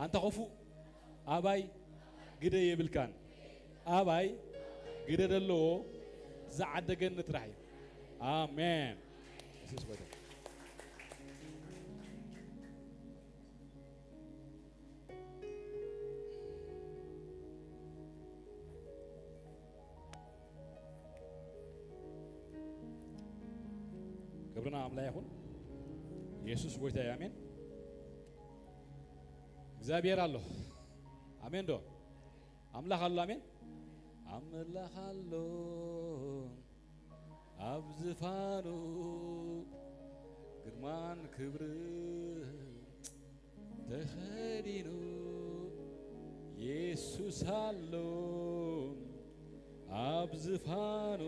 ኣንታ ኸፉእ ኣባይ ግደ የብልካን። ኣባይ ግደ ዘለዎ ዝዓደገኒ ጥራሕ እዩ። ኣሜን። የሱስ ጎይታ። ክብርና ኣምላኽ ይኹን። የሱስ ጎይታ እዩ። ኣሜን። እግዚኣብሔር ኣሎ። ኣሜን ዶ? ኣምላኽ ኣሎ። ኣሜን። ኣምላኽ ኣሎ ኣብ ዝፋኑ ግርማን ክብርን ተኸዲኑ የሱስ ኣሎ ኣብ ዝፋኑ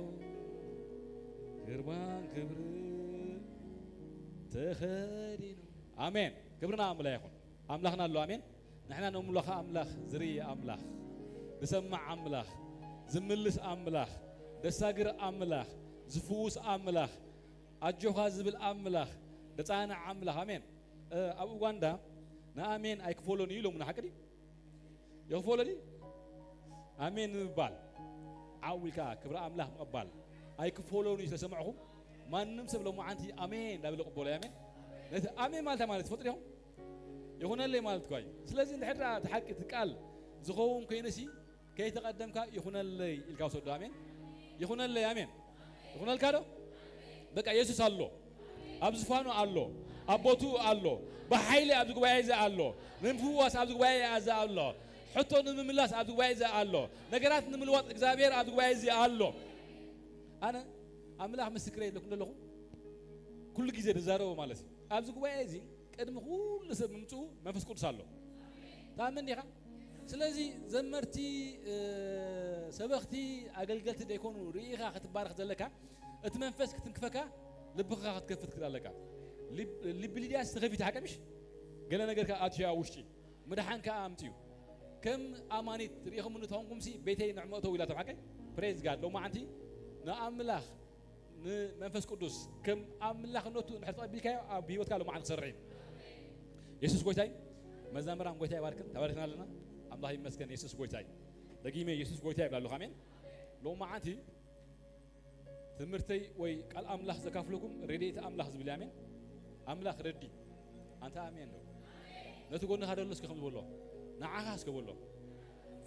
ግርማን ክብርን ተኸዲኑ። ኣሜን። ክብርና ኣምላኽ ይኹን። ኣምላኽና ኣሎ። ኣሜን። ንሕና ነምልኾ ኣምላኽ፣ ዝርኢ ኣምላኽ፣ ዝሰምዕ ኣምላኽ፣ ዝምልስ ኣምላኽ፣ ደሳግር ኣምላኽ፣ ዝፍውስ ኣምላኽ፣ ኣጆኻ ዝብል ኣምላኽ፣ ዘጻንዕ ኣምላኽ። ኣሜን። እ፣ ኣብ ኡጋንዳ ንኣሜን ኣይክፈሎን እዩ ኢሎምና፣ ሓቂ ድዩ? ይኽፈሎ ድዩ? ኣሜን ንምባል ዓው ኢልካ ክብሪ ኣምላኽ ምቕባል ኣይክፈሎን እዩ። ስለሰማዕኹም ማንም ሰብ ሎማዓንቲ ኣሜን እንዳበለ ይቕበሎ እዩ። ኣሜን። ነቲ ኣሜን ማለት እንታይ ማለት ትፈልጡ ዲኹም? ይኹነለይ ማለት እኳ እዩ። ስለዚ እንድሕር ደኣ እቲ ሓቂ እቲ ቃል ዝኸውን ኮይነሲ ከይተቐደምካ ይኹነለይ ኢልካ ውሰዶ። ኣሜን። ይኹነለይ። ኣሜን። ይኹነልካ ዶ? በቃ የሱስ ኣሎ። ኣብ ዝፋኑ ኣሎ። ኣብ ቦትኡ ኣሎ። ብሓይሊ ኣብዚ ጉባኤ እዚ ኣሎ። ንምፍዋስ ኣብዚ ጉባኤ እዚ ኣሎ። ሕቶ ንምምላስ ኣብዚ ጉባኤ እዚ ኣሎ። ነገራት ንምልዋጥ እግዚኣብሔር ኣብዚ ጉባኤ እዚ ኣሎ። ኣነ ኣምላኽ ምስክረይ ኣለኩም ዘለኹ ኩሉ ግዜ ዝዛረቦ ማለት እዩ። ኣብዚ ጉባኤ እዚ ቅድሚ ኩሉ ሰብ ምምፅኡ መንፈስ ቅዱስ ኣሎ። ትኣምን ዲኻ? ስለዚ ዘመርቲ፣ እ፣ ሰበኽቲ፣ ኣገልገልቲ ዘይኮኑ ርኢኻ ክትባረኽ ዘለካ፣ እቲ መንፈስ ክትንክፈካ፣ ልብኻ ክትከፍት ክእል ኣለካ። ልብ-፣ ልቢ ሊድያስ ተኸፊቱ ሓቀ ምሽ? ገለ ነገር ከኣ ኣትዩ ኣብ ውሽጢ። ምድሓን ከኣ ኣምፅኡ። ከም ኣማኒት ርኢኹምኒ ተኾንኩምሲ ቤተይ ንዕመቶ ኢላቶም ሓቀ? ፕሬዝ ጋድ። ሎማዓንቲ ንኣምላኽ ንመንፈስ ቅዱስ ከም ኣምላኽነቱ እንድሕር ተቐቢልካዮ ኣብ ህይወትካ ሎማዓንቲ ክሰርሕ እዩ። የሱስ ጎይታይ፣ መዛምራን ጎይታ ይባርክን ተባሪኽና ኣለና። ኣምላኽ ይመስገን። የሱስ ጎይታይ። ደጊመ የሱስ ጎይታይ ይብላ ኣለኹ። ኣሜን። ሎማዓንቲ ትምህርተይ ወይ ቃል ኣምላኽ ዘካፍለኩም ረድኤት ኣምላኽ ዝብል እዩ። ኣሜን። ኣምላኽ ረዲ። ኣንታ ኣሜን ዶ? ነቲ ጎንኻ ደሎ እስከ ከም ዝበሎ፣ ንዓኻ እስከ በሎ፣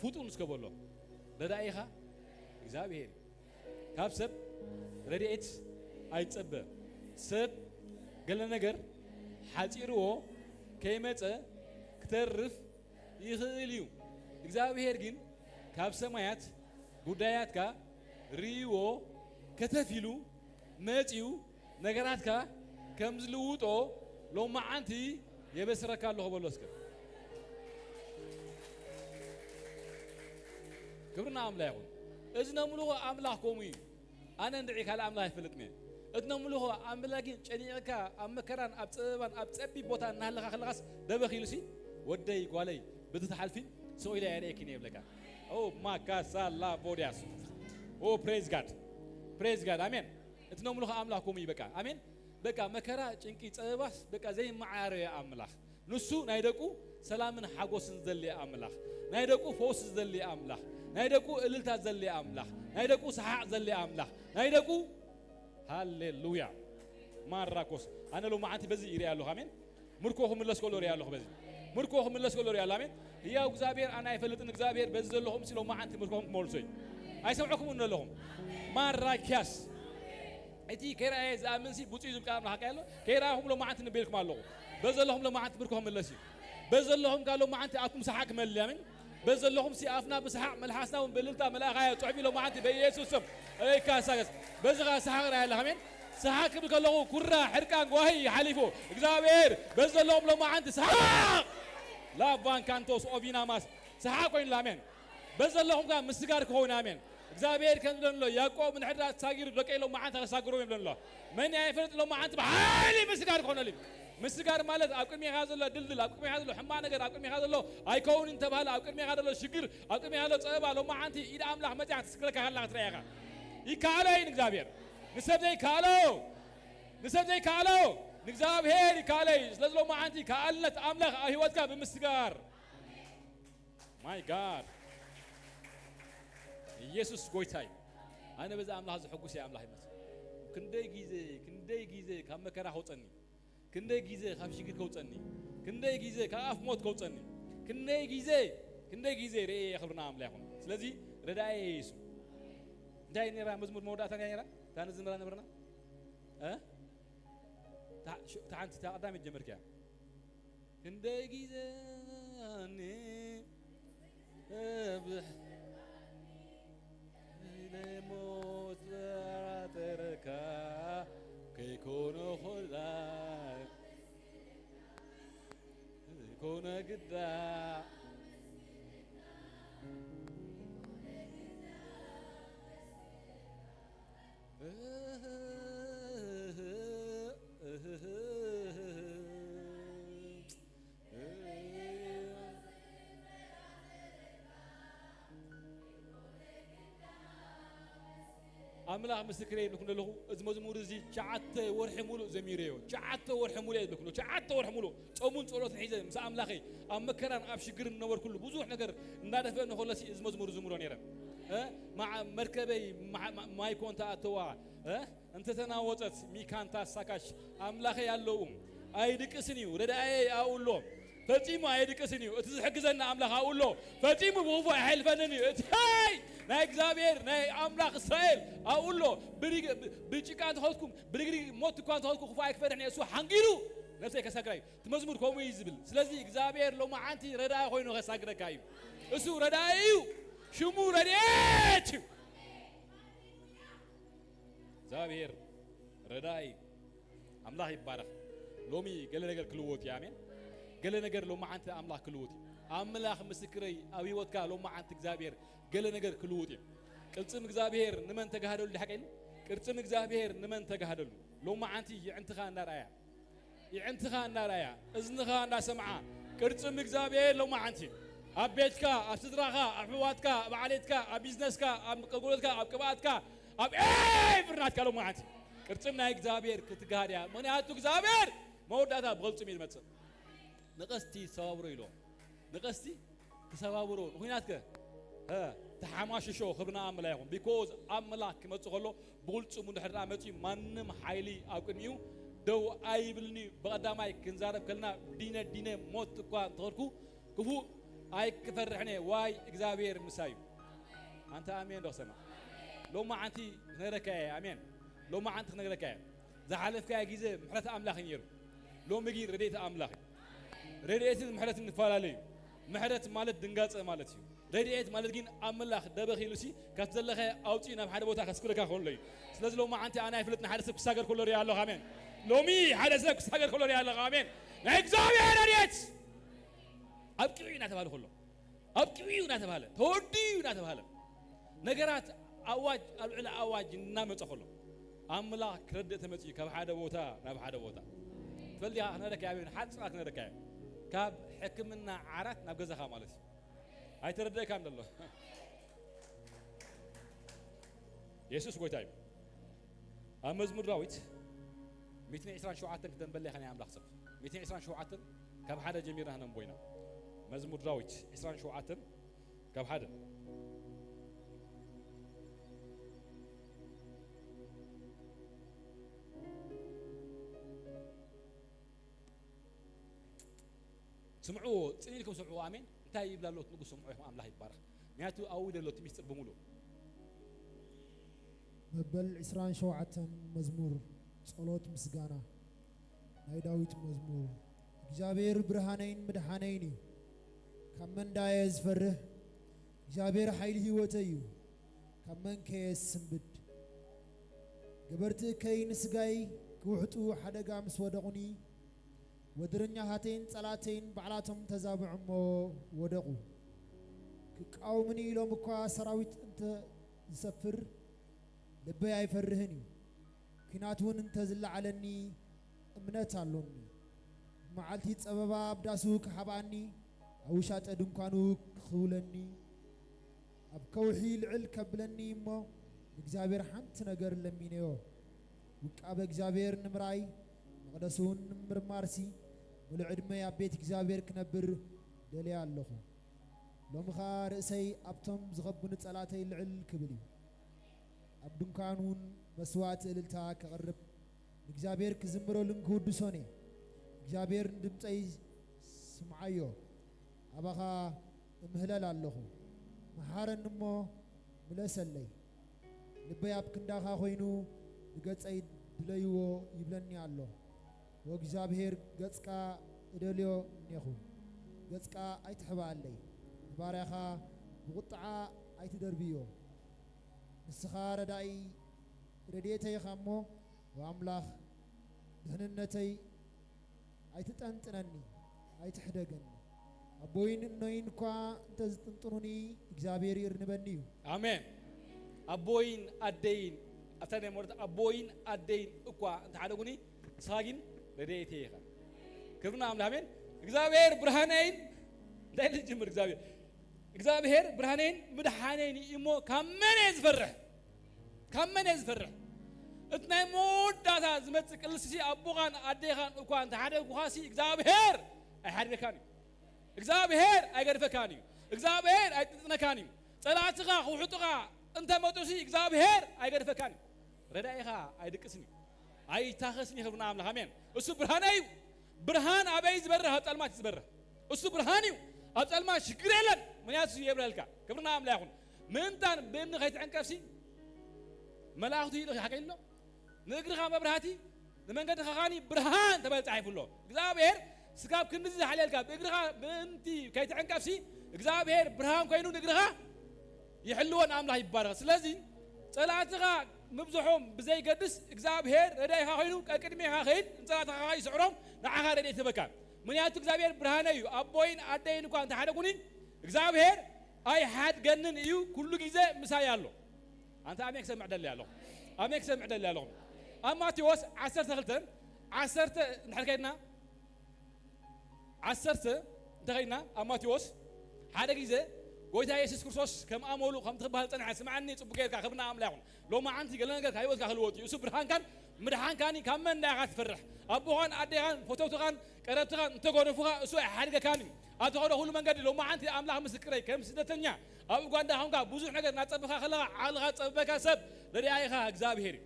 ፍጡን እስከ በሎ፣ ረዳኢኻ እግዚኣብሔር እዩ። ካብ ሰብ ረድኤት ኣይጸበ። ሰብ ገለ ነገር ሓጺርዎ ከይመጸ ክተርፍ ይኽእል እዩ። እግዚኣብሔር ግን ካብ ሰማያት ጉዳያትካ ርእይዎ ከተፍ ኢሉ መጺኡ ነገራትካ ከም ዝልውጦ ሎማዓንቲ የበስረካ ኣለኹ በሎ እስከ። ክብርና ኣምላኽ ይኹን። እዚ ነምልኾ ኣምላኽ ከምኡ እዩ። ኣነ እንድዒ ካልእ ኣምላኽ ኣይፈልጥን እየ። እቲ ነምልኾ ኣምላኽ ግን ጨኒቕካ ኣብ መከራን ኣብ ጸበባን ኣብ ጸቢብ ቦታ እናሃለኻ ከለኻስ ደበኽ ኢሉሲ፣ "ወደይ ጓለይ፣ በዚ ትሓልፊ ስቕ ኢለ ኣይርእየኪን እየ" ይብለካ። ኦ ማካሳ ላቦድያስ። ኦ ፕሬዝ ጋድ። ፕሬዝ ጋድ። ኣሜን። እቲ ነምልኾ ኣምላኽ ከምኡ እዩ በቃ። ኣሜን። በቃ መከራ፣ ጭንቂ፣ ጸበባስ በቃ ዘይመዓረዮ ኣምላኽ። ንሱ ናይ ደቁ ሰላምን ሓጎስን ዘሊ ኣምላኽ፣ ናይ ደቁ ፈውሲ ዘሊ ኣምላኽ፣ ናይ ደቁ እልልታ ዘሊ ኣምላኽ፣ ናይ ደቁ ሰሓቕ ዘሊ ኣምላኽ፣ ናይ ደቁ ሃሌሉያ። ማራኮስ ኣነ ሎማዓንቲ በዚ ይርኢ ኣለኹ። ኣሜን። ምርኮ ክምለስ ከሎ ርኢ ኣለኹ። በዚ ምርኮ ክምለስ ከሎ ርኢ ኣለኹ። ኣሜን። ህያው እግዚኣብሔር ኣነ ኣይፈልጥን። እግዚኣብሔር በዚ ዘለኹም ሲ ሎማዓንቲ ምርኮኹም ክመልሶ እዩ። ኣይሰምዕኩምን ዘለኹም ማራኪያስ። እቲ ከይረኣየ ዝኣምን ሲ ብፁዕ እዩ ዝብል ቃል ኣምላኽ ኣሎ። ከይረኣኹም ሎማዓንቲ ንቤልኩም ኣለኹ። በዘለኹም ሎማዓንቲ ምርኮ ክምለስ እዩ። በዘለኹም ካብ ሎማዓንቲ ኣፍኩም ሰሓቕ ክመልእ። ኣሜን። በዘለኹም ሲ ኣፍና ብሰሓቕ መልሓስና እውን ብእልልታ መልኣኻዮ ጽሑፍ እዩ ሎማዓንቲ በኢየሱስ ስም። እይ ካሳገስ። በዚ ኸኣ ሰሓቕ ርኣየ ኣለኻ። ኣሜን። ሰሓቕ ክብል ከለኹ ኩራ፣ ሕርቃን፣ ጓሂ ሓሊፉ እግዚኣብሔር በዘለኹም ሎማዓንቲ ሰሓቕ። ላቫን ካንቶስ ኦቪናማስ ሰሓቕ ኮይኑላ። ኣሜን። በዘለኹም ከኣ ምስጋር ክኸውን። ኣሜን። እግዚኣብሔር ከም ዝብለንሎ ያዕቆብ ንሕድራ ተሳጊሩ ደቀይ ሎማዓንቲ ከሳግሮም ይብለንሎ። መን እያ ይፈልጥ ሎማዓንቲ ብሓይሊ ምስጋር ክኾነሉ እዩ። ምስጋር ማለት ኣብ ቅድሜኻ ዘሎ ድልድል፣ ኣብ ቅድሜኻ ዘሎ ሕማቕ ነገር፣ ኣብ ቅድሜኻ ዘሎ ኣይከውንን ተባህለ፣ ኣብ ቅድሜኻ ዘሎ ሽግር፣ ኣብ ቅድሜኻ ዘሎ ጸበባ ሎማዓንቲ ኢድ ኣምላኽ መጺኣ ክትስግረካ ከላ ክትረኣኻ። ይከኣሎ እዩ ንእግዚኣብሔር። ንሰብ ዘይከኣሎ፣ ንሰብ ዘይከኣሎ ንእግዚኣብሔር ይከኣሎ እዩ። ስለዚ ሎማዓንቲ ከኣልነት ኣምላኽ ኣብ ህይወትካ ብምስጋር My God. ኢየሱስ ጎይታ እዩ። ኣነ በዚ ኣምላኽ ዝሕጉስ እየ። ኣምላኽ ይመስል። ክንደይ ግዜ፣ ክንደይ ግዜ ካብ መከራ ከውፀኒ፣ ክንደይ ግዜ ካብ ሽግር ከውፀኒ፣ ክንደይ ግዜ ካብ ኣፍ ሞት ከውፀኒ፣ ክንደይ ግዜ፣ ክንደይ ግዜ ርእየ እየ። ክብርና ኣምላኽ ይኹን። ስለዚ ረዳኤ እየ እሱ። እንታይ ነይራ መዝሙር መወዳእታ እንታይ ነይራ? እታ ንዝምራ ነበርና? እ? እታ ሽ-፣ እታ ሓንቲ፣ እታ ቀዳመይቲ ጀመርክያ። ክንደይ ግዜ ኣኒ እብሕ ኢለ ሞት ጠራጠርካ ከይኮነ ኾላ ከይኮነ ግዳ ኣምላኽ ምስክረይ ይብልኩም ዘለኹ፣ እዚ መዝሙር እዚ ትሽዓተ ወርሒ ሙሉእ ዘሚረዮ። ትሽዓተ ወርሒ ሙሉእ እየ ዝብልኩም፣ ትሽዓተ ወርሒ ሙሉእ ጾሙን ጸሎትን ሒዘ ምስ ኣምላኸይ ኣብ መከራን ኣብ ሽግርን ዝነበርኩሉ ብዙሕ ነገር እናደፈአኒ ከሎሲ እዚ መዝሙር ዝምሮ ነይረ። እ? መዓ-፣ መርከበይ መዓ-፣ መዓ-፣ ማይ ኮንታ ኣተዋ፣ እ? እንተተናወጸት ሚካንታ ሳካሽ ኣምላኸይ ኣለዉ። ኣይድቅስን እዩ፣ ረዳኤ ኣብኡ ኣሎ። ፈጺሙ ኣይድቅስን እዩ። እቲ ዝሕግዘና ኣምላኽ ኣብኡ ኣሎ። ፈጺሙ ብኽፉእ ኣይሕልፈንን እዩ። እቲ ናይ እግዚኣብሔር ናይ ኣምላኽ እስራኤል ኣብኡ ኣሎ። ብሪግ-፣ ብ-፣ ብጭቃ እንተኸድኩም፣ ብርግሪግ ሞት እኳ እንተኸድኩ ክፉእ ኣይክፈርሕን እየ። እሱ ሓንጊሩ ነፍሰይ ከሳግራ እዩ። እቲ መዝሙር ከምኡ እዩ ዝብል። ስለዚ እግዚኣብሔር ሎማዓንቲ ረዳኢ ኮይኑ ከሳግረካ እዩ። እሱ ረዳኢ እዩ። ሽሙ ረድኤት እዩ። እግዚኣብሔር ረዳኢ ኣምላኽ ይባረኽ። ሎሚ ገለ ነገር ክልወጥ እዩ። ኣሜን። ገለ ነገር ሎማዓንቲ ኣምላኽ ክልወጥ እዩ። ኣምላኽ ምስክረይ ኣብ ህይወትካ ሎማዓንቲ እግዚኣብሔር ገለ ነገር ክልውጥ እዩ። ቅልጽም እግዚኣብሔር ንመን ተጋህደሉ? ሓቀ ኢሉ ቅልጽም እግዚኣብሔር ንመን ተጋህደሉ? ሎማዓንቲ የዕንትኻ እናርኣያ የዕንትኻ እናርኣያ፣ እዝንኻ እናሰምዓ፣ ቅርጽም እግዚኣብሔር ሎማዓንቲ ኣብ ቤትካ፣ ኣብ ስድራኻ፣ ኣብ ኣሕዋትካ፣ ኣብ ዓሌትካ፣ ኣብ ቢዝነስካ፣ ኣብ ኣገልግሎትካ፣ ኣብ ቅብኣትካ፣ ኣብ ኤቭሪ ናትካ ሎማዓንቲ ቅርጽም ናይ እግዚኣብሔር ክትጋሃድ እያ። ምኽንያቱ እግዚኣብሔር መወዳእታ ብቕልጽም እዩ ዝመጽእ። ንቐስቲ ሰባብሮ ኢሎ። ንቐስቲ ክሰባብሮ ንኹናትከ፣ እ፣ ተሓማሽሾ ክብርና ኣምላኽ ይኹን። ቢኮዝ ኣምላኽ ክመጽእ ከሎ ብቕልጽሙ እንድሕር ደኣ መጺኡ ማንም ሓይሊ ኣብ ቅድሚኡ ደው ኣይብልን'ዩ። ብቐዳማይ ክንዛረብ ከለና ዲነ ዲነ ሞት እኳ እንተኸድኩ ክፉእ ኣይክፈርሕን እየ። ዋይ እግዚኣብሔር ምሳይ እዩ። ኣንታ ኣሜን ዶ ክሰማ? ሎማዓንቲ ክነግረካ እየ። ኣሜን። ሎማዓንቲ ክነግረካ እየ። ዝሓለፍካዮ ግዜ ምሕረት ኣምላኽ እዩ ነይሩ። ሎሚ ግን ረድኤት ኣምላኽ እዩ። ረድኤትን ምሕረትን ይፈላለዩ። ምሕረት ማለት ድንጋጸ ማለት እዩ። ረድኤት ማለት ግን ኣምላኽ ደበኽ ኢሉሲ ካብቲ ዘለኻዮ ኣውጺኡ ናብ ሓደ ቦታ ከስግረካ ከሎ እዩ። ስለዚ ሎማዓንቲ ኣነ ኣይፍለጥን፣ ሓደ ሰብ ክሳገር ከሎ ሪኣ ኣለኹ። ኣሜን። ሎሚ ሓደ ሰብ ክሳገር ከሎ ሪኣ ኣለኹ። ኣሜን። ናይ እግዚኣብሔር ረድኤት ኣብቂዑ እዩ እናተባህለ ከሎ፣ ኣብቂዑ እዩ እናተባህለ፣ ተወዲኡ እዩ እናተባህለ፣ ነገራት ኣዋጅ ኣብ ልዕሊ ኣዋጅ እናመጸ ከሎ፣ ኣምላኽ ክረድእ ተመጺኡ ካብ ሓደ ቦታ ናብ ሓደ ቦታ። ትፈልጥ ኢኻ፣ ክነግረካ እየ፣ ሓጽራ ክነግረካ እየ። ካብ ሕክምና ዓራት ናብ ገዛኻ ማለት እዩ። ኣይተረደእካን ዘሎ። የሱስ ጎይታ እዩ። ኣብ መዝሙር ዳዊት ሚእትን ዕስራን ሸውዓተን ክተንበለ ኢኻ ናይ ኣምላኽ ሰብ። ሚእትን ዕስራን ሸውዓተን ካብ ሓደ ጀሚርና ክነንቦ ኢና። መዝሙር ዳዊት ዕስራን ሸውዓተን ካብ ሓደ። ስምዕዎ፣ ጽን ኢልኩም ስምዕዎ። ኣሜን። እንታይ ይብል ኣሎ እቲ ንጉስ? ስምዑ ኢኹም፣ ኣምላኽ ይባረኽ። ምክንያቱ ኣብኡ ዘሎ እቲ ሚስጥር ብምሉእ። መበል ዕስራን ሸውዓተን መዝሙር ጸሎት ምስጋና ናይ ዳዊት መዝሙር። እግዚኣብሔር ብርሃነይን ምድሓነይን እዩ፣ ካብ መን ዳየ ዝፈርህ? እግዚኣብሔር ሓይሊ ህይወተይ እዩ፣ ካብ መን ከየ ዝስንብድ? ገበርቲ እከይ ንስጋይ ክውሕጡ ሓደጋ ምስ ወደቑኒ፣ ወድረኛታተይን ጸላተይን ባዕላቶም ተዛብዑ እሞ ወደቑ። ክቃወሙኒ ኢሎም እኳ ሰራዊት እንተ ዝሰፍር፣ ልበይ ኣይፈርህን እዩ። ኲናት እውን እንተ ዝለዓለኒ፣ እምነት ኣሎኒ። ብመዓልቲ ጸበባ ኣብ ዳሱ ክሓብኣኒ፣ ኣብ ውሻጠ ድንኳኑ ክኽውለኒ፣ ኣብ ከውሒ ልዕል ከብለኒ እሞ፣ ንእግዚኣብሔር ሓንቲ ነገር ለሚነዮ። ውቃበ እግዚኣብሔር ንምርኣይ፣ መቕደሱ እውን ንምርማርሲ፣ ምሉእ ዕድመይ ኣብ ቤት እግዚኣብሔር ክነብር ደልየ ኣለኹ። ሎሚ ኸኣ ርእሰይ ኣብቶም ዝኸቡኒ ጸላእተይ ልዕል ክብል እዩ። ኣብ ድንኳን እውን መስዋእቲ እልልታ ከቕርብ፣ ንእግዚኣብሔር ክዝምረሉን ክውድሶን እየ። እግዚኣብሔር ንድምፀይ ስምዓዮ፣ ኣባኻ እምህለል ኣለኹ። መሓረኒ እሞ ምለሰለይ። ልበይ ኣብ ክንዳኻ ኮይኑ፣ ንገጸይ ድለይዎ ይብለኒ ኣሎ። ወእግዚኣብሔር፣ ገጽካ እደልዮ እኔኹ፣ ገጽካ ኣይትሕባኣለይ። ንባርያኻ ብቑጥዓ ኣይትደርብዮ። ንስኻ ረዳኢ ረድኤተይ ኢኻ እሞ፣ ወኣምላኽ ድሕንነተይ፣ ኣይትጠንጥነኒ፣ ኣይትሕደገኒ። ኣቦይን እኖይን እኳ እንተ ዝጥንጥኑኒ፣ እግዚኣብሔር ይእርንበኒ እዩ። ኣሜን። ኣቦይን ኣደይን፣ ኣብታ ናይ ሞርት ኣቦይን ኣደይን እኳ እንተ ሓደጉኒ፣ ንስኻ ግን ረድኤተይ ኢኻ። ክብሪ ንኣምላኽ። ኣሜን። እግዚኣብሔር ብርሃነይን፣ እንታይ ኢሉ ይጅምር እግዚኣብሔር? እግዚኣብሔር ብርሃነይን ምድሓነይን እዩ እሞ፣ ካብ መን እየ ዝፈርሕ? ካብ መን እየ ዝፈርሕ? እቲ ናይ መወዳእታ ዝመጽእ ቅልስሲ ኣቦኻን ኣዴኻን እኳ እንተሓደጉኻሲ፣ እግዚኣብሔር ኣይሓድገካን እዩ። እግዚኣብሔር ኣይገድፈካን እዩ። እግዚኣብሔር ኣይጥንጥነካን እዩ። ጸላእትኻ ክውሕጡኻ እንተ መጡሲ፣ እግዚኣብሔር ኣይገድፈካን እዩ። ረዳኢኻ ኣይድቅስን እዩ። ኣይታኸስን እዩ። ክብሪ ንኣምላኽ። ኣሜን። እሱ ብርሃነይ እዩ። ብርሃን ኣበይ ዝበርህ? ኣብ ጸልማት እዩ ዝበርህ። እሱ ብርሃን እዩ። ኣብ ጸልማት ሽግር የለን፣ ምኽንያቱ እሱ የብርሀልካ። ክብሪ ንኣምላኽ ይኹን። ምእንታን ብእምኒ ከይትዕንቀፍሲ፣ መላእኽቱ ይልእኽ፣ ሓቀይ ኣሎ። ንእግርኻ መብራህቲ፣ ንመንገድኻ ኸኣኒ ብርሃን ተባሂሉ ተጻሒፉ ኣሎ። እግዚኣብሔር ስጋብ ክንድዚ ዝሓልየልካ፣ ብእግርኻ ምእንቲ ከይትዕንቀፍሲ፣ እግዚኣብሔር ብርሃን ኮይኑ ንእግርኻ ይሕልወን ኣምላኽ ይባረኽ። ስለዚ ጸላእትኻ ምብዝሖም ብዘይገድስ፣ እግዚኣብሔር ረዳኢኻ ኮይኑ ቀቅድሜኻ ኸይድ፣ ንጸላእትኻ ይስዕሮም፣ ንዓኻ ረድኤት ይህበካ። ምኽንያቱ እግዚኣብሔር ብርሃነይ እዩ። ኣቦይን ኣደይን እኳ እንተሓደጉኒ፣ እግዚኣብሔር ኣይሓድገንን እዩ፣ ኩሉ ግዜ ምሳይ ኣሎ። ኣንታ ኣሜን ክሰምዕ ደሊ ኣለኹ። ኣሜን ክሰምዕ ደሊ ኣለኹ። ኣብ ማቴዎስ ዓሰርተ ክልተ፣ ዓሰርተ እንድሕር ከይድና፣ ዓሰርተ እንተ ኸይድና፣ ኣብ ማቴዎስ ሓደ ግዜ ጎይታ የሱስ ክርስቶስ ከም ኣመሉ ከም ትበሃል ጸንሐ፣ ስምዓኒ ጽቡቕ ጌርካ፣ ክብሪ ንኣምላኽ ይኹን። ሎማዓንቲ ገለ ነገር ካብ ህይወትካ ክልወጥ እዩ። እሱ ብርሃንካን ምድሓንካን እዩ። ካብ መን ኢኻ ትፈርሕ? ኣቦኻን ኣዴኻን ፈተውትኻን ቀረብትኻን እንተጎነፉኻ፣ እሱ ኣይሓድገካን እዩ። ኣብ ትኸዶ ኩሉ መንገዲ ሎማዓንቲ ኣምላኽ ምስክረይ፣ ከም ስደተኛ ኣብ ኡጋንዳ ኾንካ ብዙሕ ነገር እናጸበኻ ከለኻ፣ ዓቕልኻ ዝጸበበካ ሰብ ረዳኢኻ እግዚኣብሔር እዩ።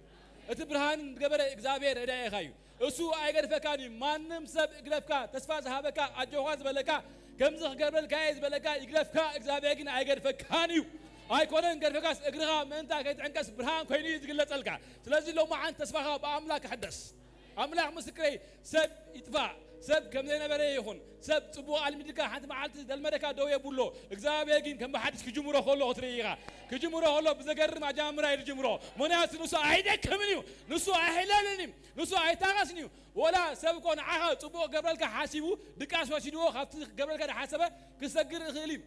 እቲ ብርሃን ዝገበረ እግዚኣብሔር ረዳኢኻ እዩ። እሱ ኣይገድፈካን እዩ። ማንም ሰብ እግረፍካ፣ ተስፋ ዝሃበካ፣ ኣጆኻ ዝበለካ፣ ከምዚ ክገብረልካ እየ ዝበለካ ይግረፍካ፣ እግዚኣብሔር ግን ኣይገድፈካን እዩ። ኣይኮነን ገድፈካስ፣ እግርኻ ምእንታ ከይትዕንቀስ ብርሃን ኮይኑ እዩ ዝግለጸልካ። ስለዚ ሎማዓንቲ ተስፋኻ ብኣምላኽ ክሕደስ። ኣምላኽ ምስክረይ፣ ሰብ ይጥፋእ፣ ሰብ ከም ዘይነበረ ይኹን፣ ሰብ ጽቡቕ ኣልሚድካ ሓንቲ መዓልቲ ዘልመደካ ደው የብሎ። እግዚኣብሔር ግን ከም ብሓድሽ ክጅምሮ ከሎ ክትርኢ ኢኻ። ክጅምሮ ከሎ ብዘገርም ኣጀማምራ እዩ ዝጅምሮ። ምኽንያቱ ንሱ ኣይደክምን እዩ፣ ንሱ ኣይሕለልን እዩ፣ ንሱ ኣይታኸስን እዩ። ወላ ሰብ እኮ ንዓኻ ጽቡቕ ክገብረልካ ሓሲቡ ድቃስ ወሲድዎ ካብቲ ክገብረልካ ዝሓሰበ ክሰግር ይኽእል እዩ።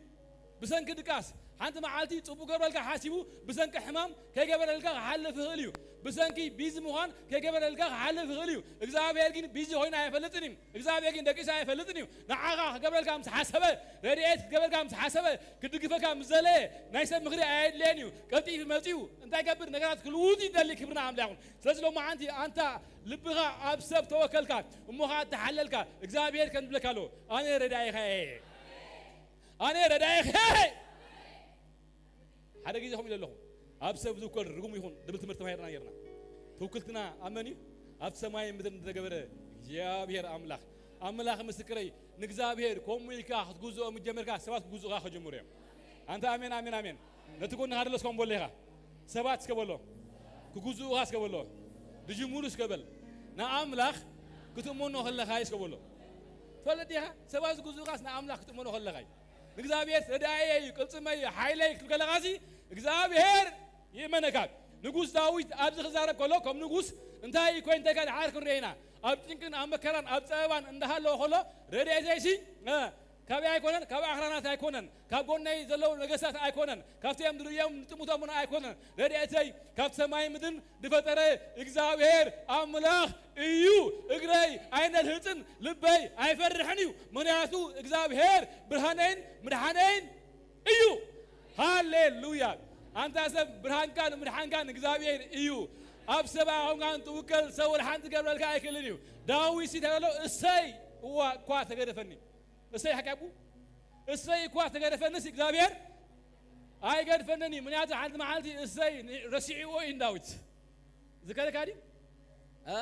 ብሰንኪ ድቃስ ሓንቲ መዓልቲ ጽቡቕ ክገብረልካ ሓሲቡ ብሰንኪ ሕማም ከይገበረልካ ክሓልፍ ይኽእል እዩ። ብሰንኪ ቢዚ ምዃን ከይገበረልካ ክሓልፍ ይኽእል እዩ። እግዚኣብሔር ግን ቢዚ ኮይኑ ኣይፈልጥን እዩ። እግዚኣብሔር ግን ደቂሱ ኣይፈልጥን እዩ። ንዓኻ ክገብረልካ ምስ ሓሰበ፣ ረድኤት ክገብረልካ ምስ ሓሰበ፣ ክድግፈካ ምስ ዘለየ፣ ናይ ሰብ ምኽሪ ኣየድልየን እዩ። ቀልጢፉ መጺኡ እንታይ ገብር? ነገራት ክልውጥ ይደሊ። ክብሪ ንኣምላኽ ይኹን። ስለዚ ሎማዓንቲ ኣንታ ልብኻ ኣብ ሰብ ተወከልካ፣ እሞ ኸኣ እተሓለልካ፣ እግዚኣብሔር ከም ዝብለካ ኣሎ፣ ኣነ ረዳኢኻ እየ። ኣነ ረዳኢኻ እየ። ሓደ ግዜ ከምኡ ኢለ ኣለኹ። ኣብ ሰብ ዝውከል ርጉም ይኹን ዝብል ትምህርቲ ተማሂርና ነይርና። ትውክልትና ኣብ መን እዩ? ኣብ ሰማይን ምድርን ዝተገበረ እግዚኣብሔር ኣምላኽ። ኣምላኽ ምስክረይ፣ ንእግዚኣብሔር ከምኡ ኢልካ ክትግዝኦ ምስ ጀመርካ፣ ሰባት ክግዝኡኻ ክጅምሩ እዮም። ኣንታ ኣሜን፣ ኣሜን፣ ኣሜን። ነቲ ጎንኻ ዘሎ እስከ በሎ ኢኻ። ሰባት እስከ በሎ። ክግዝኡኻ እስከ በሎ። ድጅምሩ እስከ በል። ንኣምላኽ ክትእመኖ ከለኻ እዩ እስከ በሎ። ትፈልጥ ዲኻ? ሰባት ዝግዝኡኻስ ንኣምላኽ ክትእመኖ ከለኻ እዩ። ንእግዚኣብሔር ረዳእየ እዩ፣ ቅልጽመይ እዩ፣ ሓይለይ ክትብል ከለኻሲ እግዚኣብሔር ይእመነካ። ንጉስ ዳዊት ኣብዚ ክዛረብ ከሎ፣ ከም ንጉስ እንታይ ኮይኑ እንታይ ደሓር ክንርኢ ኢና። ኣብ ጭንቅን ኣብ መከራን ኣብ ጸበባን እንዳሃለወ ከሎ፣ ረድኤተይሲ፣ እ፣ ካበይ ኣይኮነን፣ ካብ ኣኽራናት ኣይኮነን፣ ካብ ጎነይ ዘለዉ ነገስታት ኣይኮነን፣ ካብቶም ዝርእዮም ዝጥምቶም እውን ኣይኮነን። ረድኤተይ ካብ ሰማይ ምድርን ዝፈጠረ እግዚኣብሔር ኣምላኽ እዩ። እግረይ ኣይነድህጽን፣ ልበይ ኣይፈርሕን እዩ። ምኽንያቱ እግዚኣብሔር ብርሃነይን ምድሓነይን እዩ። ሃሌሉያ! ኣንታ ሰብ፣ ብርሃንካን ምድሓንካን እግዚኣብሔር እዩ። ኣብ ሰብ ኣኾንካን ትውከል፣ ሰብ ወላ ሓንቲ ክገብረልካ ኣይክእልን እዩ። ዳዊት ሲ ተበሎ፣ እሰይ እዋ እኳ ተገደፈኒ። እሰይ ሓቂ ኣቡ፣ እሰይ እኳ ተገደፈንስ እግዚኣብሔር ኣይገድፈንን እዩ። ምክንያቱ ሓንቲ መዓልቲ እሰይ ረሲዕዎ እዩ ንዳዊት። ዝከረካ ድዩ? እ?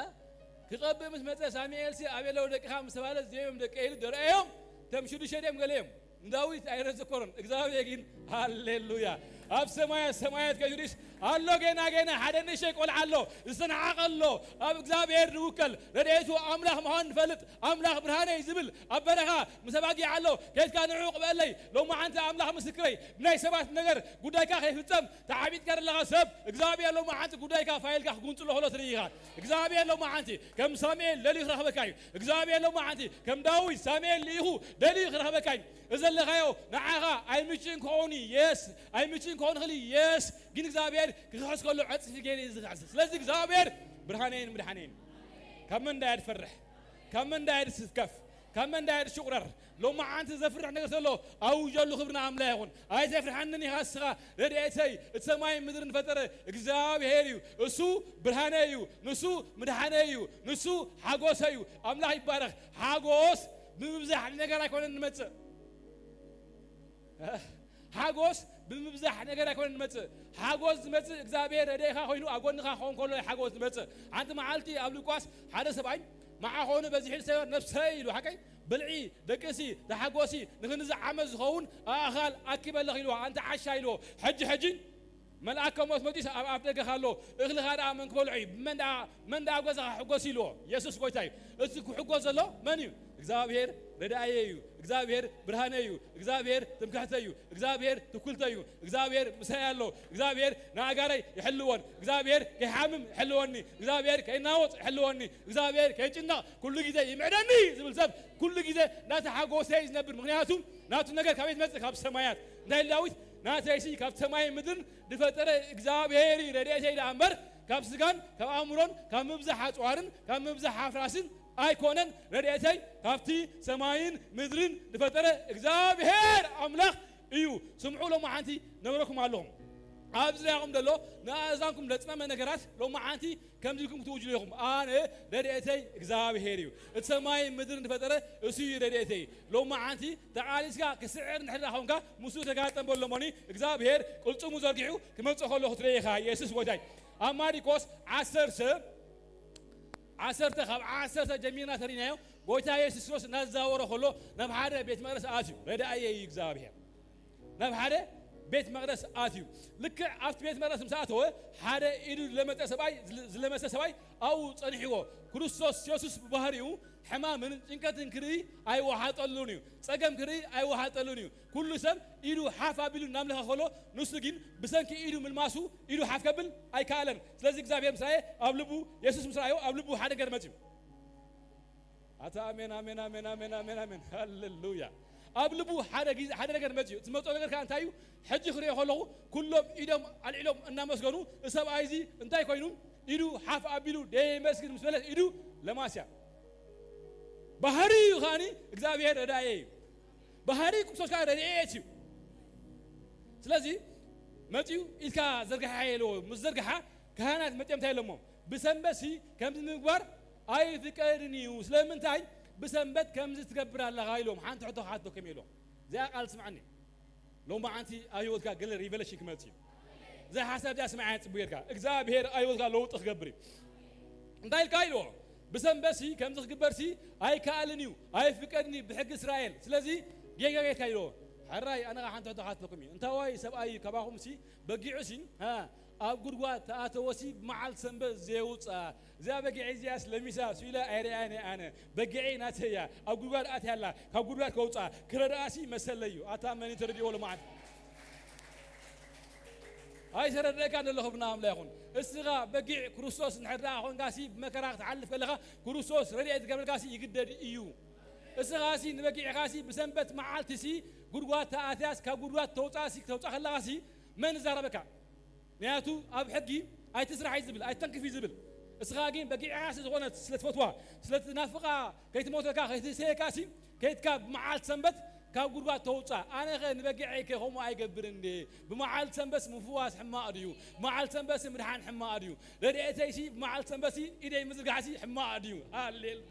ክቐብእ ምስ መጸ ሳሙኤል ሲ ኣበይ ኣለዉ ደቅኻ ምስ ተባለ እዚኦም ደቀይ ኢሉ ደረኣዮም። እቶም ሽዱሽተ ድዮም ገለ እዮም። ንዳዊት ኣይረዘኮሮን። እግዚኣብሔር ግን ሃሌሉያ ኣብ ሰማያት ሰማያት ከይዱስ ኣሎ። ገና ገና ሓደ ንእሽተይ ቆልዓ ኣሎ ዝተናዓቐ ኣሎ። ኣብ እግዚኣብሔር ንውከል ረድኤቱ ኣምላኽ ምዃኑ ንፈልጥ ኣምላኽ ብርሃነይ ዝብል ኣብ በረኻ ምስ ኣባጊዕ ኣሎ። ኬድካ ንዑቕ በለይ ሎማዓንቲ ኣምላኽ ምስክረይ ናይ ሰባት ነገር ጉዳይካ ከይፍጸም ተዓቢጥካ ዘለኻ ሰብ እግዚኣብሔር ሎማዓንቲ ጉዳይካ ፋይልካ ክጉንጽሎ ከሎ ትርኢ ኢኻ። እግዚኣብሔር ሎማዓንቲ ከም ሳሙኤል ደልዩ ክረኽበካ እዩ። እግዚኣብሔር ሎማዓንቲ ከም ዳዊት ሳሙኤል ልኢኹ ደልዩ ክረኽበካ እዩ። እዚ ዘለኻዮ ንዓኻ ኣይምችእን ክኸውን እዩ። የስ ኣይምችእን ክኸውን ይኽእል እዩ። የስ ግን እግዚኣብሔር ክኽሕስ ከሎ ዕጽፊ ገይሩ እዩ ዝኽሕስ። ስለዚ እግዚኣብሔር ብርሃነይን ምድሓነይን ካብ መን ዳያ ትፈርሕ? ካብ መን ዳያ ትስከፍ? ካብ መን ዳያ ትሽቑረር? ሎማዓንቲ ዘፍርሕ ነገር ዘሎ ኣውጀሉ። ክብሪ ንኣምላኽ ይኹን። ኣይተፍርሓንን ኢኻ እስኻ ረድኤተይ እቲ ሰማይ ምድርን ፈጠረ እግዚኣብሔር እዩ። እሱ ብርሃነ እዩ። ንሱ ምድሓነ እዩ። ንሱ ሓጎሰ እዩ። ኣምላኽ ይባረኽ። ሓጎስ ብምብዛሕ ነገር ኣይኮነን ንመጽእ። ሓጎስ ብምብዛሕ ነገር ኣይኮነን ዝመጽእ። ሓጎስ ዝመጽእ እግዚኣብሔር ረድኤኻ ኮይኑ ኣብ ጎንኻ ክኸውን ከሎ እዩ ሓጎስ ዝመጽእ። ሓንቲ መዓልቲ ኣብ ሉቃስ ሓደ ሰብኣይ መዓ ኾኑ በዚሑ ዝሰበ ነብሰይ ኢሉ ሓቀይ ብልዒ ደቅሲ ተሓጎሲ ንክንዚ ዓመት ዝኸውን ኣእኻል ኣኪበለኽ ኢልዎ ኣንቲ ዓሻ ኢልዎ። ሕጂ ሕጂ መልኣከ ሞት መጢስ ኣብ ኣፍ ደገኻ ኣሎ። እኽልኻ ደኣ መን ክበልዖ እዩ? መን ደኣ መን ደኣ ኣብ ገዛኻ ሕጎስ ኢልዎ። የሱስ ጎይታ እዩ። እቲ ክሕጎስ ዘሎ መን እዩ? እግዚኣብሔር ረዳእየ እዩ። እግዚኣብሔር ብርሃነ እዩ። እግዚኣብሔር ትምክሕተ እዩ። እግዚኣብሔር ትኩልተ እዩ። እግዚኣብሔር ምሳይ ኣሎ። እግዚኣብሔር ንኣጋረይ ይሕልወን። እግዚኣብሔር ከይሓምም ይሕልወኒ። እግዚኣብሔር ከይናወጥ ይሕልወኒ። እግዚኣብሔር ከይጭነቕ ኩሉ ግዜ ይምዕደኒ ዝብል ሰብ ኩሉ ግዜ እናተሓጎሰ እዩ ዝነብር። ምክንያቱ ናቱ ነገር ካበይ ዝመጽእ? ካብ ሰማያት። እንታይ ኢሉ ዳዊት? ናተይሲ ካብ ሰማይ ምድርን ዝፈጠረ እግዚኣብሔር እዩ ረድኤተይ ደኣ እምበር ካብ ስጋን ካብ ኣእምሮን ካብ ምብዛሕ ኣጽዋርን ካብ ምብዛሕ ኣፍራስን ኣይኮነን። ረድኤተይ ካብቲ ሰማይን ምድርን ዝፈጠረ እግዚኣብሔር ኣምላኽ እዩ። ስምዑ፣ ሎማዓንቲ ነግረኩም ኣለኹም። ኣብ ዙርያኹም ዘሎ ንኣእዛንኩም ለጽመመ ነገራት ሎማዓንቲ ከምዚ ኢልኩም ክትውጅሉ ኢኹም። ኣነ ረድኤተይ እግዚኣብሔር እዩ። እቲ ሰማይን ምድርን ዝፈጠረ እሱ እዩ ረድኤተይ። ሎማዓንቲ ተቓሊስካ ክስዕር እንድሕር ደኣ ኾንካ ምስኡ ተጋጠም በሎ እሞኒ እግዚኣብሔር ቅልጽሙ ዘርጊሑ ክመጽእ ከሎ ክትርኢ ኢኻ። የሱስ ጎይታይ። ኣብ ማሪቆስ ዓሰርተ ዓሰርተ ካብ ዓሰርተ ጀሚርና ተሪናዮ። ጎይታ የሱስ ክርስቶስ እናተዛወረ ከሎ ናብ ሓደ ቤት መቕደስ ኣትዩ። ረዳእየ እዩ እግዚኣብሔር። ናብ ሓደ ቤት መቕደስ ኣትዩ። ልክዕ ኣብቲ ቤት መቕደስ ምስ ኣተወ ሓደ ኢዱ ዝለመጸ ሰብኣይ ዝለመሰ ሰብኣይ ኣብኡ ጸኒሕዎ። ክርስቶስ የሱስ ብባህሪኡ ሕማምን ጭንቀትን ክርኢ ኣይወሓጠሉን እዩ። ጸገም ክርኢ ኣይወሓጠሉን እዩ። ኩሉ ሰብ ኢዱ ሓፍ ኣቢሉ እናምለኸ ከሎ ንሱ ግን ብሰንኪ ኢዱ ምልማሱ ኢዱ ሓፍ ከብል ኣይከኣለን። ስለዚ እግዚኣብሔር ምስ ረኣየ ኣብ ልቡ የሱስ ምስ ረኣዮ ኣብ ልቡ ሓደ ነገር መጽዩ። ኣታ ኣሜን ኣሜን ኣሜን ኣሜን ኣሜን ኣሜን ሃሌሉያ። ኣብ ልቡ ሓደ ግዜ ሓደ ነገር መጽዩ። እቲ ዝመጾ ነገር ከኣ እንታይ እዩ? ሕጂ ክሪኦ ከለኹ ኩሎም ኢዶም ኣልዒሎም እናመስገኑ፣ እዚ ሰብኣይ እዚ እንታይ ኮይኑ ኢዱ ሓፍ ኣቢሉ ደየመስግን ምስ በለት ኢዱ ለማስያ። ባህሪ እዩ ከኣኒ እግዚኣብሔር ረዳየ እዩ። ባህሪ ክርስቶስ ከኣ ረድኤት እዩ። ስለዚ መጽዩ ኢድካ ዘርግሓ ኢልዎ። ምስ ዘርግሓ ካህናት መጽዮም እንታይ ኢሎሞ? ብሰንበትሲ ከምዚ ምግባር ኣይፍቀድን እዩ። ስለምንታይ ብሰንበት ከምዚ ትገብር ኣለኻ? ኢሎም ሓንቲ ሕቶ ክሓተኩም ኢሎም። እዚኣ ቃል ስምዓኒ። ሎማዓንቲ ኣብ ህይወትካ ገለ ሪቨሌሽን ክመጽእ እዩ። እዛ ሓሳብ እዚኣ ስምዓያ ጽቡቕ ጌርካ። እግዚኣብሔር ኣብ ህይወትካ ለውጢ ክገብር እዩ። እንታይ ኢልካ ኢልዎ? ብሰንበትሲ ከምዚ ክግበርሲ ኣይከኣልን እዩ፣ ኣይፍቀድን እዩ ብሕጊ እስራኤል። ስለዚ ጌጋ ጌርካ ኢልዎ። ሕራይ ኣነ ኸዓ ሓንቲ ሕቶ ክሓተኩም እዩ። እንታዋይ ሰብኣይ እዩ ካባኹምሲ በጊዑሲ፣ ሃ፣ ኣብ ጉድጓድ ተኣተወሲ ብመዓልቲ ሰንበት ዘየውፅኣ፣ እዛ በጊዐይ እዚኣስ ለሚሳ ስኢላ ኣይርእያን እየ ኣነ። በጊዐይ ናተይ እያ። ኣብ ጉድጓድ ኣትያ ኣላ። ካብ ጉድጓድ ከውፅኣ ክረድኣሲ መሰለይ እዩ። ኣታ መን እዩ ተረዲእዎ ሎማዓንቲ? ኣይተረድአካን ዘሎ። ክብሪ ንኣምላኽ ይኹን። እስኻ በጊዕ ክርስቶስ እንድሕር ደኣ ኾንካሲ ብመከራ ክትሓልፍ ከለኻ ክርስቶስ ረድኤት ክገብረልካሲ ይግደድ እዩ። እስኻሲ ንበጊዕኻሲ ብሰንበት መዓልቲሲ ጉድጓድ ተኣትያስ ካብ ጉድጓድ ተውፅኣሲ ክተውፅኣ ከለኻሲ መን ይዛረበካ? ምክንያቱ ኣብ ሕጊ ኣይትስራሕ እዩ ዝብል፣ ኣይተንክፍ እዩ ዝብል። እስኻ ግን በጊዕኻ ስለ ዝኾነት፣ ስለ ትፈትዋ፣ ስለ ትናፍቓ፣ ከይትሞተካ፣ ከይትስየካሲ፣ ከይትካ ብመዓልቲ ሰንበት ካብ ጉድጓድ ተውጻ። ኣነኸ ንበጊዐይከ ከምኡ ኣይገብርን ድየ? ብመዓልቲ ሰንበትስ ምፍዋስ ሕማቕ ድዩ? ብመዓልቲ ሰንበትሲ ምድሓን ሕማቕ ድዩ? ረድኤተይሲ ብመዓልቲ ሰንበትሲ ኢደይ ምዝርጋሕሲ ሕማቕ ድዩ? ሃሌሉ-፣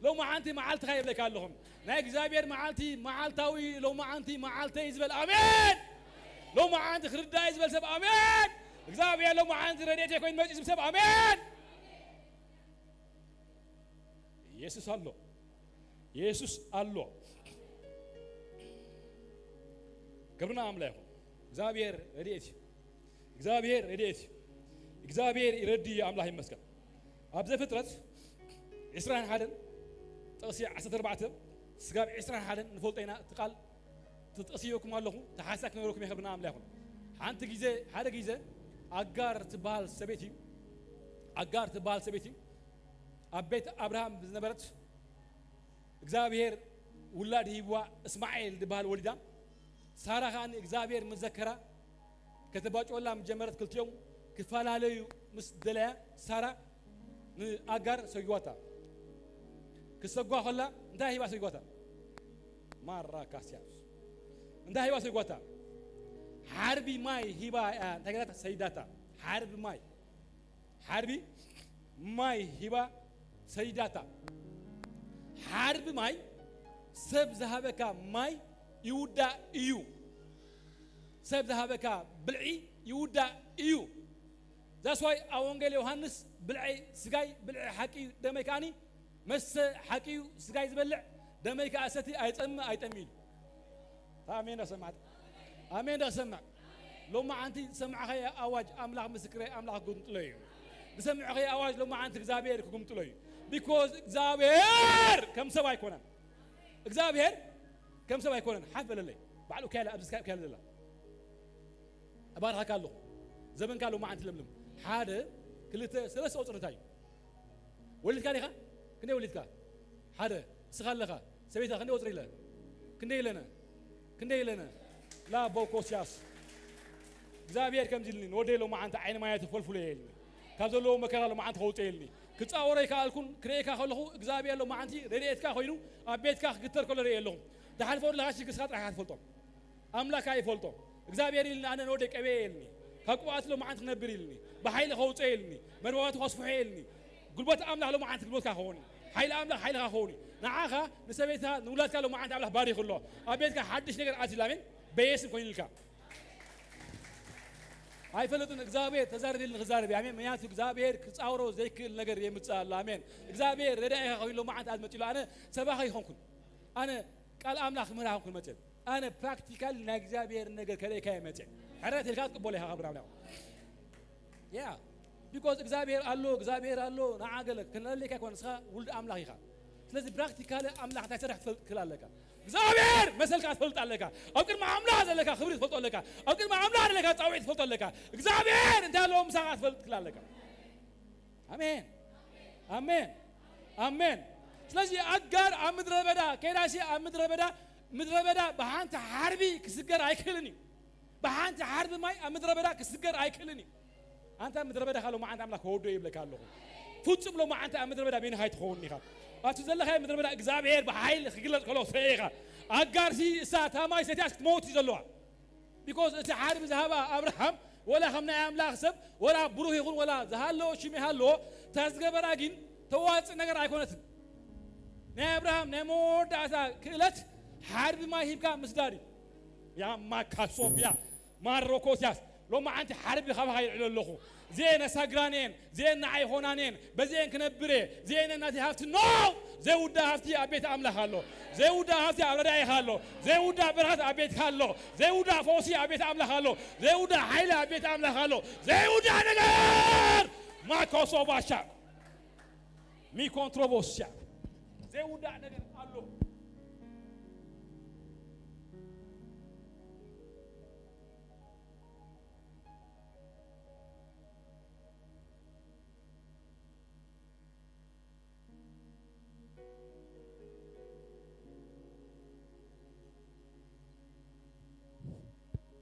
ሎማዓንቲ መዓልትኻ ይብለካ ኣለኹም። ናይ እግዚኣብሔር መዓልቲ መዓልታዊ እዩ። ሎማዓንቲ መዓልተይ ዝበል ኣሜን። ሎማዓንቲ ክርዳእ እዩ ዝበል ሰብ ኣሜን። እግዚኣብሔር ሎማዓንቲ ረድኤተይ ኮይኑ መጺኡ ዝብል ሰብ ኣሜን። የሱስ ኣሎ። የሱስ ኣሎ። ክብርና ኣምላኽ ይኹን። እግዚኣብሔር ረድኤት እዩ። እግዚኣብሔር ረድኤት እዩ። እግዚኣብሔር ይረዲ እዩ። ኣምላኽ ይመስገን። ኣብ ዘፍጥረት ዕስራን ሓደን ጥቕሲ ዓሰርተ ኣርባዕተ ስጋብ ዕስራን ሓደን ንፈልጦ ኢና። እቲ ቃል ተጠቕስዮኩም ኣለኹ። ተሓሳ ክነግረኩም እየ። ክብርና ኣምላኽ ይኹን። ሓንቲ ግዜ፣ ሓደ ግዜ ኣጋር ትበሃል ሰበይቲ፣ ኣጋር ትበሃል ሰበይቲ ኣብ ቤት ኣብርሃም ዝነበረት እግዚኣብሔር ውላድ ሂብዋ እስማኤል ዝበሃል ወሊዳ። ሳራ ከኣ እግዚኣብሔር ምስ ዘከራ ከተባጭወላ ምስ ጀመረት ክልቲኦም ክፈላለዩ ምስ ደለያ ሳራ ንኣጋር ሰጊዋታ። ክሰጓ ከላ እንታይ ሂባ ሰጊዋታ? ማራ ካስያስ እንታይ ሂባ ሰጊዋታ? ሓርቢ ማይ ሂባ እያ። እንታይ ገይራታ? ሰይዳታ። ሓርቢ ማይ ሓርቢ ማይ ሂባ ሰይዳታ። ሓርቢ ማይ ሰብ ዝሃበካ ማይ ይውዳእ እዩ። ሰብ ዝሃበካ ብልዒ ይውዳእ እዩ። ዛስዋይ ኣብ ወንጌል ዮሃንስ ብልዐይ ስጋይ ብልዒ ሓቂ እዩ፣ ደመይ ከዓኒ መስተ ሓቂ እዩ። ስጋይ ዝበልዕ ደመይ ከኣ ሰቲ ኣይጸምእ ኣይጠሚ ኢሉ። ኣሜን ዳሰማዕት ኣሜን ዳሰማዕ ሎማዓንቲ ዝሰማዕኻዮ ኣዋጅ ኣምላኽ ምስክረይ ኣምላኽ ክጉምጥሎ እዩ። ዝሰምዕኻዮ ኣዋጅ ሎማዓንቲ እግዚኣብሔር ክጉምጥሎ እዩ። ቢኮዝ እግዚኣብሔር ከም ሰብ ኣይኮነን። እግዚኣብሔር ከም ሰብ ኣይኮነን። ሓፍ በለለይ። ባዕሉ ኪያለ ኣብዚ ስካይፕ ኪያለ ዘላ እባርኻካ ኣለኹ። ዘበንካ ሎማዓንቲ ለምልም። ሓደ ክልተ ሰለስተ ቁፅሪ እንታይ እዩ? ወሊድካ ዲኻ? ክንደይ ወሊድካ? ሓደ። እስኻ ኣለኻ? ሰበይትኻ ክንደይ ወፅሪ ኢለ? ክንደይ ኢለነ? ክንደይ ኢለነ? ላ ቦኮስያስ እግዚኣብሔር ከምዚ ኢልኒ ንወደይ ሎማዓንቲ ዓይኒ ማያት ፈልፍሎ እየ ኢልኒ። ካብ ዘለዎ መከራ ሎማዓንቲ ከውፀ ኢልኒ። ክፃወሮ ኣይከኣልኩን። ክርእየካ ከለኹ እግዚኣብሔር ሎማዓንቲ ረድኤትካ ኮይኑ ኣብ ቤትካ ክግተር ከሎ ርእየ ኣለኹ። ትሓልፎ ዘለኻ ሽግርካ ጥራሕ ትፈልጦ። ኣምላኽ ኣይፈልጦ። እግዚኣብሔር ኢልኒ ኣነ ንወደይ ቀብየ ኢልኒ። ካብ ቅብኣት ሎማዓንቲ ክነብር ኢልኒ። ብሓይሊ ከውፀ ኢልኒ። መርበባቱ ከስፍሖ ኢልኒ። ጉልበት ኣምላኽ ሎማዓንቲ ጉልበትካ ክኸውን እዩ። ሓይሊ ኣምላኽ ሓይልኻ ክኸውን እዩ። ንዓኻ ንሰበይትኻ ንውላድካ ሎማዓንቲ ኣምላኽ ባሪኹ ኣሎ። ኣብ ቤትካ ሓድሽ ነገር ኣትዩ ኣሎ። ኣሜን። በየስም ኮይኑ ኢልካ ኣይፈልጥን። እግዚኣብሔር ተዛረብ ኢልኒ ክዛረብ እዩ። ኣሜን። ምክንያቱ እግዚኣብሔር ክፃወሮ ዘይክእል ነገር የምፅእ ኣሎ። ኣሜን። እግዚኣብሔር ረዳኢኻ ኮይኑ ሎማዓንቲ ኣዝመፅእ ኣሎ። ኣነ ሰባኺ ኣይኮንኩን። ኣነ ቃል ኣምላኽ ክምህር ኣይኮንኩን መፅእ። ኣነ ፕራክቲካል ናይ እግዚኣብሔር ነገር ከርእየካ እየ መፅእ። ሕረት ኢልካ ክትቅበሎ ኢኻ። ክብር ኣምላኽ። ያ ቢኮዝ እግዚኣብሔር ኣሎ፣ እግዚኣብሔር ኣሎ። ንዓ ገለ ክነለካ ኣይኮነ፣ ንስኻ ውሉድ ኣምላኽ ኢኻ። ስለዚ ፕራክቲካል ኣምላኽ እንታይ ሰርሕ ትፈልጥ ክል ኣለካ። እግዚኣብሔር መሰልካ ትፈልጥ ኣለካ። ኣብ ቅድሚ ኣምላኽ ዘለካ ክብሪ ትፈልጦ ኣለካ። ኣብ ቅድሚ ኣምላኽ ዘለካ ጻውዒት ትፈልጦ ኣለካ። እግዚኣብሔር እንታይ ኣለዎ ምሳኻ ትፈልጥ ክል ኣለካ። ኣሜን ኣሜን ኣሜን። ስለዚ ኣጋር ኣብ ምድረ በዳ ከይዳሲ ኣብ ምድረ በዳ ምድረ በዳ ብሓንቲ ሓርቢ ክስገር ኣይክእልን እዩ። ብሓንቲ ሓርቢ ማይ ኣብ ምድረ በዳ ክስገር ኣይክእልን እዩ። ኣንታ ምድረ በዳ ካሎ መዓንት ኣምላኽ ከወዶ ይብለካ ኣለኹ። ፍጹም ሎ መዓንት ኣብ ምድረ በዳ ቤንኻ ኣይትኸውን ኢኻ። ኣብቲ ዘለኻዮ ምድረ በዳ እግዚኣብሔር ብሓይሊ ክግለጽ ከሎ ሰ ኢኻ። ኣጋርሲ እሳ እታ ማይ ሰትያስ ክትመውት እዩ ዘለዋ። ቢኮዝ እቲ ሓርቢ ዝሃባ ኣብርሃም ወላ ከም ናይ ኣምላኽ ሰብ ወላ ብሩህ ይኹን ወላ ዝሃለዎ ሽም ይሃለዎ እታ ዝገበራ ግን ተዋጽእ ነገር ኣይኮነትን። ናይ ኣብርሃም ናይ መወዳእታ ክእለት ሓርቢ ማይ ሂብካ ምስዳድ እዩ። ያ ማካሶፍያ ማሮኮስያስ ሎማዓንቲ ሓርቢ ካባኻ ይልዕሎ ኣለኹ። ዜን ኣሳግራን እየን፣ ዜን ንዓይ ኾናን እየን፣ በዚኤን ክነብር እየ፣ ዜን ናተይ ሃፍቲ ኖ! ዘይውዳእ ሃፍቲ ኣብ ቤት ኣምላኽ ኣሎ። ዘይውዳእ ሃፍቲ ኣብ ረዳኢኻ ኣሎ። ዘይውዳእ ብርሃት ኣብ ቤትካ ኣሎ። ዘይውዳእ ፈውሲ ኣብ ቤት ኣምላኽ ኣሎ። ዘይውዳእ ሓይሊ ኣብ ቤት ኣምላኽ ኣሎ። ዘይውዳእ ነገር ማኮሶ ባሻ ሚኮንትሮቦስያ ዘይውዳእ ነገር ኣሎ።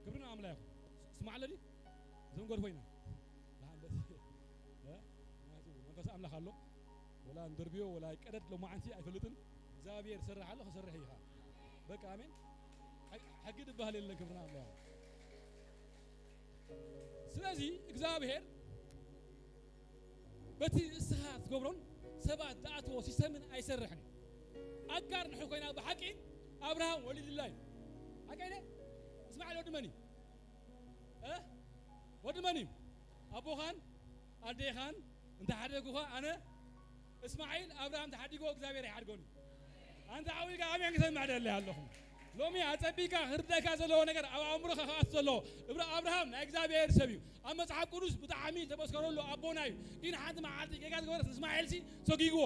ክብሪ ንኣምላኽ ይኹን። ስማዕ ኣለኒ? እዞም ጎርፎ ኢና። ደሓን ደስ። እ? ምኽንያቱ መንፈስ ኣምላኽ ኣሎ። ወላ እንደርብዮ፣ ወላ ቀደድ ሎማዓንቲ ኣይፈልጥን። እግዚኣብሔር ዝሰርሕ ኣሎ፣ ክሰርሕ እዩ ኸዓ። በቃ ኣሜን። ሕጊ ዝበሃል የለን። ክብሪ ንኣምላኽ ይኹን። ስለዚ እግዚኣብሔር በቲ ንስኻ ትገብሮን ሰባት ዝኣትዎ ሲስተምን ኣይሰርሕን እዩ። ኣጋር ንሕር ኮይና ብሓቂ ኣብርሃም ወሊድላ እዩ። ሓቂ ኣይደ? እስማዕኤል ወዲ መን እዩ? እ? ወዲ መን እዩ? ኣቦኻን ኣዴኻን እንተሓደጉኻ ኣነ እስማዒል ኣብርሃም ተሓዲጎ እግዚኣብሔር ይሓድጎኒ። ኣንተ ዓዊልካ ኣሜን ክሰምዕ ደለ ኣለኹም። ሎሚ ኣጸቢካ ክርደካ ዘለዎ ነገር ኣብ ኣእምሮኻ ክኣቱ ዘለዎ እብራ ኣብርሃም ናይ እግዚኣብሔር ሰብ እዩ። ኣብ መጽሓፍ ቅዱስ ብጣዕሚ ተመስከረሉ ኣቦና እዩ። ግን ሓንቲ መዓልቲ ጌጋ ዝገበረት እስማዒል ሲ ሰጊግዎ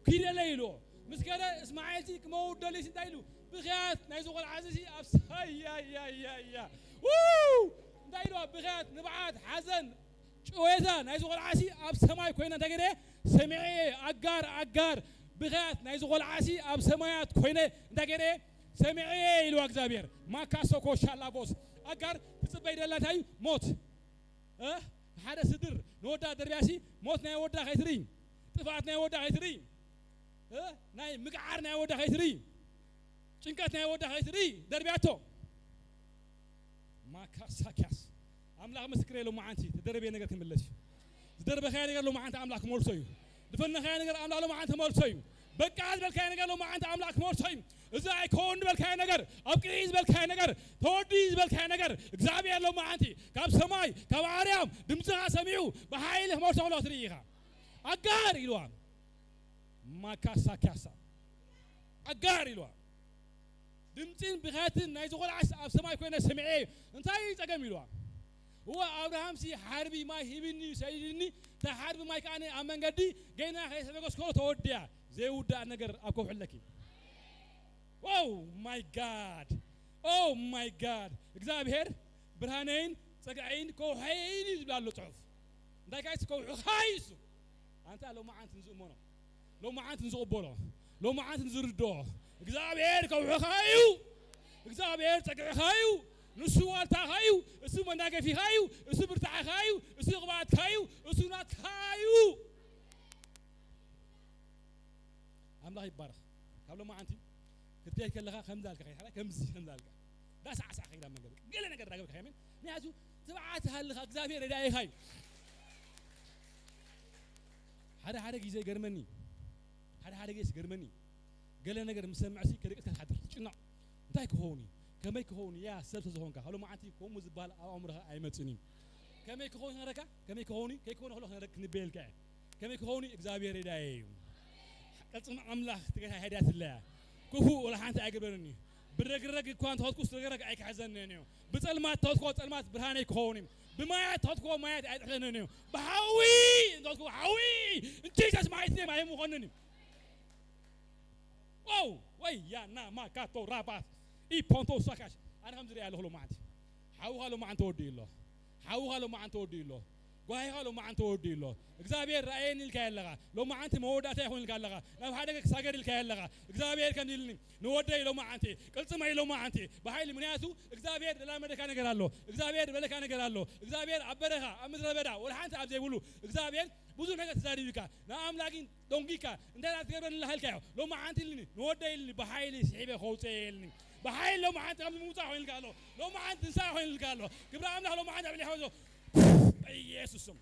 ኪደለ ኢልዎ ምስ ከደ እስማዒል ሲ ክመውት ደልዩ ሲ እንታይ ኢሉ ብኽያት ናይ ዝቆልዓ ሲ ኣብ ሳያያያያ እንታይ ኢልዋ ብኽያት ንብዓት ሓዘን ጭወዛ ናይ ዝቆልዓሲ ኣብ ሰማይ ኮይነ እንታይ ገይረ ሰሚዐ ኣጋር ኣጋር ብኽያት ናይ ዝቆልዓሲ ኣብ ሰማያት ኮይነ እንታይ ገይረ ሰሚዐ ኢልዋ እግዚኣብሔር። ማካሶ ኮሻላቦስ ኣጋር ትጽበይ ደላ እንታይ እዩ ሞት። እ? ሓደ ስድር ንወዳ ደርብያሲ ሞት ናይ ወዳ ከይትርኢ፣ ጥፍኣት ናይ ወዳ ከይትርኢ፣ እ? ናይ ምግዓር ናይ ወዳ ከይትርኢ፣ ጭንቀት ናይ ወዳ ከይትርኢ ደርብያቶ። ማካሳኪያስ ኣምላኽ ምስክር የሎ መዓንቲ ተደረበ ነገር ክምለስ እዩ። ዝደርበኻዮ ነገር ሎመዓንቲ ኣምላኽ ክመልሶ እዩ። ዝፈነኻዮ ነገር ኣምላኽ ሎመዓንቲ ክመልሶ እዩ። በቃ ዝበልካዮ ነገር ሎመዓንቲ ኣምላኽ ክመልሶ እዩ። እዚ ኣይኮን ዝበልካዮ ነገር ኣብ ቅዒ ዝበልካዮ ነገር ተወዲ ዝበልካዮ ነገር እግዚኣብሔር ሎመዓንቲ ካብ ሰማይ ካብ ኣርያም ድምፅኻ ሰሚዑ ብሓይሊ ክመልሶ ከሎ ትርኢ ኢኻ። ኣጋር ኢልዋ ማካሳኪያሳ ኣጋር ኢልዋ ድምፅን ብኸትን ናይ ዝኾነ ዓስ ኣብ ሰማይ ኮይነ ሰሚዐ እዩ። እንታይ እዩ ፀገም ኢልዋ። እወ ኣብርሃም ሲ ሓርቢ ማይ ሂብኒ ሰይድኒ ተሓርቢ ማይ ከዓኒ ኣብ መንገዲ ገና ከይሰበገስኮ ተወድያ ዘይውዳእ ነገር ኣብ ከውሕለኪ። Oh my God! Oh my God! እግዚኣብሔር ብርሃነይን ፀግዐይን ከውሐይን እዩ ዝብል ኣሎ ፅሑፍ። እንታይ ካይስ ከውሕኻ እዩ እሱ። ኣንታ ሎመዓንቲ ንዝእመኖ ሎመዓንቲ ንዝቕበሎ ሎመዓንቲ ንዝርድኦ እግዚኣብሔር ከውሕኻ እዩ። እግዚኣብሔር ፀግዕኻ እዩ። ንሱ ዋልታኻ እዩ። እሱ መናገፊኻ እዩ። እሱ ብርታዕኻ እዩ። እሱ ቅብኣትካ እዩ። እሱ ናትካ እዩ። ኣምላኽ ይባረኽ። ካብ ሎመዓንቲ ክትከይድ ከለኻ ከምዚ ኣልካ ከይሓላ ከምዚ ከምዚ ኣልካ ዳሳዕሳዕ ከይዳ መንገዲ ገለ ነገር ዳገብካ ከመን ምክንያቱ ትብዓት ሃልኻ እግዚኣብሔር ረዳኢኻ እዩ። ሓደ ሓደ ግዜ ገርመኒ ሓደ ሓደ ግዜ ገርመኒ ገለ ነገር ምስ ሰምዕሲ ከደቅስካ ትሓድር ትጭነቕ እንታይ ክኸውን እዩ ከመይ ክኸውን እያ ሰብ ተዝኾንካ ካብ ሎመዓንቲ ከምኡ ዝበሃል ኣብ ኣእምሮኻ ኣይመፅን እዩ። ከመይ ክኸውን ክነረካ ከመይ ክኸውን እዩ ከይክኾነ ከሎ ክንበየልካ እየ። ከመይ ክኸውን እግዚኣብሔር ዳየ እዩ። ቅልጽም ኣምላኽ ትገታ ሄዳትለያ ክፉእ ወላ ሓንቲ ኣይግበርን እዩ። ብረግረግ እኳ እንተኸድኩስ ረግረግ ኣይክሕዘንን እዩ። ብጸልማት ተኸድኩ ጸልማት ብርሃነይ ክኸውን እዩ። ብማያት ተኸድኩ ማያት ኣይጥሕለንን እዩ። ብሓዊ እንተኸድኩ ሓዊ እንጂሰስ ማይት ኔም ኣይምኾንን እዩ። ዋው ወይ ያና ማካቶ ራባስ ኢ ፖንቶ ሳካሽ ኣነ ከም ዝሪኣ ኣለኹ ሎማዓንቲ ሓውኻ ሎማዓንቲ ተወዲኡ ኣሎ። ሓውኻ ሎማዓንቲ ተወዲኡ ኣሎ። ጓሂኻ ሎማዓንቲ ተወዲኡ ኣሎ። እግዚኣብሔር ራእየኒ ኢልካ ኣለኻ። ሎማዓንቲ መወዳእታ ይኹን ኢልካ ኣለኻ። ናብ ሓደ ክሳገር ኢልካ ኣለኻ። እግዚኣብሔር ከም ኢልኒ ንወደይ ሎማዓንቲ ቅልጽመይ ሎማዓንቲ ብሓይሊ ምክንያቱ እግዚኣብሔር ዘላመደካ ነገር ኣሎ። እግዚኣብሔር ዝበለካ ነገር ኣሎ። እግዚኣብሔር ኣብ በረኻ ኣብ ምድረ በዳ ወላ ሓንቲ ኣብ ዘይብሉ እግዚኣብሔር ብዙሕ ነገር ተዛሪብካ ንኣምላክ ደንጊካ እንታይ ዳ ትገብረኒ ኣለኻ ኢልካዮ። ሎሚ ሓንቲ ኢልኒ ንወደይ ኢልኒ ብሓይሊ ስሒበ ከውፅእ ኢልኒ ብሓይሊ ሎሚ ሓንቲ ከምዚ ምውፃእ ኮይንልካ ኣሎ። ሎሚ ሓንቲ ንሳ ኮይንልካ ኣሎ። ክብሪ ኣምላኽ ሎሚ ሓንቲ ኣብ ልዕሊ ኢየሱስ ስም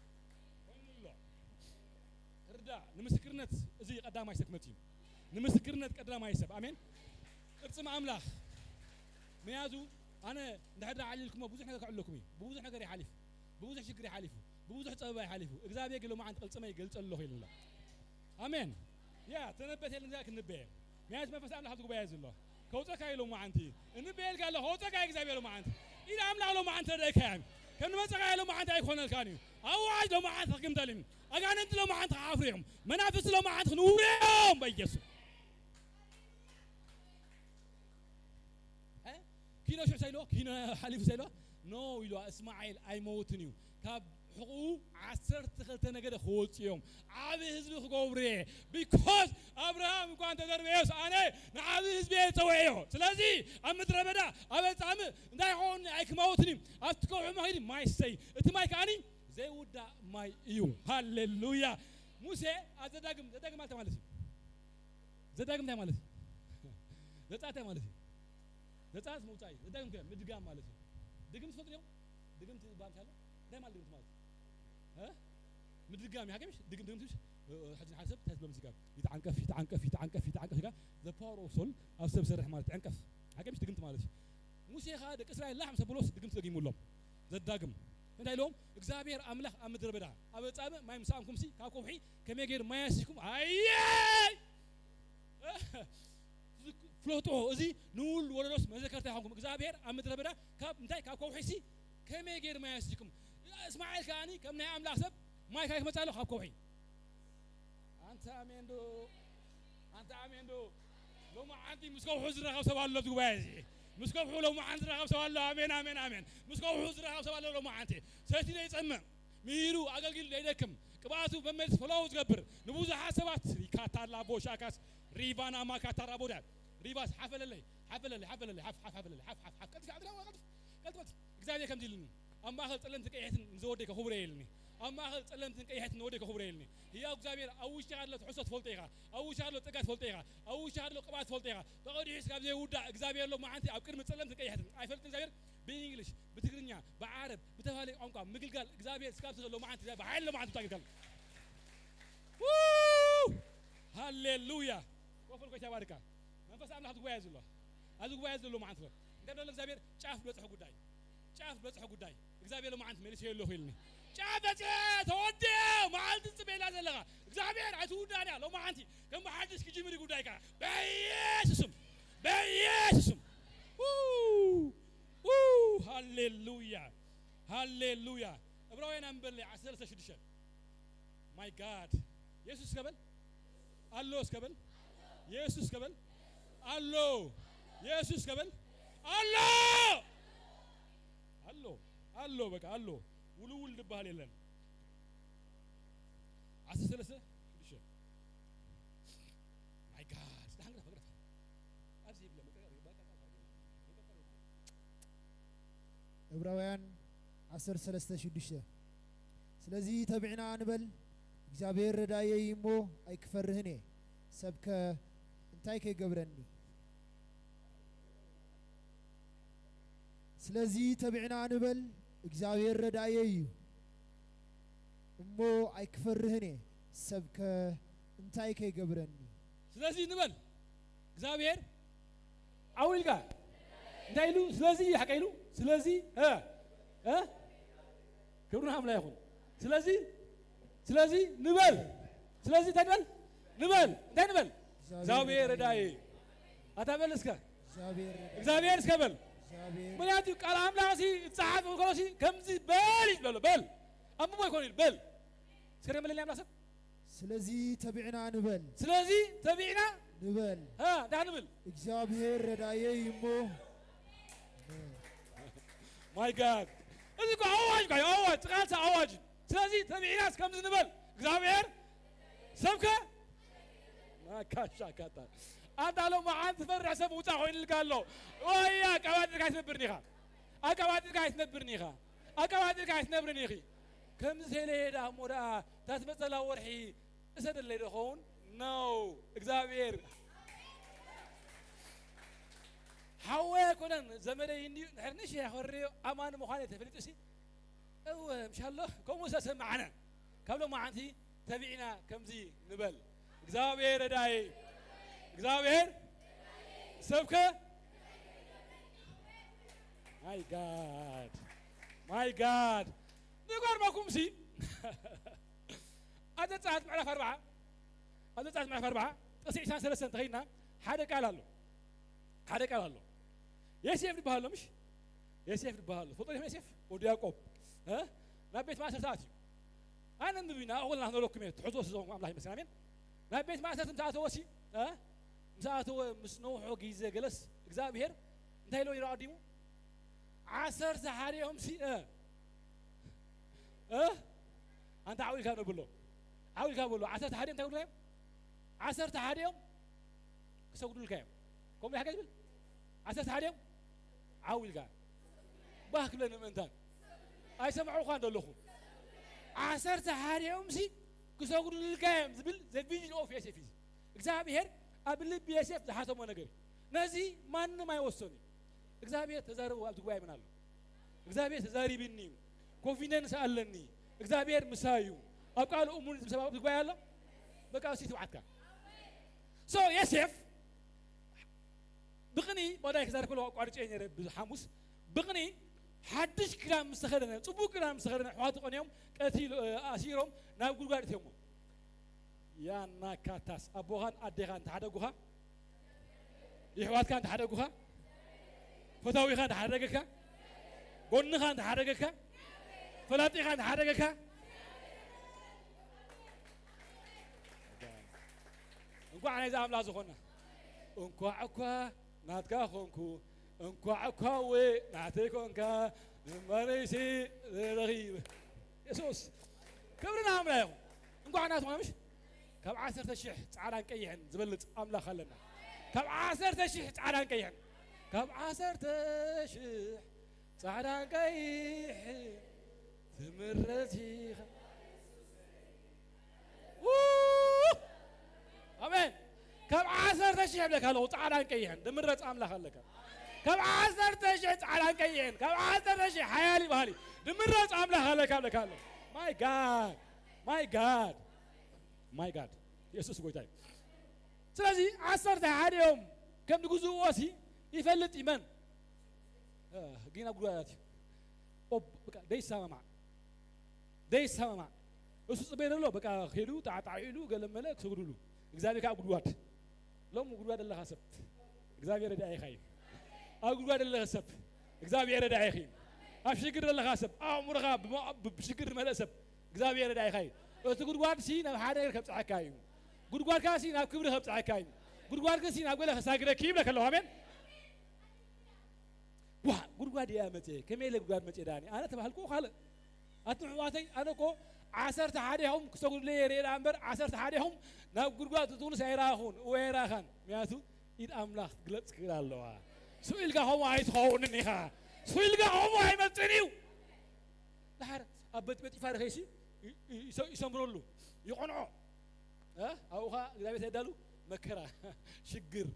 ኮይንሎ። ርዳ ንምስክርነት እዚ ቀዳማይ ሰክመት እዩ። ንምስክርነት ቀዳማይ ሰብ ኣሜን። ቅርፅም ኣምላኽ ምክንያቱ ኣነ እንድሕር ዓሊልኩሞ ብዙሕ ነገር ክዕለኩም እዩ። ብብዙሕ ነገር ይሓሊፍ ብብዙሕ ሽግር ይሓሊፉ ብብዙሕ ፀበባ ይሓሊፉ እግዚኣብሔር ግን ሎማዓንቲ ቅልፅመይ ይገልፀ ኣለኹ ኢልና ኣሜን። ያ ተነበተልን ዛ ክንበየ ምክንያቱ መንፈስ ኣምላኽ ኣብዚ ጉባኤ ዘሎ ከውፀካ እዩ ሎማዓንቲ እንበየልካ ኣሎ ከውፀካ እዩ እግዚኣብሔር ሎማዓንቲ ኢድ ኣምላኽ ሎማዓንቲ ተደእካ እያ ከም ንመፀኻ ሎማዓንቲ ኣይኮነልካን እዩ ኣዋጅ ሎማዓንቲ ክግምተል እዩ ኣጋንንቲ ሎማዓንቲ ክሓፍሩ እዮም መናፍስቲ ሎማዓንቲ ክንውርዮም በኢየሱስ ኪኖ ሽሕ ሳይልዎ ኪኖ ሓሊፉ ሳይልዎ ኖ ኢልዋ እስማኤል ኣይመውትን እዩ ካብ ሕቑኡ ዓሰርተ ክልተ ነገደ ክወፁ እዮም ዓብ ህዝቢ ክገብሩ እየ because ኣብርሃም እኳ እንተዘርበዮስ ኣነ ንዓብ ህዝቢ እየ ዝፀውዐዮ ስለዚ ኣብ ምድረ በዳ ኣብ ፃምእ እንታይ ክኸውን ኣይክመውትን እዩ ኣብቲ ከውሒ መኺድ ማይ ሰይ እቲ ማይ ከዓኒ ዘይውዳእ ማይ እዩ ሃሌሉያ ሙሴ ኣብ ዘዳግም ዘዳግም ኣልተ ማለት እዩ ዘዳግም እንታይ ማለት እዩ ዘፃት እንታይ ማለት እዩ ዘፃት ምውፃእ እዩ ዘዳግም ከ ምድጋም ማለት እዩ ድግም ትፈልጡ እዮም ድግም ትባል ካለ እንታይ ማለት ድግም ማለት እ ምድጋም እዩ ሓገምሽ ድግም ድግም ትሽ ሕጂ ንሓደ ሰብ እንታይ ትብሎም እዚጋ? ይትዓንቀፍ፣ ይትዓንቀፍ፣ ይትዓንቀፍ፣ ይትዓንቀፍ ኢልካ፣ the power of soul ኣብ ሰብ ዝሰርሕ ማለት ትዕንቀፍ። ሓቂ ምሽ ድግምቲ ማለት እዩ። ሙሴ ኸኣ ደቂ እስራኤል ላሕ ምስ ኣበሎስ ድግምቲ ደጊሙሎም። ዘዳግም። እንታይ ኢሎም? እግዚኣብሔር ኣምላኽ ኣብ ምድረ በዳ፣ ኣብ ኣጻብእ ማይ ምስ ሰኣንኩምሲ፣ ካብ ከውሒ ከመይ ገይሩ ማይ ኣስይኩም? ኣየይ! ፍለጦ፣ እዚ ንውሉድ ወለዶስ መዘከርታ ይኹንኩም። እግዚኣብሔር ኣብ ምድረ በዳ ካብ እንታይ? ካብ ከውሒሲ ከመይ ገይሩ ማይ ኣስይኩም? እስማኤል ከኣኒ ከም ናይ ኣምላኽ ሰብ ማይ ካይ ክመጽእ ኣሎ? ካብ ከውሒ። ኣንታ ኣሜን ዶ? ኣንታ ኣሜን ዶ? ሎማዓንቲ ምስ ከውሑ ዝራኸብ ሰብ ኣሎ ኣብዚ ጉባኤ እዚ። ምስ ከውሑ ሎማዓንቲ ዝራኸብ ሰብ ኣሎ። ኣሜን፣ ኣሜን፣ ኣሜን። ምስ ከውሑ ዝራኸብ ሰብ ኣሎ ሎማዓንቲ። ሰቲ ዘይጸምእ፣ ምሂሩ ኣገልጊሉ ዘይደክም፣ ቅብኣቱ መመልስ ፈላው ዝገብር፣ ንብዙሓት ሰባት ሪካታላ ቦሻካስ ሪቫና ማካታራ ቦዳ ሪቫስ ሓፈለለይ፣ ሓፈለለይ፣ ሓፈለለይ፣ ሓፍ፣ ሓፍ፣ ሓፈለለይ፣ ሓፍ፣ ሓፍ፣ ሓፍ። ቀልጢፍ፣ ቀልጢፍ፣ ቀልጢፍ፣ ቀልጢፍ። እግዚኣብሔር ከምዚ ኢልኒ፣ ኣብ ማእከል ጸለምቲ ቀያሕትን ንዝወደይ ከኹብረ ኢልኒ። ኣብ ማእከል ጸለምትን ቀያሕትን ንወደይ ከኹብረ ኢልኒ። ህያው እግዚኣብሔር ኣብ ውሽጢ ኣሎ ትሕዝቶ ትፈልጦ ኢኻ። ኣብ ውሽጢ ኣሎ ጸጋ ትፈልጦ ኢኻ። ኣብ ውሽጢ ኣሎ ቅብኣት ትፈልጦ ኢኻ። ተቐዲሑ ስጋብ ዘይውዳእ እግዚኣብሔር ኣሎ መዓንቲ ኣብ ቅድሚ ጸለምትን ቀያሕትን። ኣይፈልጥን እግዚኣብሔር ብእንግሊሽ፣ ብትግርኛ፣ ብዓረብ፣ ብተፈላለየ ቋንቋ ምግልጋል እግዚኣብሔር ስጋብ ዘሎ መዓንቲ እግዚኣብሔር ብሓይሊ መዓንቲ ብታ ግልጋል። ው! ሃሌሉያ! ኮፍ በል፣ ጎይታ ይባርካ። መንፈስ ኣምላኽ ኣብዚ ጉባኤ ዘሎ፣ ኣብዚ ጉባኤ ዘሎ መዓንቲ። እንታይ ብሎ እግዚኣብሔር? ጫፍ ዝበጽሐ ጉዳይ፣ ጫፍ ዝበጽሐ ጉዳይ እግዚኣብሔር ሎማዓንቲ መሊሰ ኣለኹ ኢልኒ። ጫፍ በጽሐ፣ ተወዲአ፣ መዓልቲ ጽበየላ ዘለኻ እግዚኣብሔር ኣይትውዳእን እያ። ሎማዓንቲ ከም ብሓድሽ ክጅምር እዩ ጉዳይካ። በኢየሱስም፣ በኢየሱስም። ው! ው! ሃሌሉያ፣ ሃሌሉያ። ዕብራውያን ኣንበል ዓሰርተ ሰለስተ ሽዱሽተ። My God። የሱስ እስከ በል። ኣሎ እስከ በል። የሱስ እስከ በል። ኣሎ። የሱስ እስከ በል። ኣሎ። ኣሎ። ኣሎ፣ በቃ ኣሎ። ውልውል ዝበሃል የለን። ዓሰርተ ሰለስተ ሽዱሽተ። My God። ደሓን ግረፍ፣ ግረፍ። ኣብዚ ይብለ መቀ-፣ መቀ-፣ መቀ-፣ ዕብራውያን ዓሰርተ ሰለስተ ሽዱሽተ። ስለዚ ተቢዕና ንበል፣ እግዚኣብሔር ረዳየይ እሞ ኣይክፈርህን እየ፣ ሰብከ እንታይ ከይገብረኒ? ስለዚ ተቢዕና ንበል፣ እግዚኣብሔር ረዳየይ እዩ እሞ ኣይክፈርህን እየ፣ ሰብከ እንታይ ከይገብረኒ? ስለዚ ንበል፣ እግዚኣብሔር ዓው ኢልካ እንታይ ኢሉ? ስለዚ ሓቀ ኢሉ። ስለዚ፣ እ፣ እ፣ ክብሪ ንኣምላኽ ይኹን። ስለዚ፣ ስለዚ ንበል። ስለዚ እንታይ ንበል? ንበል። እንታይ ንበል? እግዚኣብሔር ረዳኢ። ኣታ በል እስከ። እግዚኣብሔር ረዳኢ። እግዚኣብሔር እስከ በል። እግዚኣብሔር። ምክንያቱ ቃል ኣምላኽ ሲ ዝጸሓፍ ከሎ ሲ ከምዚ በል እዩ ዝበሎ። በል። ኣንብቦ ይኮን ኢሉ። በል። እስከ ደመለኒ ኣምላኽ ሰብ። ስለዚ ተቢዕና ንበል። ስለዚ ተቢዕና ንበል። እ፣ እንታይ ንብል? እግዚኣብሔር ረዳየይ እሞ። My God። እዚ እኮ ኣዋጅ እኮ እዩ፣ ኣዋጅ፣ ቃልሲ ኣዋጅ እዩ። ስለዚ ተቢዕናስ ከምዚ ንበል፣ እግዚኣብሔር ሰብከ ማካሻ ካታ። ኣንታ ሎማዓንቲ ዝፈርሕ ሰብ ውፃእ ኮይኑልካ ኣሎ። ወይ ኣቀባጢርካ ኣይትነብርን ኢኻ። ኣቀባጢርካ ኣይትነብርን ኢኻ። ኣቀባጢርካ ኣይትነብርን ኢኺ። ከምዚ ተይለ ደኣ እሞ ደኣ እታ ትመፀላ ወርሒ እሰደለይ ዶ ኸውን? ነው። እግዚኣብሔር ሓወይ ኣይኮነን ዘመደይ እንድዩ፣ ንሕርንሽ ያኸርዮ ኣማን ምዃነ ተፈሊጡሲ። እወ፣ ምሻሎ፣ ከምኡ ዝተሰማዕነ። ካብ ሎማዓንቲ ተቢዕና ከምዚ ንበል። እግዚኣብሔር ረዳኢ፣ እግዚኣብሔር ሰብከ። My God፣ my God። ንገርመኩምሲ፣ ኣብ ዘጸኣት ምዕራፍ ኣርብዓ፣ ኣብ ዘጸኣት ምዕራፍ ኣርብዓ፣ ጥቕሲ ዕስራን ሰለስተን እንተኸይድና፣ ሓደ ቃል ኣሎ። ሓደ ቃል ኣሎ። ዮሴፍ ዝበሃል ኣሎ፣ ምሽ? ዮሴፍ ዝበሃል ኣሎ። ትፈልጦ ዲኹም ዮሴፍ? ወዲ ያዕቆብ። እ? ናብ ቤት ማእሰርቲ ኣትዩ። ኣነ ምብና፣ ኣኹልና ክነለኩም እየ፣ ትሕዝቶ ስለ ዝኾንኩም ኣምላኽ ይመስገን፣ ኣሜን። ናብ ቤት ማእሰርቲ ምስ ኣተወ ሲ፣ እ? ምስ ኣተወ፣ ምስ ነውሖ ግዜ ገለስ፣ እግዚኣብሔር እንታይ ኢሎ ይረኣ ኣዲሙ? ዓሰርተ ሓዲኦም ሲ፣ እ? እ? ኣንታ ዓው ኢልካ ነብሎ። ዓው ኢልካ በሎ። ዓሰርተ ሓዲኦም እንታይ ክብሉካ እዮም? ዓሰርተ ሓዲኦም ክሰግዱልካ እዮም። ከምኡ ኢኻ ዝብል? ዓሰርተ ሓዲኦም ዓው ኢልካ። ባህ ክብለኒ ምእንታን። ኣይሰማዕኹኻን ዘለኹ። ዓሰርተ ሓዲኦም ሲ ክሰግዱልካ እዮም ዝብል the vision of ዮሴፍ እዩ። እግዚኣብሔር ኣብ ልቢ ዮሴፍ ዝሓተሞ ነገር እዩ። ነዚ ማንም ኣይወሰኑ እዩ። እግዚኣብሔር ተዛረቡ ኣብቲ ጉባኤ ምን ኣሎ? እግዚኣብሔር ተዛሪብኒ እዩ። ኮንፊደንስ ኣለኒ። እግዚኣብሔር ምሳይ እዩ። ኣብ ቃሉ እሙን ዝብል ሰብ ኣብቲ ጉባኤ ኣሎ? በቃ እሱ ትብዓትካ። ሶ የሴፍ ብቕኒ ባዳይ ክዛረብ ከሎ ኣቋርጨ ነረ ብሓሙስ ብቕኒ ሓድሽ ክዳን ምስ ተኸደነ፣ ጽቡቕ ክዳን ምስ ተኸደነ፣ ኣሕዋቱ ቀንዮም ቀቲሉ፣ ኣሲሮም ናብ ጉድጓድ እትዮሞ። ያና ካታስ ኣቦኻን ኣዴኻን ተሓደጉኻ፣ ይሕዋትካ እንተሓደጉኻ፣ ፈታዊኻ እንተሓደገካ፣ ጎንኻ እንተሓደገካ፣ ፈላጢኻ እንተሓደገካ፣ እንኳዕ ናይዚ ኣምላኽ ዝኾና። እንኳዕ እኳ ናትካ ኾንኩ፣ እንኳዕ እኳ ወ ናተይ ኮንካ፣ ንመሪሲ ረኺብ። የሱስ ክብሪ ንኣምላኽ ይኹን። እንኳዕ ናትና ምሽ ካብ ዓሰርተ ሽሕ ጻዕዳን ቀይሕን ዝበልጽ ኣምላኽ ኣለና። ካብ ዓሰርተ ሽሕ ጻዕዳን ቀይሕን፣ ካብ ዓሰርተ ሽሕ ጻዕዳን ቀይሕን ትምረጽ ኢኻ። ው! ኣሜን። ካብ ዓሰርተ ሽሕ እብለካ ኣለኹ፣ ጻዕዳን ቀይሕን ድምረጽ ኣምላኽ ኣለካ። ካብ ዓሰርተ ሽሕ ጻዕዳን ቀይሕን፣ ካብ ዓሰርተ ሽሕ ሓያል ይበሃል እዩ። ድምረጽ ኣምላኽ ኣለካ እብለካ ኣለኹ። My God, my God, my God። የሱስ ጎይታ እዩ። ስለዚ ዓሰርተ ሓደ እዮም ከም ዝግዝእዎ ሲ ይፈልጥ እዩ። መን? እ፣ ግን ኣብ ጉዳያት እዩ። ኦብ-፣ በቃ ደይሰማማዕ፣ ደይሰማማዕ። እሱ ጽበይ ዘሎ በቃ ኸይዱ ጣዕጣዕ ኢሉ ገለመለ ክሰግዱሉ። እግዚኣብሔር ከዓ ጉድጓድ። ሎም ጉድጓድ ዘለኻ ሰብ እግዚኣብሔር ረዳኢኻ እዩ። ኣብ ጉድጓድ ዘለኻ ሰብ እግዚኣብሔር ረዳኢኻ እዩ። ኣብ ሽግር ዘለኻ ሰብ፣ ኣእምሮኻ ብመ-፣ ብ-፣ ብሽግር ዝመልአ ሰብ እግዚኣብሔር ረዳኢኻ እዩ። እቲ ጉድጓድ ሲ ናብ ሓደ ነገር ከብጽሐካ እዩ። ጉድጓድካ ሲ ናብ ክብሪ ከብጽሐካ እዩ። ጉድጓድካ ሲ ናብ ገለ ከሳግረክ እዩ ይብለካ ኣለኹ። ኣሜን። ዋ፣ ጉድጓድ እያ መጽየ። ከመይ ኢለ ጉድጓድ መጽየ ዳኒ? ኣነ ተባህልኩ ካልእ። ኣቱም ኣሕዋተይ፣ ኣነ እኮ ዓሰርተ ሓደ ኢኹም ክሰግዱለይ የርኢ ደኣ እምበር፣ ዓሰርተ ሓደ ኢኹም ናብ ጉድጓድ ትጥውሉስ ኣይረኣኹን፣ እወ ኣይረኣኻን። ምክንያቱ ኢድ ኣምላኽ ክትግለጽ ክእል ኣለዋ። ስኡ ኢልካ ከምኡ ኣይትኸውንን ኢኻ። ስኡ ኢልካ ከምኡ ኣይመጽእን እዩ። ድሓር ኣብ ቤት ጴጢፋር ኸይሲ ይ-፣ ይ-፣ ይሰ-፣ ይሰምረሉ፣ ይቐንዖ። እ? ኣብኡ ኸኣ እግዚኣብሔር የዳሉ መከራ፣ ሽግር፣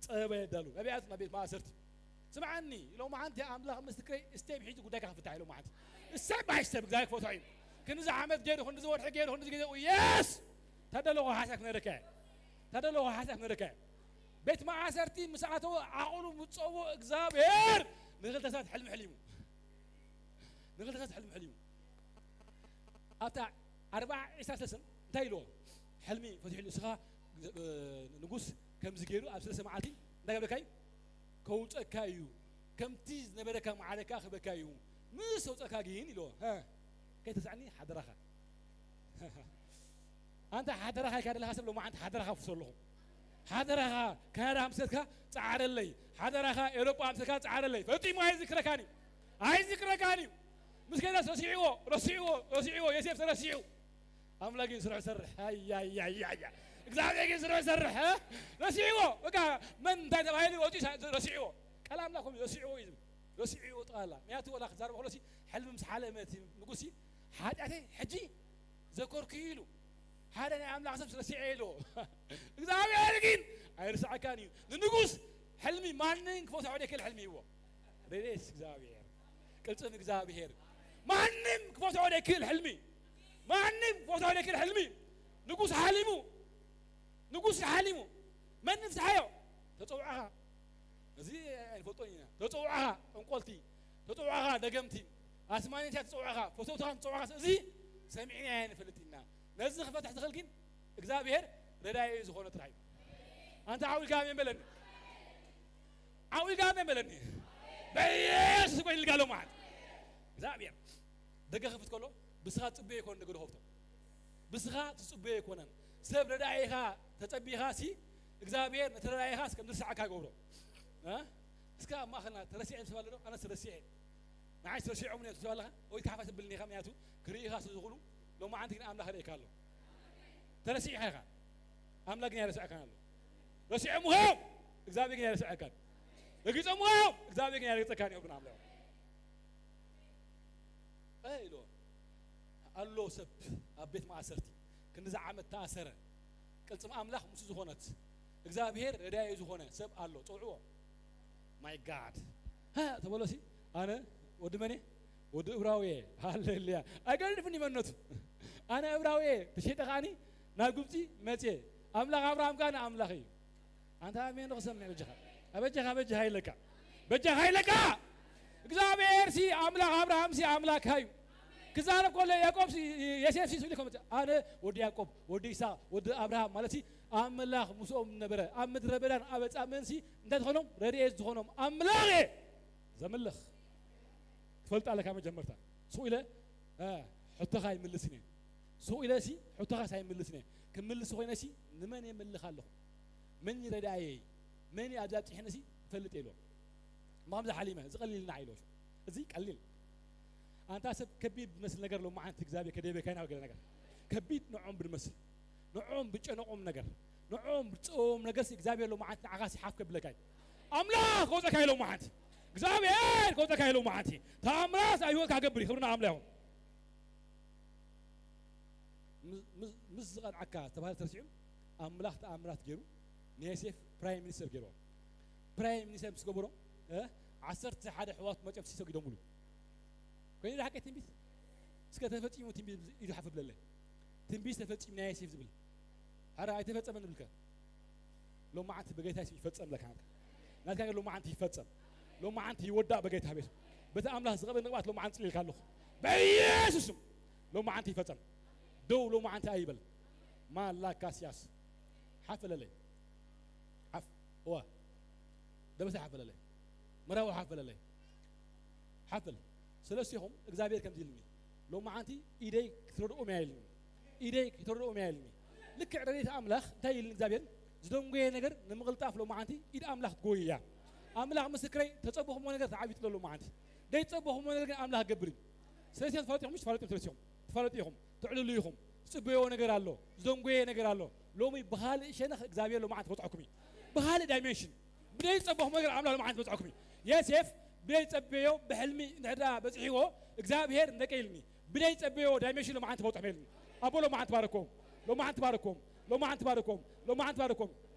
ጸበባ የዳሉ። ነቢያት ናብ ቤት ማእሰርቲ። ስምዓኒ፣ ሎማዓንቲ ኣምላኽ ምስክረይ፣ ስቴፕ ሒዙ ጉዳይካ ክፍታሕ እዩ ሎማዓንቲ። ስቴፕ ባይ ስቴፕ እግዚኣብሔር ክፈትሖ እዩ። ክንዚ ዓመት ገይሩ፣ ክንዚ ወርሒ ገይሩ፣ ክንዚ ግዜ፣ የስ! ታደለኹ ሓሳብ ክነረካ እየ። ታደለኹ ሓሳብ ክነረካ እየ። ቤት ማእሰርቲ ምስ ኣተወ፣ ዓቕሉ ምጸዎ እግዚኣብሔር ንኽልተ ሰባት ሕልሚ ሕሊሙ። ንኽልተ ሰባት ሕልሚ ሕሊሙ። ኣብታ ኣርብዓ ዒስራ ሰለስተን እንታይ ኢልዎ? ሕልሚ ፈትሕሉ፣ እስኻ፣ እ፣ ንጉስ ከምዚ ገይሩ ኣብ ሰለስተ መዓልቲ እንታይ ክብለካ እዩ? ከውፀካ እዩ። ከምቲ ዝነበረካ ማዕረካ ክህበካ እዩ። ምስ ኣውፀካ ግን ኢልዎ፣ ሀ፣ ከይተስኣኒ ሓደራኻ። ኣንታ ሓደራኻ ኢልካ ዘለኻ ሰብ ሎማዓንቲ ሓደራኻ ፍሶ ኣለኹ። ሓደራኻ ካናዳ ኣምሰልካ ጸዓረለይ። ሓደራኻ ኤውሮጳ ኣምሰልካ ጸዓረለይ። ፈጺሙ ኣይዝክረካን እዩ። ኣይዝክረካን እዩ። ምስ ከዳስ ረሲዕዎ፣ ረሲዕዎ፣ ረሲዕዎ። ዮሴፍ ተረሲዑ። ኣምላኽ ግን ስርሑ ይሰርሕ። ኣያያያያ። እግዚኣብሔር ግን ስርሑ ይሰርሕ። እ? ረሲዕዎ። በቃ መን እንታይ ተባሂሉ ወጺኡ ሳ-፣ ረሲዕዎ። ቃል ኣምላኽ ከምኡ ረሲዕዎ እዩ ዝብል። ረሲዕዎ ጠቕላላ። ምክንያቱ ወላ ክዛረብ ከሎ ሲ፣ ሕልሚ ምስ ሓለመ እቲ ንጉስ ሲ፣ ሓጢኣተይ ሕጂ ዘከርኩ ኢሉ። ሓደ ናይ ኣምላኽ ሰብ ረሲዐ ኢልዎ። እግዚኣብሔር ግን ኣይርስዓካን እዩ። ንንጉስ ሕልሚ ማንም ክፈትሖ ዘይክእል ሕልሚ ይዎ። ሬስ እግዚኣብሔር፣ ቅልጽም እግዚኣብሔር። ማንም ክፈትሖ ዘይክእል ሕልሚ። ማንም ክፈትሖ ዘይክእል ሕልሚ። ንጉስ ሓሊሙ። ንጉስ ሓሊሙ። መን ንፍትሓዮ? ተጸውዓኻ። እዚ ኣይንፈልጦን ኢና። ተጸውዓኻ ጠንቆልቲ፣ ተጸውዓኻ ደገምቲ፣ ኣስማኒታ ተጸውዓኻ፣ ፈተውትኻ ተጸውዓኻ፣ እዚ ሰሚዕና ኣይንፈልጥ ኢና። ነዚ ክፈትሕ ዝኽእል ግን እግዚኣብሔር ረዳኢ ዝኾነ ጥራሕ እዩ። ኣንታ ዓው ኢልካ ኣሜን በለኒ። ዓው ኢልካ ኣሜን በለኒ። በኢየሱስ እኮ ኢልካ ኣለኹ ማለት። እግዚኣብሔር ደገ ክፍት ከሎ ብስኻ ትጽበዮ ኣይኮነን ደገ ዝኸፍቶ። ብስኻ ትጽበዮ ኣይኮነን። ሰብ ረዳኢኻ ተጸቢኻ ሲ እግዚኣብሔር ነቲ ረዳኢኻስ ከም ዝረስዓካ ይገብሮ። እ? እስከ ኣብ ማእኸልና ተረሲዐ ሰብ ኣሎ ዶ? ኣነስ ረሲዐ። ንዓይስ ረሲዖም እዮም ትብል ኣለኻ? ወይ ካሕፋ ተብልኒ ኢኻ፣ ምክንያቱ ክርእኻ ስለ ዝኽእሉ፣ ሎማዓንቲ ግን ኣምላኽ የርእየካ ኣሎ። ተረሲዕካ ኢኻ። ኣምላኽ ግን ኣይረስዐካን ኣሎ። ረሲዖምኻ እዮም፣ እግዚኣብሔር ግን ኣይረስዐካን። ረጊጾምኻ እዮም፣ እግዚኣብሔር ግን ኣይረግጸካን እዮም ግን ኣምላኽ። እ፣ ኢልዎ ኣሎ ሰብ ኣብ ቤት ማእሰርቲ ክንዲ ዓመት ተኣሰረ። ቅልጽም ኣምላኽ ምስኡ ዝኾነት እግዚኣብሔር ረዳኢ ዝኾነ ሰብ ኣሎ። ጸውዕዎ። My God። ሃ፣ ተበሎሲ፣ ኣነ ወዲ መን እየ? ወዲ እብራዊ እየ። ሃሌሉያ። ኣይገድፍን እዩ መንነቱ። ኣነ እብራዊ እየ። ተሸይጠ ከኣኒ ናብ ግብጺ መጽየ። ኣምላኽ ኣብርሃም ከኣ ንኣምላኽ እዩ። ኣንታ ኣሜን ዶ ክሰምዕ በጃኻ? ኣበጃኻ በጃኻ ኢለካ። በጃኻ ኢለካ። እግዚኣብሔር ሲ ኣምላኽ ኣብርሃም ሲ ኣምላኽ እዩ። ክዛረብ ከሎ ያዕቆብ ሲ፣ ዮሴፍ ሲ ስብሊ ከመ ኣነ ወዲ ያዕቆብ፣ ወዲ ይስሐቅ፣ ወዲ ኣብርሃም ማለት ሲ ኣምላኽ ምስኦም ነበረ። ኣብ ምድረ በዳን ኣብ ኣጻምእን ሲ እንታይ ዝኾኖም? ረድኤት ዝኾኖም ኣምላኽ እየ ዘምልኽ። ትፈልጥ ኣለካ መጀመርታ። ሱቕ ኢለ፣ እ፣ ሕቶኻ ኣይምልስን እየ። ሱቕ ኢለ ሲ ሕቶኻስ ኣይምልስን እየ። ክምልስ ኮይነ ሲ ንመን የምልኽ ኣለኹ? መን ረዳየይ? መን ኣብዚ ኣብጺሕኒ ሲ እፈልጥ እየ ኢሎም። እሞ ከምዚ ሓሊመ፣ እዚ ቀሊል ንዓይ ኢሎ። እዚ ቀሊል። ኣንታ ሰብ ከቢድ ብመስል ነገር ሎማዓንቲ እግዚኣብሔር ከደይበካ ኢና ገለ ነገር። ከቢድ ንዖም ብንመስል። ንዖም ብጨነቆም ነገር። ንዖም ብፀዎም ነገር ሲ እግዚኣብሔር ሎማዓንቲ ንዓኻ ሲ ሓፍ ከብለካ እዩ። ኣምላኽ ከውፀካ ኢሎም መዓንቲ። እግዚኣብሔር ከውፀካ ኢሎም መዓንቲ። ተኣምራት ኣብ ህይወትካ ክገብር እዩ። ክብሪ ንኣምላኽ ይኹን። ምስ፣ ምስ፣ ምስ ዝቐንዓካ ዝተባህለ ተረሲዑ ኣምላኽ ተኣምራት ገይሩ ንዮሴፍ ፕራይም ሚኒስተር ገይርዎ። ፕራይም ሚኒስተር ምስ ገበሮ፣ እ፣ ዓሰርተ ሓደ ኣሕዋቱ መጨረሽቲ ሰጊዶምሉ። ኮይኑ ዶ ሓቀይ ትንቢት? እስከ ተፈጺሙ ትንቢት ኢዱ ሓፍ ብለለይ። ትንቢት ተፈጺሙ ናይ ዮሴፍ ዝብል። ሓረ ኣይተፈጸመን ንብልከ። ሎማዓንቲ ብጌታ ይፈጸም ለካ። ናትካ ነገር ሎማዓንቲ ይፈጸም። ሎማዓንቲ ይወዳእ በጌታ ቤት። በቲ ኣምላኽ ዝቐበል ንቕባት ሎማዓንቲ ጽልልካ ኣለኹ። በኢየሱስ ስም ሎማዓንቲ ይፈጸም። ደው ሎማዓንቲ ኣይበል። ማላካስያስ። ሓፍ ለለይ። ሓፍ። እዋ። ደበሳ ሓፍ ለለይ። መራዊ ሓፍ ለለይ። ሓፍ በል። ስለስቲኹም እግዚኣብሔር ከምዚ ኢልኒ። ሎማዓንቲ ኢደይ ክትረድኦም እያ ኢልኒ። ኢደይ ክትረድኦም እያ ኢልኒ። ልክዕ ረድኤት ኣምላኽ እንታይ ኢልኒ እግዚኣብሔር? ዝደንጎየ ነገር ንምቕልጣፍ ሎማዓንቲ ኢድ ኣምላኽ ትጎይ እያ። ኣምላኽ ምስክረይ፣ ተጸበኹምዎ ነገር ተዓቢጡ ኣሎ ሎማዓንቲ። ደይጸበኹምዎ ነገር ግን ኣምላኽ ገብር እዩ። ስለዚ ትፈልጡ ኢኹም፣ ምሽ ትፈልጡ ኢኹም፣ ትፈልጡ ኢኹም፣ ትዕልሉ ኢኹም። ዝጽበዮ ነገር ኣሎ፣ ዝደንጎየ ነገር ኣሎ። ሎሚ ብኻልእ ሸነኽ እግዚኣብሔር ሎማዓንቲ ክበጽሐኩም እዩ። ብኻልእ ዳይሜንሽን፣ ብደይጸበኹም ነገር ኣምላኽ ሎማዓንቲ ክበጽሐኩም እዩ። የሴፍ ብደይጸበዮ ብሕልሚ እንድሕር ደኣ በጺሕዎ፣ እግዚኣብሔር እንደቀ ኢልኒ፣ ብደይጸበዮ ዳይሜንሽን ሎማዓንቲ ክበጽሖም ኢልኒ። ኣቦ ሎማዓንቲ ባረኮም፣ ሎማዓንቲ ባረኮም፣ ሎማዓንቲ ባረኮም፣ ሎማዓንቲ ባረኮም።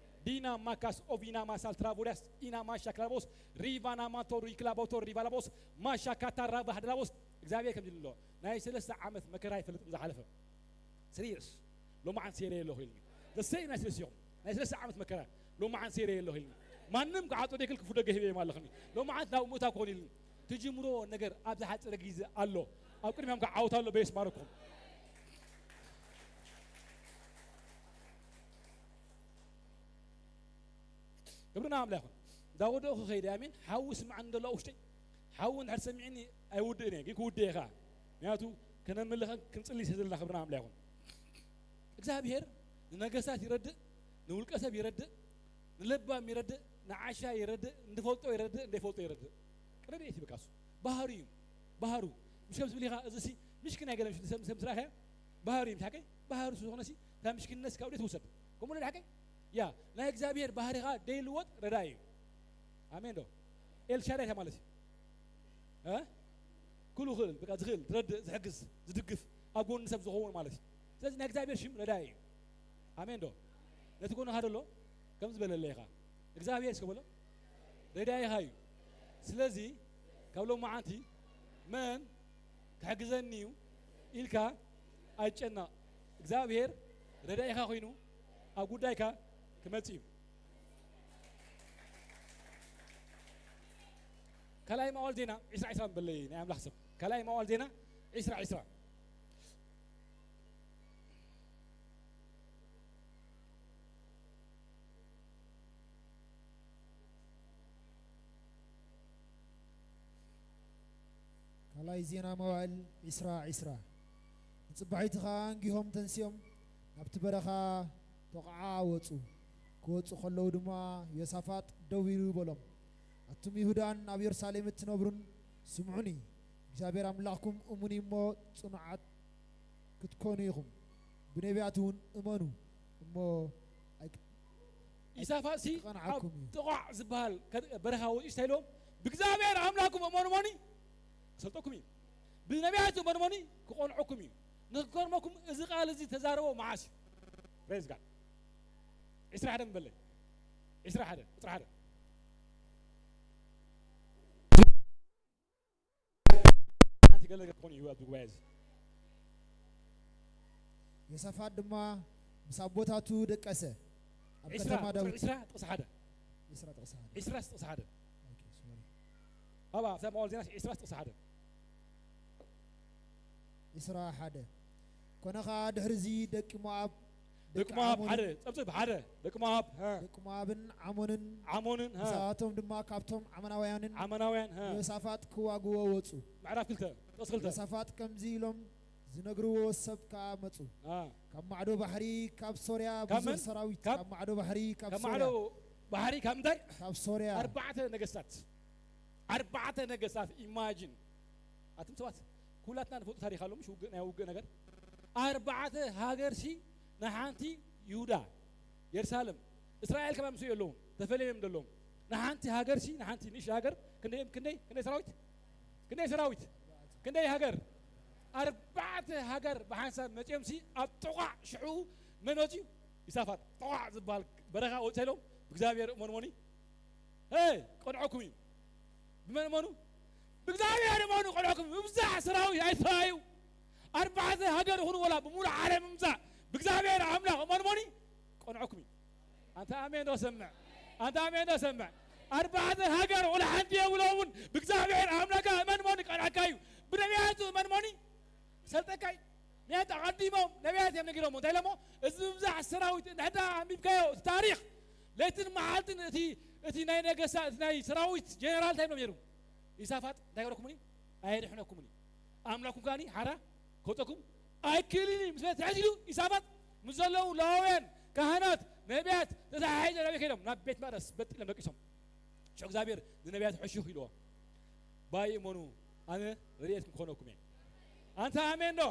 ዲና ማካስ ኦቪና ማሳል ትራቮዳስ ኢና ማሻ ክላቦስ ሪቫና ማቶ ሪክላቦቶ ሪቫላቦስ ማሻ ካታራ ባህድላቦስ እግዚኣብሔር ከምዚ ኢሉ ኣሎ። ናይ ሰለስተ ዓመት መከራ ኣይፈልጥን ዝሓለፈ። ስሪየስ። ሎማዓንቲ ሴረ የለኹ ኢልኒ። ዘሰይ ናይ ሰለስተ ኢኹም። ናይ ሰለስተ ዓመት መከራ። ሎማዓንቲ ሴረ የለኹ ኢልኒ። ማንም ክዓጾ ደይክል ክፉ ደገ ሂበ ኣለኽኒ። ሎማዓንቲ ናብ ምእታው ክኾን ኢልኒ። ትጅምሮ ነገር ኣብ ዝሓጸረ ግዜ ኣሎ። ኣብ ቅድሚያም ከዓ ዓወት ኣሎ በየስ ማረኩም። ክብርና ኣምላኽ ይኹን። እንዳወደእኹ ከይደ፣ ኣሜን። ሓዊ ስምዓኒ እንደሎ ኣብ ውሽጠይ። ሓዊ እንድሕር ሰሚዕኒ ኣይውድእን እየ፣ ግን ክውድእ እየ ኸዓ። ምክንያቱ ከነምልኸን ክንጽሊ ስለ ዘለና ክብርና ኣምላኽ ይኹን። እግዚኣብሔር ንነገስታት ይረድእ፣ ንውልቀ ሰብ ይረድእ፣ ንለባም ይረድእ፣ ንዓሻ ይረድእ፣ ንዝፈልጦ ይረድእ፣ እንደይፈልጦ ይረድእ። ረድኤት እዩ በቃ እሱ። ባህሩ እዩ። ባህሩ። ምሽ ከም ዝብል ኢኻ፣ እዚ ሲ ምሽክን ኣይገለም፣ ሰብ፣ ሰብ ምስ ረኣኸ ባህሩ እዩ፣ ምስ ሓቀይ? ባህሩ ዝኾነ ሲ፣ እታ ምሽክነት ካብ ደይ ትውሰድ። ከምኡ ዶ ሓቀይ? ያ፣ ናይ እግዚኣብሔር ባህሪ ኸዓ ደይልወጥ ረዳኢ እዩ። ኣሜን ዶ? ኤልሻዳይ እንታይ ማለት እዩ? እ? ኩሉ ክእል፣ በቃ ዝኽእል፣ ዝረድእ፣ ዝሕግዝ፣ ዝድግፍ፣ ኣብ ጎኒ ሰብ ዝኸውን ማለት እዩ። ስለዚ ናይ እግዚኣብሔር ሽም ረዳኢ እዩ። ኣሜን ዶ? ነቲ ጎንኻ ዘሎ ከምዚ በለለ ኢኻ። እግዚኣብሔር እስከ በሎ። ረዳኢኻ እዩ። ስለዚ ካብ ሎማዓንቲ መን ክሕግዘኒ እዩ ኢልካ ኣይጨነቕ። እግዚኣብሔር ረዳኢኻ ኮይኑ ኣብ ጉዳይካ ክመጽእ እዩ። ካልኣይ መዋዕል ዜና ዒስራ ዒስራ በለይ ናይ ኣምላኽ ሰብ። ካልኣይ መዋዕል ዜና ዒስራ ዒስራ። ካልኣይ ዜና መዋዕል ዒስራ ዒስራ። ንጽባሒቲ ኸኣ ኣንጊሆም ተንሲኦም ናብቲ በረኻ ተቑዓ ወጹ። ክወጹ ኸለዉ ድማ ዮሳፋጥ ደው ኢሉ በሎም፣ ኣቱም ይሁዳን ኣብ የሩሳሌም እትነብሩን ስምዑኒ። እግዚኣብሔር ኣምላኽኩም እሙን እዩ እሞ ጽኑዓት ክትኮኑ ኢኹም። ብነቢያት እውን እመኑ እሞ ኣይክ-፣ ኢሳፋሲ ኣብ ኣይክቐንዓኩም እዩ። ጥቋዕ ዝበሃል ከ-፣ በረኻ ወፂኡ እንታይ ኢሎም? ብእግዚኣብሔር ኣምላኽኩም እመኑ እሞኒ ክሰልጠኩም እዩ። ብነቢያት እመኑ እሞኒ ክቐንዐኩም እዩ። ንክገርመኩም እዚ ቃል እዚ ተዛረቦ መዓስ እዩ? ፕሬዝ ጋድ። ዒስራ ሓደ ምበለይ። ዒስራ ሓደ፣ ቁፅሪ ሓደ። ሓንቲ ገለ ነገር ክኾን እዩ ኣብዚ ጉባኤ እዚ። ዮሳፋጥ ድማ ምስ ኣቦታቱ ደቀሰ። ኣብ ዒስራ ከተማ ዳዊት ዒስራ ጥቕሲ ሓደ። ዒስራ ጥቕሲ ሓደ። ዒስራ ጥቕሲ ሓደ። ኦኬ፣ ሶሪ። ኣብ ሰማእወል ዜና ዒስራ ጥቕሲ ሓደ። ዒስራ ሓደ። ኮነ ኸኣ ድሕሪ እዚ ደቂ ሞኣብ፣ ደቂ ሞኣብ ዓሞንን፣ ሓደ ጸብጽብ ሓደ። ደቂ ሞኣብ፣ ሀ። ደቂ ሞኣብን ዓሞንን ዓሞንን፣ ሀ። ንሳቶም ድማ ካብቶም ዓማናውያንን ዓማናውያን፣ ሀ። ንዮሳፋጥ ክዋግዎ ወጹ። ምዕራፍ ክልተ ጥቕሲ ክልተ። ዮሳፋጥ ከምዚ ኢሎም ዝነግርዎ ሰብ ከኣ መጹ። አ። ካብ ማዕዶ ባሕሪ ካብ ሶርያ ካብ ብዙሕ መን? ሰራዊት ካብ ካብ ማዕዶ ባሕሪ ካብ ካብ ሶርያ ማዕዶ ባሕሪ ካብ ምንታይ? ካብ ሶርያ ኣርባዕተ ነገስታት። ኣርባዕተ ነገስታት። ኢማጂን። ኣቱም ሰባት፣ ኩላትና ንፈልጦ ታሪኽ ኣሎ፣ ምሽ ውግእ፣ ናይ ውግእ ነገር። ኣርባዕተ ሃገር ሲ ንሓንቲ ይሁዳ፣ የሩሳሌም፣ እስራኤል ከማን ምስ የለውን፣ ተፈልዮም እዮም ዘለዎም። ንሓንቲ ሃገር ሲ፣ ንሓንቲ ንእሽቶ ሃገር ክንደይ፣ ክንደይ፣ ክንደይ ሰራዊት? ክንደይ ሰራዊት? ክንደይ ሃገር? ኣርባዕተ ሃገር ብሓንሳብ መጺኦም ሲ ኣብ ጥቓዕ ሽዑ መን መጺኡ? ይሳፋጥ። ጥቓዕ ዝበሃል በረኻ ወጺኦም ብእግዚኣብሔር እመኑ እመኑ። ሄ፣ ቀንዖኩም እዩ። ብመን እመኑ? ብእግዚኣብሔር እመኑ፣ ቀንዖኩም። ምብዛሕ ሰራዊት ኣይተራዩ። ኣርባዕተ ሃገር ይኹን ወላ ብምሉእ ዓለም ምምጻእ ብእግዚኣብሔር ኣምላኽ እመኑ እመኑ፣ ቀንዖኩም እዩ። ኣንታ ኣሜን ዶ ሰምዕ? ኣንታ ኣሜን ዶ ሰምዕ? ኣርባዕተ ሃገር ወላ ሓንቲ የብሎምን። ብእግዚኣብሔር ኣምላካ እመን እመኑ፣ ቀንዓካ እዩ። ብነቢያቱ እመን እመኑ፣ ሰልጠካ እዩ። ምክንያቱ ኣቐዲሞም ነቢያት እዮም ነጊሮሞ። እንታይ ኢሎሞ? እዚ ምብዛሕ ሰራዊት እንድሕዳ ኣንቢብካዮ፣ እቲ ታሪኽ፣ ለይትን መዓልትን እቲ፣ እቲ ናይ ነገስታት፣ እቲ ናይ ሰራዊት ጀነራል እንታይ ኢሎም ነይሩ? ኢሳፋጥ እንታይ ገረኩምኒ? ኣየድሕነኩምኒ። ኣምላኩም ከኣኒ ሓራ ከውፀኩም ኣይክእልን እዩ። ምስ በለ ትሕት ኢሉ ኢሳፋጥ ምስ ዘለዉ ለዋውያን፣ ካህናት፣ ነቢያት ተተሓሒዞ ናበይ ከይዶም? ናብ ቤት መቕደስ በጥ ኢሎም ደቂሶም። ሽዑ እግዚኣብሔር ንነቢያት ሕሹኽ ኢልዎ። ባይ እመኑ፣ ኣነ ረድኤትኩም ክኾነኩም እየ። ኣንታ ኣሜን ዶ?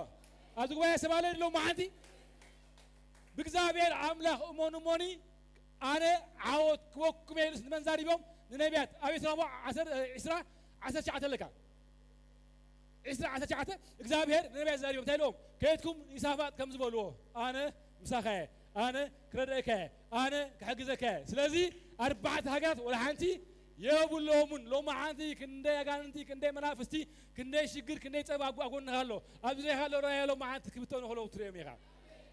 ኣብዚ ጉባኤ ሰብ ኣሎ ሎማዓንቲ? ብእግዚኣብሔር ኣምላኽ እመኑ እመኒ፣ ኣነ ዓወት ክወኩም እየ ኢሉስ ንመን ዛሪቦም? ንነቢያት። ኣብ ኤስራሞ ዓሰርተ፣ ዒስራ፣ ዓሰርተ ትሽዓተ ኣለካ። ዒስራ ዓሰርተ ትሽዓተ እግዚኣብሔር ንነቢያት ዛሪቦም እንታይ ኢልዎም? ከየድኩም ንኢሳፋጥ ከም ዝበልዎ፣ ኣነ ምሳኻ እየ፣ ኣነ ክረድአካ እየ፣ ኣነ ክሕግዘካ እየ። ስለዚ ኣርባዕተ ሃገራት ወላ ሓንቲ የብሎምን። ሎማዓንቲ ክንደይ ኣጋንንቲ፣ ክንደይ መናፍስቲ፣ ክንደይ ሽግር፣ ክንደይ ጸብ ኣብ ጎንኻ ኣሎ። ኣብዚ ርኢኻ ኣሎ ራእያ ሎማዓንቲ ክብተኑ ከለዉ ትርእዮም ኢኻ።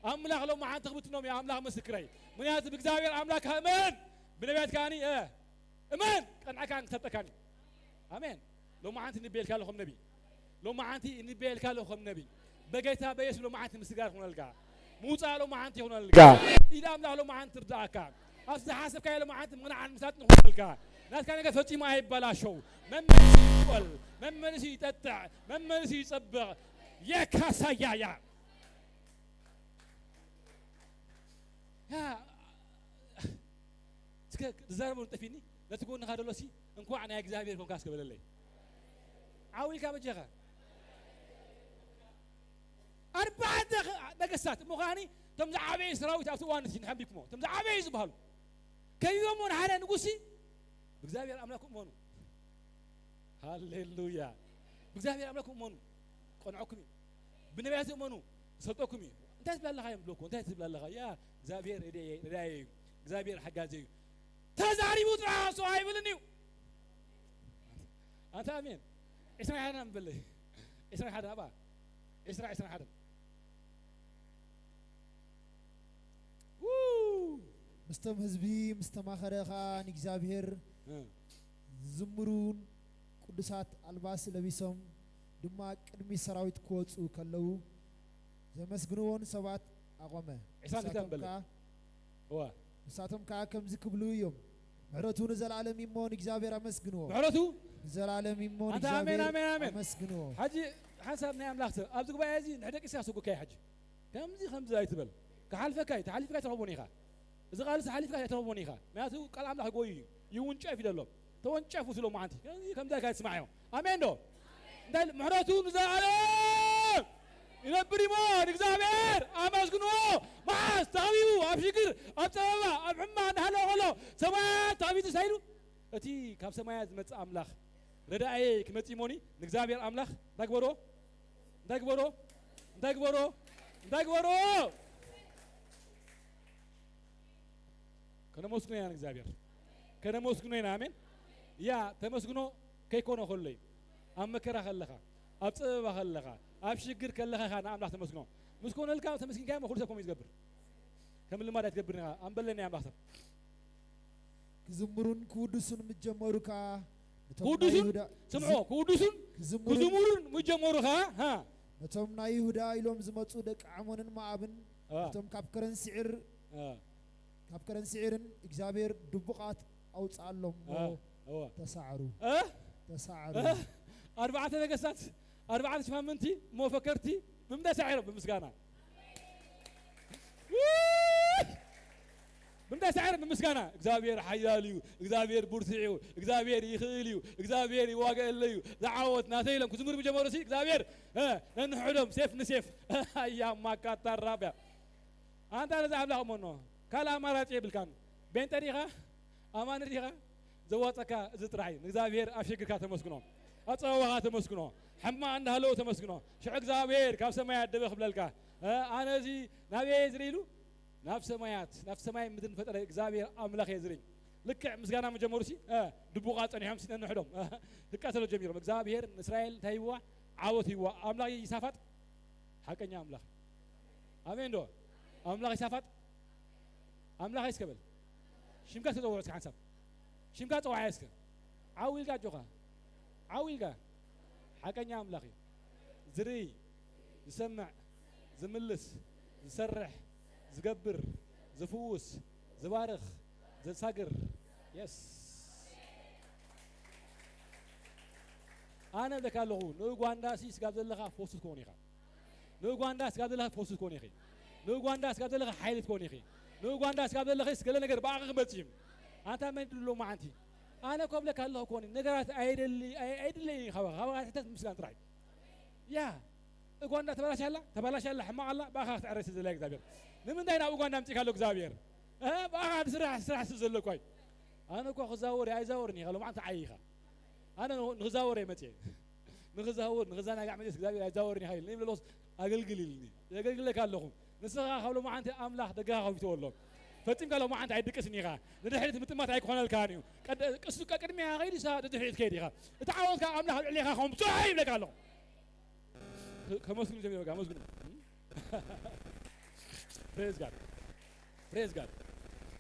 ኣምላኽ ሎማዓንቲ ክብትኖም እዩ። ኣምላኽ ምስክረይ። ምክንያቱ ብእግዚኣብሔር ኣምላክ እመን፣ ብነቢያት ከኣኒ፣ እ፣ እመን፣ ቀንዓካን ክሰጠካን እዩ። ኣሜን። ሎማዓንቲ ንቤልካ ኣለኹም ነቢ። ሎማዓንቲ እንበየልካ ኣለኹም ነቢ። በጌታ በኢየሱስ ሎማዓንቲ ምስጋር ይኹነልካ። ምውጻእ ሎማዓንቲ ይኹነልካ። ኢድ ኣምላኽ ሎማዓንቲ ትርዳእካ። ኣብ ዝሓሰብካዮ ሎማዓንቲ ምንዓን ምሳጥ ይኹነልካ። ናትካ ነገር ፈጺሙ ኣይበላሸው። መመልሲ ይቆል፣ መመልሲ ይጠጥዕ፣ መመልሲ ይጸብቕ። የካሳያያ። ያ፣ እስከ ዝዛረበሉ ጠፊኒ፣ ነቲ ጎንኻ ደሎ ሲ፣ እንኳዕ ናይ እግዚኣብሔር ኮንካ እስከ በለለይ። ዓው ኢልካ በጃኻ። ኣርባዕተ ኸ-፣ ነገስታት እሞ ከኣኒ፣ እቶም ዝዓበየ ሰራዊት ኣብቲ እዋን እቲ ንሓንቢብኩሞ፣ እቶም ዝዓበየ ዝበሃሉ፣ ከቢቦሞ ንሓደ ንጉሲ፣ ብእግዚኣብሔር ኣምላክ እመኑ። ሃሌሉያ። ብእግዚኣብሔር ኣምላክ እመኑ። ቀንዖኩም እዩ። ብነቢያት እመኑ። ዝሰልጠኩም እዩ። እንታይ ትብል ኣለኻ እዮም ብለኩ? እንታይ ትብል ኣለኻ? ያ እግዚኣብሔር ረዳየ፣ ረዳየ እዩ። እግዚኣብሔር ሓጋዚ እዩ። ተዛሪቡ ጥራሕ እሱ ኣይብልን እዩ። ኣንታ ኣሜን። ዒስራ ሓደን ኣንበለይ። ዒስራ ሓደን ኣብኣ። ዒስራ፣ ዒስራ ሓደን። ው! ምስቶም ህዝቢ ምስ ተማኸረ ኸኣ ንእግዚኣብሔር እ። ዝዝምሩን ቅዱሳት ኣልባስ ለቢሶም ድማ ቅድሚ ሰራዊት ክወጹ ከለዉ ዘመስግንዎን ሰባት ኣቖመ። ዒስራን ክልተን ንሳቶም በለ። ከኣ እዋ። ንሳቶም ከኣ ከምዚ ክብሉ እዮም፣ ምሕረቱ ንዘለኣለም እሞ ንእግዚኣብሔር ኣመስግንዎ። ምሕረቱ ንዘለኣለም እሞ ኣንታ ኣሜን፣ ንእግዚኣብሔር ኣሜን፣ ኣሜን። ኣመስግንዎ። ሕጂ ሓንሳብ ናይ ኣምላኽ ሰብ ኣብዚ ጉባኤ እዚ ንሕደቂ እስካ ስጉካይ ሕጂ ከምዚ ከምዚ ኣይትበል። ክሓልፈካ እዩ፣ ተሓሊፍካ ኣይትረኽቦን ኢኻ። እዚ ቃል እዚ ሓሊፍካ ኣይትረኽቦን ኢኻ። ምክንያቱ ቃል ኣምላኽ ጎዩ እዩ፣ ይውንጨፍ እዩ ዘሎ። ተወንጨፉ ስለ መዓንቲ ከምዚ ከምዚ ኢልካ ትስማዕ እዮም። ኣሜን ዶ? እንታይ ኢሉ? ምሕረቱ ንዘለኣለም ይነብር እሞ ንእግዚኣብሔር ኣመስግንዎ። መዓስ ተኸቢቡ ኣብ ሽግር፣ ኣብ ጸበባ፣ ኣብ ሕማቕ እናሃለወ ከሎ ሰማያት ተኸፊቱ እንታይ ኢሉ? እቲ ካብ ሰማያት ዝመጽእ ኣምላኽ ረዳእየ ክመጽእ እሞኒ ንእግዚኣብሔር ኣምላኽ እንታይ ግበርዎ? እንታይ ግበርዎ? እንታይ ግበርዎ? እንታይ ግበርዎ? ከነመስግኖ ኢና ንእግዚኣብሔር። ከነመስግኖ ኢና። ኣሜን። ያ ተመስግኖ ከይኮነ ከሎ እዩ። ኣብ መከራ ከለኻ፣ ኣብ ጸበባ ከለኻ፣ ኣብ ሽግር ከለኻ ኢኻ ንኣምላኽ ተመስግኖ። ምስ ኮነልካ ተመስጊንካዮ እሞ ኩሉ ሰብ ከምኡ እዩ ዝገብር። ከም ልማድ ኣይትገብርን ኢኻ። ኣንበለኒ ኣምላኽ ሰብ። ክዝምሩን ክውድሱን ምጀመሩ ከኣ ነቶም ናይ ክውድሱን ይሁዳ ስምዖ ክውድሱን ክዝምሩን ክዝምሩን ምጀመሩ ከኣ ሃ ነቶም ናይ ይሁዳ ኢሎም ዝመጹ ደቂ ዓሞንን መኣብን አ፣ ነቶም ካብ ከረን ስዒር አ፣ ካብ ከረን ስዒርን እግዚኣብሔር ድቡቓት ኣውጽኣሎም እሞ አ፣ እወ። ተሳዕሩ እ? ተሳዕሩ እ? ኣርባዕተ ነገስታት ኣርባዕተ ሽፋምንቲ እሞ ፈከርቲ ብምንታይ ሳዒሮም? ብምስጋና። ብምንታይ ሳዒሮም? ብምስጋና። እግዚኣብሔር ሓያል እዩ፣ እግዚኣብሔር ብርቱዕ እዩ፣ እግዚኣብሔር ይኽእል እዩ፣ እግዚኣብሔር ይዋገአለይ እዩ፣ ዝዓወት ናተይ ኢሎም ክዝምሩ ብጀመሩ ሲ እግዚኣብሔር እ፣ ነንሕዶም ሴፍ ንሴፍ ኣያ ማካታ ራብያ ኣንታ ነዚ ኣምላኽ እሞ ካልእ ኣማራጺ የብልካን። ቤንጠ ዲኻ? ኣማኒ ዲኻ? ዘዋጸካ እዚ ጥራይ እዩ። ንእግዚኣብሔር ኣብ ሽግርካ ተመስግኖ፣ ኣብ ጸበባኻ ተመስግኖ፣ ሕማቕ እንዳሃለወ ተመስግኖ። ሽዑ እግዚኣብሔር ካብ ሰማይ ኣደበ ክብለልካ፣ እ፣ ኣነ እዚ ናበይ እየ ዝርኢ ኢሉ ናብ ሰማያት፣ ናብ ሰማይ ምድርን ፈጠረ እግዚኣብሔር ኣምላኽ እየ ዝርኢ። ልክዕ ምስጋና መጀመሩ ሲ፣ እ፣ ድቡቓ ጸኒሖም ሲ ነንሕዶም፣ እ፣ ክቃተሉ ጀሚሮም። እግዚኣብሔር ንእስራኤል እንታይ ሂብዋ? ዓወት ሂብዋ። ኣምላኽ ይሳፋጥ ሓቀኛ ኣምላኽ። ኣሜን ዶ? ኣምላኽ ይሳፋጥ ኣምላኸይ እስከ በል። ሽምካ እስከ ጸውዖ እስከ ሓንሳብ። ሽምካ ጸውዓዮ እስከ። ዓው ኢልካ ኣጆኻ። ዓው ኢልካ። ሓቀኛ ኣምላኽ እዩ። ዝርኢ፣ ዝሰምዕ፣ ዝምልስ፣ ዝሰርሕ፣ ዝገብር፣ ዝፍውስ፣ ዝባርኽ፣ ዘሳግር። የስ። ኣነ እብለካ ኣለኹ፣ ንኡጓንዳ ሲ ስጋብ ዘለኻ ፈውሲ ትከውን ኢኻ። ንኡጓንዳ ስጋብ ዘለኻ ፈውሲ ትኮን ኢኺ። ንኡጓንዳ ስጋብ ዘለኻ ሓይሊ ትኮን ኢኺ። ንኡጓንዳ ስጋብ ዘለኺ ገለ ነገር ብኣኺ ክመጽእ እዩ። ኣንታ መን ድሎ መዓንቲ ኣነ ኮብለካ ኣለኹ ኮኒ ነገራት ኣይደሊ ኣይ- ኣይድለይ እዩ ካባኻ ካባኻ ሕተት ምስጋን ጥራይ። ያ እጓንዳ ተበላሽ ኣላ ተበላሽ ኣላ ሕማቕ ኣላ ብኣኻ ክትዕረስ ዘላ እግዚኣብሔር። ንምንታይ ናብ ኡጓንዳ ኣምጺእካ ኣሎ እግዚኣብሔር? እ፣ ብኣኻ ዝስራሕ ስራሕ ስ ዘሎ እኳ እዩ። ኣነ እኳ ክዛወር ኣይዛወርን ኢኻ ሎማዓንቲ ዓይ ኢኻ። ኣነ ንኽዛወር እየ መጽየ። ንኽዛወር ንኽዘናጋዕ መጽየስ እግዚኣብሔር ኣይዛወርን ኢኻ ኢልኒ ይብለሎስ ኣገልግል ኢልኒ። የገልግለካ ኣለኹ። ንስኻ ካብ ሎማዓንቲ ኣምላኽ ደገኻ ከፊትዎ ኣሎ። ፈጺምካ ሎማዓንቲ ኣይድቅስን ኢኻ። ንድሕሪት ምጥማት ኣይኮነልካን እዩ። ቀድ- ቅሱ ቀቅድሚያ ኸይድ ኢኻ ድድሕሪት ከይድ ኢኻ። እቲ ዓወትካ ኣምላኽ ኣብ ልዕሌኻ ከምፅሖ ይብለካ ኣለኹ። ከመስግኑ ጀሚሩ በቃ መስግኑ። Praise God. Praise God.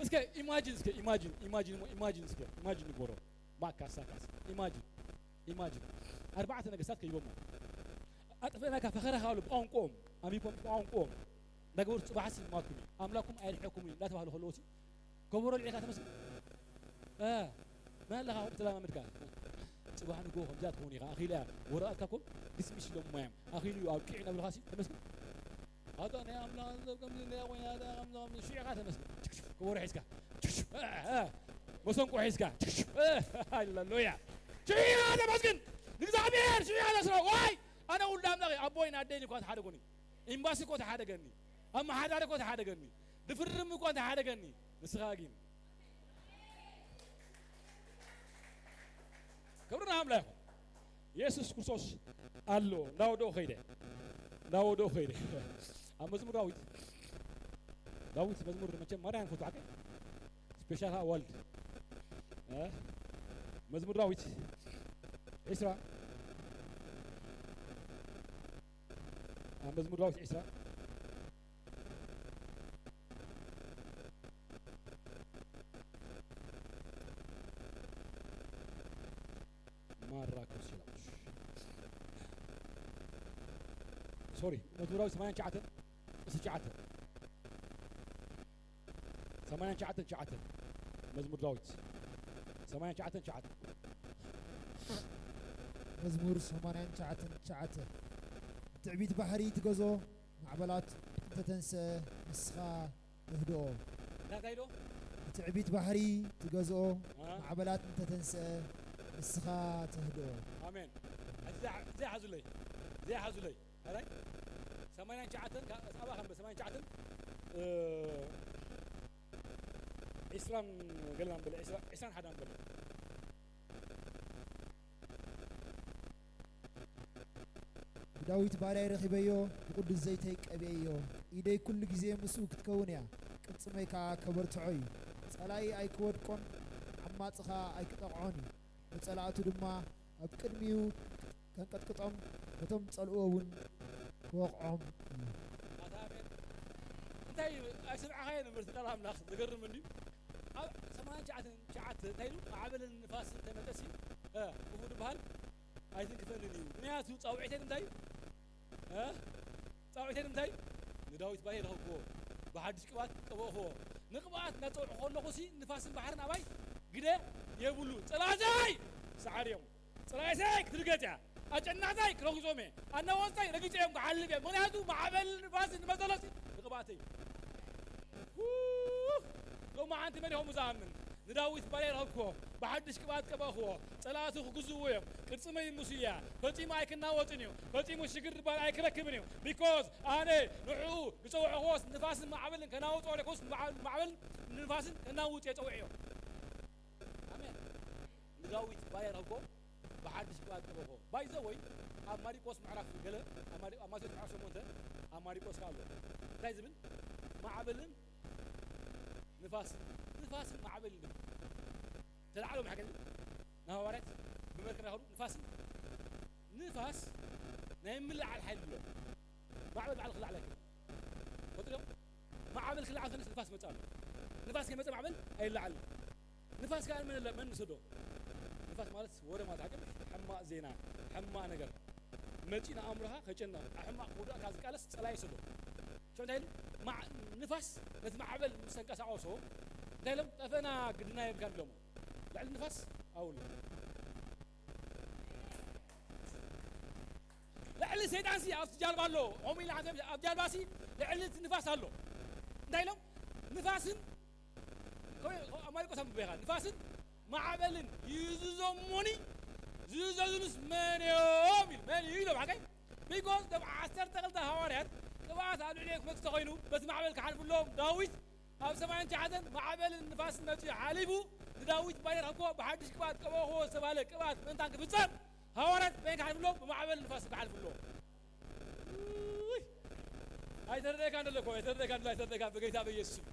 እስከ ኢማጂን እስከ ኢማጂን ኢማጂን ኢማጂን እስከ ኢማጂን ንግበሮ። ማካሳካስ ኢማጂን ኢማጂን ኣርባዕተ ነገስታት ከይቦሞ ኣጥፈእናካ ፈኸረኻ በሉ ብቋንቋኦም ኣሚቦም ብቋንቋኦም እንዳገበሩ ጽባሕሲ ይማትኩም እዩ ኣምላኩም ኣይርሕኩም እዩ እንዳተባህሉ ከለዎ ሲ ከበሮ ልዒልካ ተመስግን እ መን ኣለኻ ከምኡ ተለማመድካ ጽባሕ ንግሆ ከምዚኣ ትኸውን ኢኻ ኣኺላ እያ ወረቐትካ ኮም ግስምሽ ኢሎም ማዮም ኣኺሉ እዩ ኣብቂዑ እናብልኻ ሲ ተመስግን ኣታ ናይ ኣምላኽ ሰብ ከምዚ ናይ ኮይና ኣታ ከምዚ ከምዚ ሽዑ ኢኻ ተመስግን ችክሽክ ከበሮ ሒዝካ ችክሽክ እ፣ እ፣ መሰንቆ ሒዝካ ችክሽክ እ፣ ሃሌሉያ ሽዑ ኢኻ ተመስግን ንእግዚኣብሔር ሽዑ ኢኻ ተስራ ዋይ ኣነ ውሉድ ኣምላኽ እየ ኣቦይን ኣደይን እኳ ተሓደጉኒ ኤምባሲ እኮ ተሓደገኒ ኣመሓዳሪ እኮ ተሓደገኒ ድፍርም እኳ ተሓደገኒ ንስኻ ግን ክብሪ ንኣምላኽ ይኹን የሱስ ክርስቶስ ኣሎ እንዳወደኦ ኸይደ እንዳወደኦ ኸይደ ኣብ መዝሙር ዳዊት ዳዊት መዝሙር መቸም ማርያን ፈቱ ሓቀ ስፔሻል ኣዋልድ መዝሙር ዳዊት ዒስራ ኣብ መዝሙር ዳዊት ዒስራ ማራ ኮሲላውሽ ሶሪ መዝሙር ዳዊት ሰማንያን ትሽዓተን እስቲ ትሽዓተ ሰማንያን ትሽዓተን ትሽዓተ መዝሙር ዳዊት ሰማንያን ትሽዓተን ትሽዓተ መዝሙር ሰማንያን ትሽዓተን ትሽዓተ ብትዕቢት ባሕሪ ትገዝኦ ማዕበላት እንተተንስአ ንስኻ ተህድኦ እንታይ እንታይ ኢሉ ብትዕቢት ባሕሪ ትገዝኦ አ? ማዕበላት እንተተንስአ ንስኻ ተህድኦ ኣሜን እዚኣ ሓዙለይ እዚኣ ሓዙለይ ኣራይ ሰማንያን ትሽዓተን ኣባ ከም ሰማንያን ትሽዓተን ዒስራን ገለ ኣንበለ ዒስራን ሓዳን በለ ብዳዊት ባርያይ ረኺበዮ ብቕዱስ ዘይተይ ቀብኤዮ ኢደይ ኩሉ ግዜ ምስኡ ክትከውን እያ ቅልጽመይ ከኣ ከበርትዖ እዩ ጸላኢ ኣይክወድቆን ዓማጺ ኸኣ ኣይክጠቕዖን እዩ ንጸላእቱ ድማ ኣብ ቅድሚኡ ከንቀጥቅጦም ነቶም ዝጸልእዎ እውን ክወቕዖም እዩ እንታይ ኣይሰምዓኻዮ ነበርቲ ቃል ኣምላኽ? ዘገርም እንድዩ። ኣብ ሰማንያ ትሽዓተ ትሽዓተ እንታይ ኢሉ? ማዕበልን ንፋስን እንተመጠሲ፣ እ፣ ክፉእ ዝበሃል ኣይትንክፈንን እዩ። ምኽንያቱ ጻውዒተይ እንታይ እዩ? እ? ጻውዒተይ እንታይ? ንዳዊት ባርየይ ረኸብክዎ፣ ብሓድሽ ቅብኣት ቀበእኽዎ። ንቅብኣት እናጸውዑ ከለኹሲ ንፋስን ባሕርን ኣባይ ግደ የብሉ። ጸላእተይ ሰዓርዮም፣ ጸላእተይ ክትርገጽ እያ፣ ኣጨናቕታይ ክረግጾም እየ፣ ኣናወጽታይ ረጊጸዮም ክሓልፍ እየ። ምኽንያቱ ማዕበል ንፋስ ንመሰሎሲ ንቅብኣተይ። ው! ሎማዓንቲ መን ኢኹም ዝኣምን? ንዳዊት ባርያ ረኸብክዎ፣ ብሓድሽ ቅብኣት ቀባእክዎ። ጸላእቱ ክግዝእዎ እዮም። ቅርጺ መይሙስ እያ። ፈጺሙ ኣይክናወጽን እዩ። ፈጺሙ ሽግር ዝበሃል ኣይክረክብን እዩ። ቢኮዝ ኣነ ንዕኡ ዝጸውዕክዎስ ንፋስን ማዕበልን ከናውጾ ኣይኮንኩስ፣ ማዕ-፣ ማዕበልን ንፋስን ከናውጽ እየ ጸዊዐዮ። ኣሜን። ንዳዊት ባርያ ረኸብክዎ፣ ብሓድሽ ቅብኣት ቀባእክዎ። ባይ ዘ ወይ ኣብ ማሪቆስ ምዕራፍ ገለ፣ ኣብ ማሪ-፣ ኣብ ማቴዎስ ምዕራፍ ሸሞንተ፣ ኣብ ማሪቆስ ከኣ ኣሎ። እንታይ ዝብል? ማዕበልን ንፋስ፣ ንፋስን ማዕበልን ድብል። ተላዕሎም ሓገዝ ንሃዋርያት ብመርከብ ይኸዱ። ንፋስን፣ ንፋስ ናይ ምልዓል ሓይሊ ኣለዎ። ማዕበል ባዕሉ ክልዓል ኣይክእልን። ፈጢሮም ማዕበል ክልዓል ከለስ ንፋስ መጻ ኣሎ። ንፋስ ከይመጸ ማዕበል ኣይለዓልን። ንፋስ ከኣ መን፣ መን ንሰዶ? ንፋስ ማለት ወረ ማለት ዓገብ ሕማቕ ዜና፣ ሕማቕ ነገር መጺኡ ንኣእምሮኻ ከጨንቕ፣ ኣብ ሕማቕ ክወድቐካ ዝቃለስ ጸላኢ ሰዶ። ሽዑ እንታይ ኢሉ? ማዕ-፣ ንፋስ ነቲ ማዕበል ምስ ተንቀሳቐሶ እንታይ ኢሎም? ጠፈና ግድና የብልካን ኢሎሞ። ልዕሊ ንፋስ ኣውሎ። ልዕሊ ሰይጣንሲ ኣብቲ ጃልባ ኣሎ። ከምኡ ኢልና ሓንሳብ ኣብ ጃልባሲ ልዕሊ እቲ ንፋስ ኣሎ። እንታይ ኢሎም? ንፋስን፣ ከመይ፣ ኣብ ማሪቆስ ኣንብበ ኢኻ። ንፋስን ማዕበልን ይእዝዞ እሞኒ፣ ዝእዘዙንስ መን እዮም? ኢሉ። መን እዩ ኢሎም ሓቀይ? ቢኮዝ እቶም ዓሰርተ ክልተ ሃዋርያት ቅብኣት ኣብ ልዕሊኦም ክመጽእ ተኾይኑ በቲ ማዕበል ክሓልፉ ኣለዎም። ዳዊት ኣብ ሰማንያን ትሽዓተን ማዕበልን ንፋስን መጺኡ ሓሊፉ፣ ንዳዊት ባርያ ረኸብክዎ፣ ብሓድሽ ቅብኣት ቀባእክዎ ዝተባህለ ቅብኣት ምእንታን ክፍጸም ሃዋርያት በይን ክሓልፉ ኣለዎም፣ ብማዕበልን ንፋስን ክሓልፉ ኣለዎም። ውይ! ኣይተረድኤካን ደሎ እኮ፣ ኣይተረድኤካን ደሎ፣ ኣይተረድኤካን በጌታ በኢየሱስ ስም።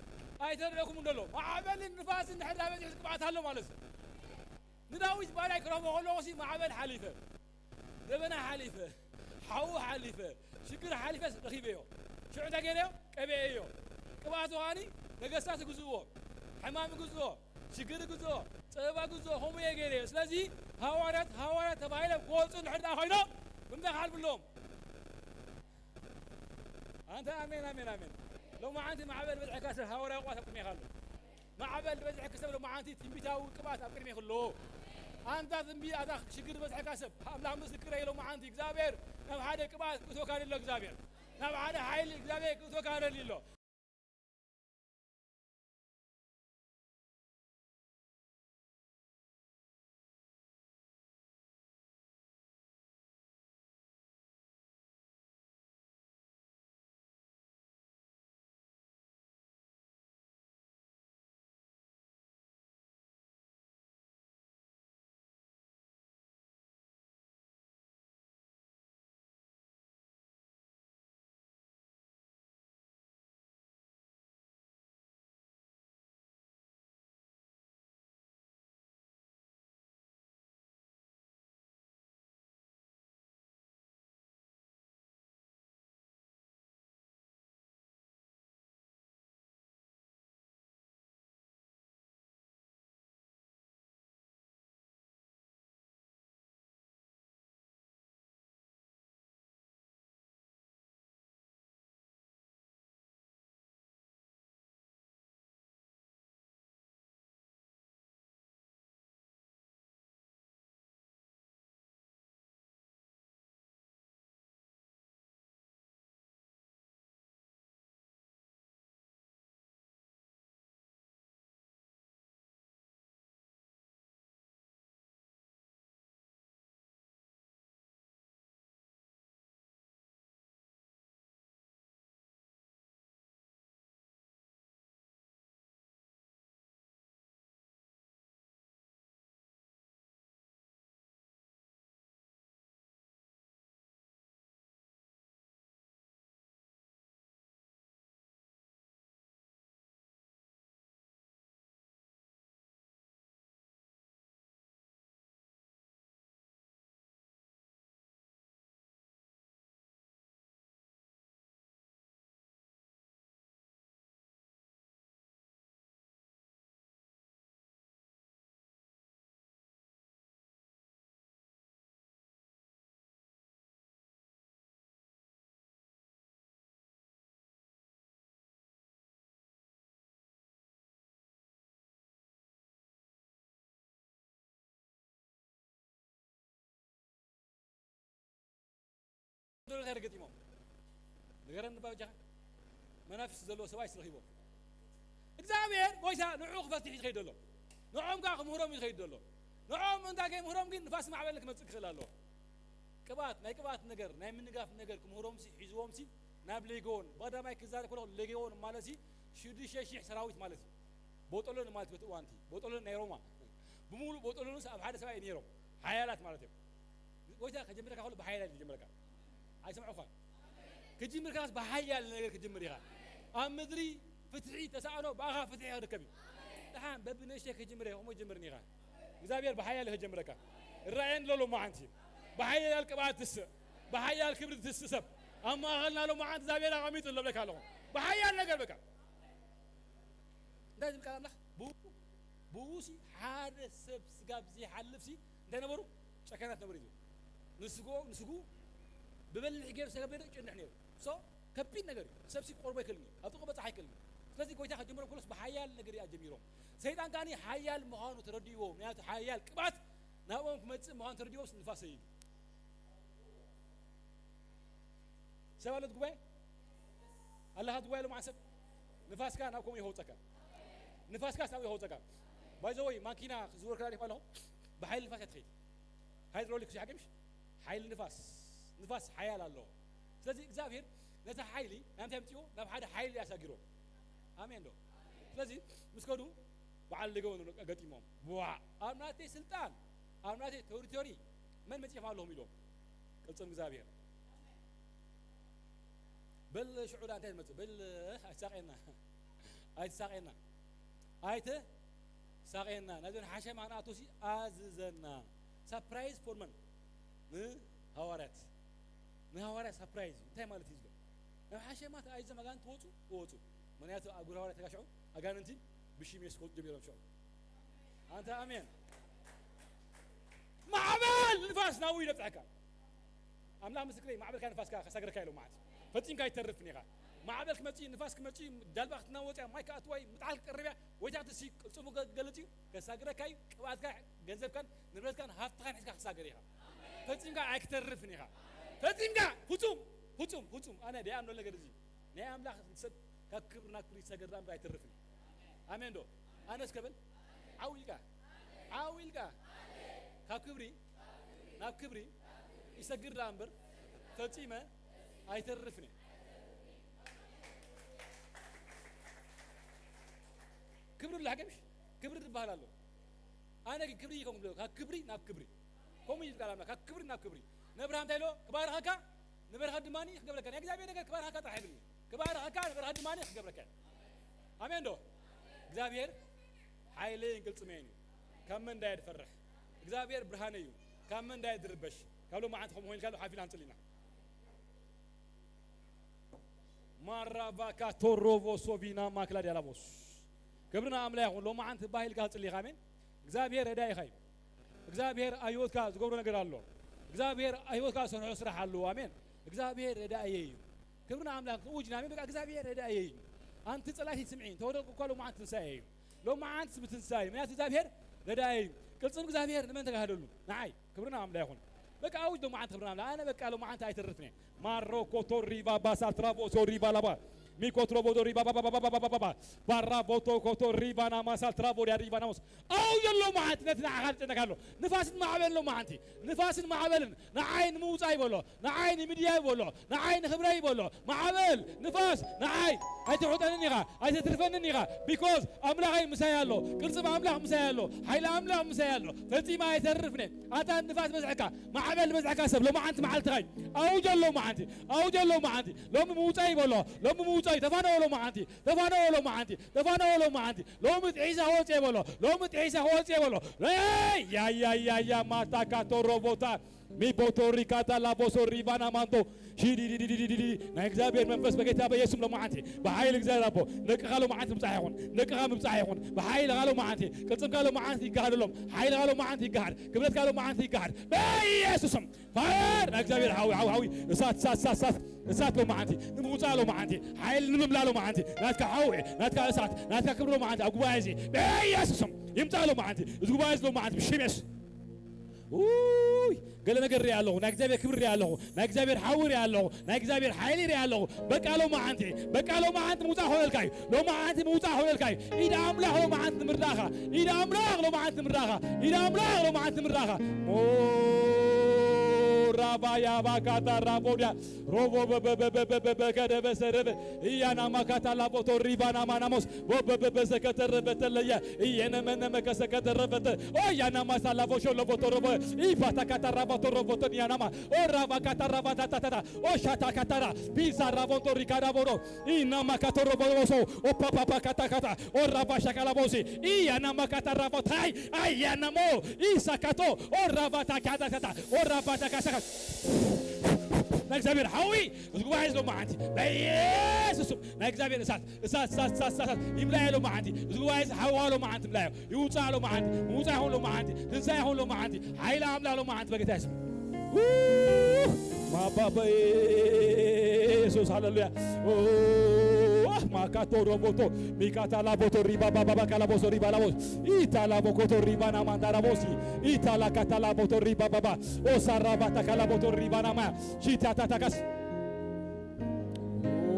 ኣይተረድኤኩምን ደሎ። ማዕበልን ንፋስን እንድሕር ዳኣ በጺሑ ቅብኣት ኣሎ ማለት እዩ። ንዳዊት ባርያይ ክረኽቦ ከለኹሲ ማዕበል ሓሊፈ፣ ደበና ሓሊፈ፣ ሓዊ ሓሊፈ፣ ሽግር ሓሊፈስ ረኺበዮ። ሽዑ እንታይ ገይረዮ? ቀቢኤዮ። ቅብኣቱ ከኣኒ ነገስታት ይግዝእዎ፣ ሕማም ይግዝኦ፣ ሽግር ይግዝኦ፣ ጸበባ ይግዝኦ፣ ከምኡ እየ ገይረዮ። ስለዚ ሃዋርያት፣ ሃዋርያት ተባሂሎም ክወጹ እንድሕር ደኣ ኮይኖም ብምንታይ ክሓልፉ ኣለዎም? ኣንታ ኣሜን፣ ኣሜን፣ ኣሜን። ሎማዓንቲ ማዕበል በዝሕካ ሰብ ሃዋርያዊ ቅብኣት ኣብ ቅድሜኻ ኣሎ። ማዕበል ዝበዝሐኪ ሰብ ሎማዓንቲ ትንቢታዊ ቅብኣት ኣብ ቅድሜኺ ኣሎ። ኣንታ ትንቢ-፣ ኣታ ሽግር ዝበዝሐካ ሰብ፣ ኣምላኽ ምስክረይ ሎማዓንቲ እግዚኣብሔር ናብ ሓደ ቅብኣት ክእትወካ ደሎ እግዚኣብሔር። ናብ ሓደ ሓይሊ እግዚኣብሔር ክእትወካ ደሊ ኣሎ። እንታይ ገጢሞም? ንገረኒ ባጃኻ። መናፍስቲ ዘለዎ ሰብኣይ ስረኺቦም። እግዚኣብሔር ጎይታ ንዕኡ ክፈትሕ እዩ ዝኸይድ ዘሎ። ንዕኦም ከዓ ክምህሮም እዩ ዝኸይድ ዘሎ። ንዕኦም እንታይ ከይምህሮም ግን ንፋስ ማዕበል ክመጽእ ክኽእል ኣለዎ። ቅብኣት፣ ናይ ቅብኣት ነገር፣ ናይ ምንጋፍ ነገር ክምህሮምሲ፣ ሒዝዎምሲ ናብ ሌጌዎን፣ ብቐዳማይ ክዛረብ ከለኹ ሌጌዎን ማለትሲ ሽዱሽተ ሺሕ ሰራዊት ማለት እዩ። ቦጦሎን ማለት እዩ በቲ እዋንቲ፣ ቦጦሎን ናይ ሮማ። ብምሉእ ቦጦሎንስ ኣብ ሓደ ሰብኣይ ነይሮም፣ ሓያላት ማለት እዮም። ጎይታ ከጀምረካ ከሎ ብሓያል እዩ ዝጀምረካ። ኣይሰምዑኻን። ክጅምር ከላስ ብሓያል ነገር ክጅምር ኢኻ። ኣብ ምድሪ ፍትሒ ተሳእኖ ብኣኻ ፍትሒ ክርከብ እዩ። ደሓን በብንእሽተይ ክጅምር እየ፣ ከምኡ ይጅምርን ኢኻ። እግዚኣብሔር ብሓያል ክጀምረካ። ራእየን ኣሎ ሎማዓንቲ። ብሓያል ቅብኣት ትስእ፣ ብሓያል ክብሪ ትስእ ሰብ ኣብ ማእኸልና ሎማዓንቲ እግዚኣብሔር ኣቐሚጡ ኣሎ ብለካ ኣለኹ። ብሓያል ነገር በቃ። እንታይ ዝብል ቃል ኣምላኽ? ብኡ፣ ብኡ ሲ ሓደ ሰብ ስጋብ ዘይሓልፍ ሲ እንታይ ነበሩ? ጨካናት ነበሩ እዩ። ንስግኡ፣ ንስግኡ ብበሊሕ ገይሩ ስጋብ ገይሩ ይጭንሕ ነይሩ። ሶ፣ ከቢድ ነገር እዩ። ሰብ ሲ ክቆርቦ ኣይክእልን እዩ። ኣብ ጥቕኡ በጻሕ ኣይክእልን እዩ። ስለዚ ጎይታ ከጀምሮም ከሎስ ብሓያል ነገር እዩ ኣጀሚሮም። ሰይጣን ከኣኒ ሓያል ምዃኑ ተረዲእዎ። ምክንያቱ ሓያል ቅብኣት ናብኦም ክመጽእ ምዃኑ ተረዲእዎስ ንፋስ ሰይዱ። ሰብ ኣሎ እቲ ጉባኤ? ኣለኻ እቲ ጉባኤ ሎማዓን ሰብ? ንፋስካ ናብ ከምኡ ይኸውጸካ። ንፋስካስ ናብኡ ይኸውጸካ። ባይ ዘ ወይ ማኪና ክዝወር ከላ ዲኹም ኣለኹም? ብሓይሊ ንፋስ እያ ትኸይድ። ሃይድሮሊክ ሲ ሓቂ ምሽ? ሓይሊ ንፋስ። ንፋስ ሓያል ኣለዎ። ስለዚ እግዚኣብሔር ነቲ ሓይሊ ናብ እንታይ ኣምጺዎ? ናብ ሓደ ሓይሊ ኣሳጊሮ። ኣሜን ዶ? ስለዚ ምስ ከዱ በዓል ሌጌዎን ገጢሞም። ዋዕ! ኣብ ናተይ ስልጣን፣ ኣብ ናተይ ቴሪቶሪ መን መጺኦም ኣለኹም ኢሎም። ቅልጽም እግዚኣብሔር። በል ሽዑ ዳ እንታይ ትመጽእ? በል ኣይትሳቀየና። ኣይትሳቀየና። ኣይትሳቀየና። ናይዞን ሓሸማ ንኣቶሲ ኣዝዘና። ሳፕራይዝ ፎር መን? ንሃዋርያት። ንሃዋርያት ሳፕራይዝ እዩ። እንታይ ማለት እዩ ዝሎ? ናብ ሓሸማ ተኣይዞም ኣጋንንቲ ወጹ፣ ወጹ። ምክንያቱ ኣብ ግብረ ሃዋርያት ተጋሽዑ ኣጋንንቲ ብሽም የሱስ ክወጡ ጀሚሮም ሽዑ። ኣንተ ኣሜን። ማዕበል ንፋስ ናብኡ ይደብጽሐካ። ኣምላኽ ምስክረይ፣ ማዕበልካ ንፋስካ ከሳግረካ ኢሎ መዓት። ፈጺምካ ኣይተርፍን ኢኻ። ማዕበል ክመጽእ፣ ንፋስ ክመጽእ፣ ዳልባ ክትናወጽ እያ፣ ማይ ክኣትዋ እዩ፣ ምጥዓል ክትቀርብ እያ፣ ወይታ ክትሲ ቅልጽሙ ክገልጽ እዩ፣ ከሳግረካ እዩ፣ ቅብኣትካ፣ ገንዘብካን፣ ንብረትካን፣ ሃፍትኻን ሒዝካ ክትሳገር ኢኻ። ፈጺምካ ኣይክተርፍን ኢኻ። ፈጺምካ፣ ፍጹም፣ ፍጹም፣ ፍጹም። ኣነ ደኣ ኣሎ ነገር እዚ። ናይ ኣምላኽ ሰብ ካብ ክብሪ ናብ ክብሪ ይሳገር ደኣ እምበር ኣይተርፍን እዩ። ኣሜን ዶ? ኣነስ ከበል? ዓው ኢልካ፣ ዓው ኢልካ። ካብ ክብሪ ናብ ክብሪ ይሰግር ደኣ እምበር ፈጺመ ኣይተርፍን እየ። ክብሪ ኣሎ ሓቂ ምሽ? ክብሪ ዝበሃል ኣሎ። ኣነ ግን ክብሪ ይኸውን ብሎ፣ ካብ ክብሪ ናብ ክብሪ። ከምኡ እዩ ቃል ኣምላኽ፣ ካብ ክብሪ ናብ ክብሪ። ነብርሃም እንታይ ኢሎ? ክባርኸካ፣ ንበረኸት ድማ ክገብረካ። ናይ እግዚኣብሔር ነገር ክባርኸካ ጥራሕ ይብል። ክባርኸካ፣ ንበረኸት ድማ ክገብረካ። ኣሜን ዶ? እግዚኣብሔር ሓይለይን ቅልጽመይን እዩ። ካብ መን እንዳየ ድፈርሕ? እግዚኣብሔር ብርሃነይ እዩ። ካብ መን እንዳየ ድርበሽ? ካብ ሎማዓንቲ ከምኡ ኮይንካ ኣሎ ሓፊና ንጽሊና። ማራቫካ ቶሮቮ ሶቪና ማክላ ዲያላቦስ። ክብሪ ንኣምላኽ ይኹን። ሎማዓንቲ ባህ ኢልካ ክጽሊ ኢኻ። ኣሜን። እግዚኣብሔር ረዳኢኻ እዩ። እግዚኣብሔር ኣብ ህይወትካ ዝገብሮ ነገር ኣሎ። እግዚኣብሔር ኣብ ህይወትካ ዝሰርሖ ስራሕ ኣሎ። ኣሜን። እግዚኣብሔር ረዳእየ እዩ። ክብሪ ንኣምላኽ። እውጅ ናሜን በቃ እግዚኣብሔር ረዳእየ እዩ። ኣንቲ ጸላእቲ ስምዒ፣ ተወደቁ እኳ ሎማዓንቲ ትንሳኤ እዩ። ሎማዓንቲ ብትንሳኤ እዩ። ምክንያቱ እግዚኣብሔር ረዳእየ እዩ። ቅልጽም እግዚኣብሔር ንመን ተጋህደሉ? ንዓይ። ክብሪ ንኣምላኽ ይኹን። በቃ ኣውጅ ሎማዓንቲ ክብሪ ንኣምላኽ። ኣነ በቃ ሎማዓንቲ ኣይተርፍን እየ። ማሮ ኮቶ ሪባ ባሳ ትራቮ ሶ ሪባ ላባ። ሚኮ ትሮቦ ዶ ሪባ ባባ ባባ ባባ ባባ። ባራ ቦቶ ኮቶ ሪባ ናማሳ ትራቮ ዲያ ሪባ ናሞስ። ኣውጅ ሎማዓንቲ ነቲ ንዓኻ ዝጨነካ ኣሎ። ንፋስን ማዕበልን ሎማዓንቲ። ንፋስን ማዕበልን ንዓይ ንምውጻእ ይበሎ። ንዓይ ንምድያይ ይበሎ። ንዓይ ንኽብረይ ይበሎ። ማዕበል፣ ንፋስ፣ ንዓይ ኣይትውሕጠንን ኢኻ። ኣይተትርፈንን ኢኻ። ቢኮዝ ኣምላኸይ ምሳይ ኣሎ። ቅልጽም ኣምላኽ ምሳይ ኣሎ። ሓይሊ ኣምላኽ ምሳይ ኣሎ። ፈጺመ ኣይተርፍን እየ። ኣታ ንፋስ በዝሕካ፣ ማዕበል በዝሕካ ሰብ ሎማዓንቲ መዓልትኻ እዩ። ኣውጅ ሎማዓንቲ። ኣውጅ ሎማዓንቲ። ሎሚ ምውጻእ ይበሎ። ሎሚ ምውጻእ እዩ። ተፋነዎ ሎማዓንቲ። ተፋነዎ ሎማዓንቲ። ተፋነዎ ሎማዓንቲ። ሎሚ ጥሒሳ ክወጽእ ይበሎ። ሎሚ ጥሒሳ ክወጽእ ይበሎ። ያ፣ ያ፣ ያ፣ ያ፣ ያ፣ ማታ ካቶሮ ቦታ። ሚቦቶ ሪካታ ላቦሶ ሪቫና ማንቶ። ሺዲዲዲዲዲዲ። ናይ እግዚኣብሔር መንፈስ በጌታ በኢየሱስ ሎማዓንቲ። ብሓይሊ እግዚኣብሔር ኣቦ። ደቅኻ ሎማዓንቲ ምብጻሕ ይኹን። ደቅኻ ምብጻሕ ይኹን። ብሓይልኻ ሎማዓንቲ። ቅልጽምካ ሎማዓንቲ ይጋሃደሎም። ሓይልኻ ሎማዓንቲ ይጋሃድ። ክብረትካ ሎማዓንቲ ይጋሃድ። በኢየሱስም። ፋየር ናይ እግዚኣብሔር ሓዊ፣ ሓዊ፣ ሓዊ። እሳት፣ እሳት፣ እሳት፣ እሳት። እሳት ሎማዓንቲ። ንምውጻእ ሎማዓንቲ። ሓይሊ ንምምላእ ሎማዓንቲ። ናትካ ሓዊ፣ ናትካ እሳት፣ ናትካ ክብሪ ሎማዓንቲ። ኣብ ጉባኤ እዚ። በኢየሱስም። ይምጻእ ሎማዓንቲ። እዚ ጉባኤ እዚ ሎማዓንቲ። ብሽም የሱስ። ውይ፣ ገለ ነገር ሪኣ ኣለኹ። ናይ እግዚኣብሔር ክብሪ ሪኣ ኣለኹ። ናይ እግዚኣብሔር ሓዊ ሪኣ ኣለኹ። ናይ እግዚኣብሔር ሓይሊ ሪኣ ኣለኹ። በቃ ሎማዓንቲ፣ በቃ ሎማዓንቲ ምውፃእ ክኾነልካ እዩ። ሎማዓንቲ ምውፃእ ክኾነልካ እዩ። ኢድ ኣምላኽ ሎማዓንቲ ምርዳእኻ። ኢድ ኣምላኽ ሎማዓንቲ ምርዳእኻ። ኢድ ኣምላኽ ሎማዓንቲ ምርዳእኻ። ሞራባያ ባካታ ራቦድያ ሮቦ በበበበበበ ከደበሰረበ እያና ማካታ ላቦቶ ሪባና ማናሞስ ቦበበበ ሰከተረበተለየ እየነመነመ ከሰከተረበተ ኦያና ማሳ ላቦሾ ሎቦቶ ሮቦ ኢፋታ ካታ ራባቶ ሮቦቶ ኒያናማ ኦራባ ካታ ራባታታታታ ኦሻታ ካታራ ቢዛ ራቦንቶ ሪካዳ ቦሮ ኢናማ ካቶ ሮቦ ሮቦሶ ኦፓፓፓ ካታ ካታ ኦራባ ሻካላ ቦሲ ኢያናማ ካታ ራቦታይ ኣያናሞ ኢሳካቶ ኦራባታ ካታካታ ኦራባታ ካሳካ ናይ እግዚኣብሔር ሓዊ እዚ ጉባኤ እዚ ሎማዓንቲ በኢየሱስ ስም ናይ እግዚኣብሔር እሳት እሳት እሳት እሳት እሳት ይምላእ ሎማዓንቲ እዚ ጉባኤ እዚ ሓዋ ሎማዓንቲ ምላዮ ይውፃእ ሎማዓንቲ ምውፃእ ይኹን ሎማዓንቲ ትንሳኤ ይኹን ሎማዓንቲ ሓይሊ ኣምላኽ ሎማዓንቲ በጌታ ይስም ማባበ ኢየሱስ ሃሌሉያ ማካቶ ሮቦቶ ሚካታ ላቦቶ ሪባ ባባባ ካላቦሶ ሪባ ላቦስ ኢታ ላቦኮቶ ሪባና ማንዳራቦሲ ኢታ ላካታ ላቦቶ ሪባ ባባ ኦሳራባታ ካላቦቶ ሪባና ማያ ሺታታታካስ ኦ፣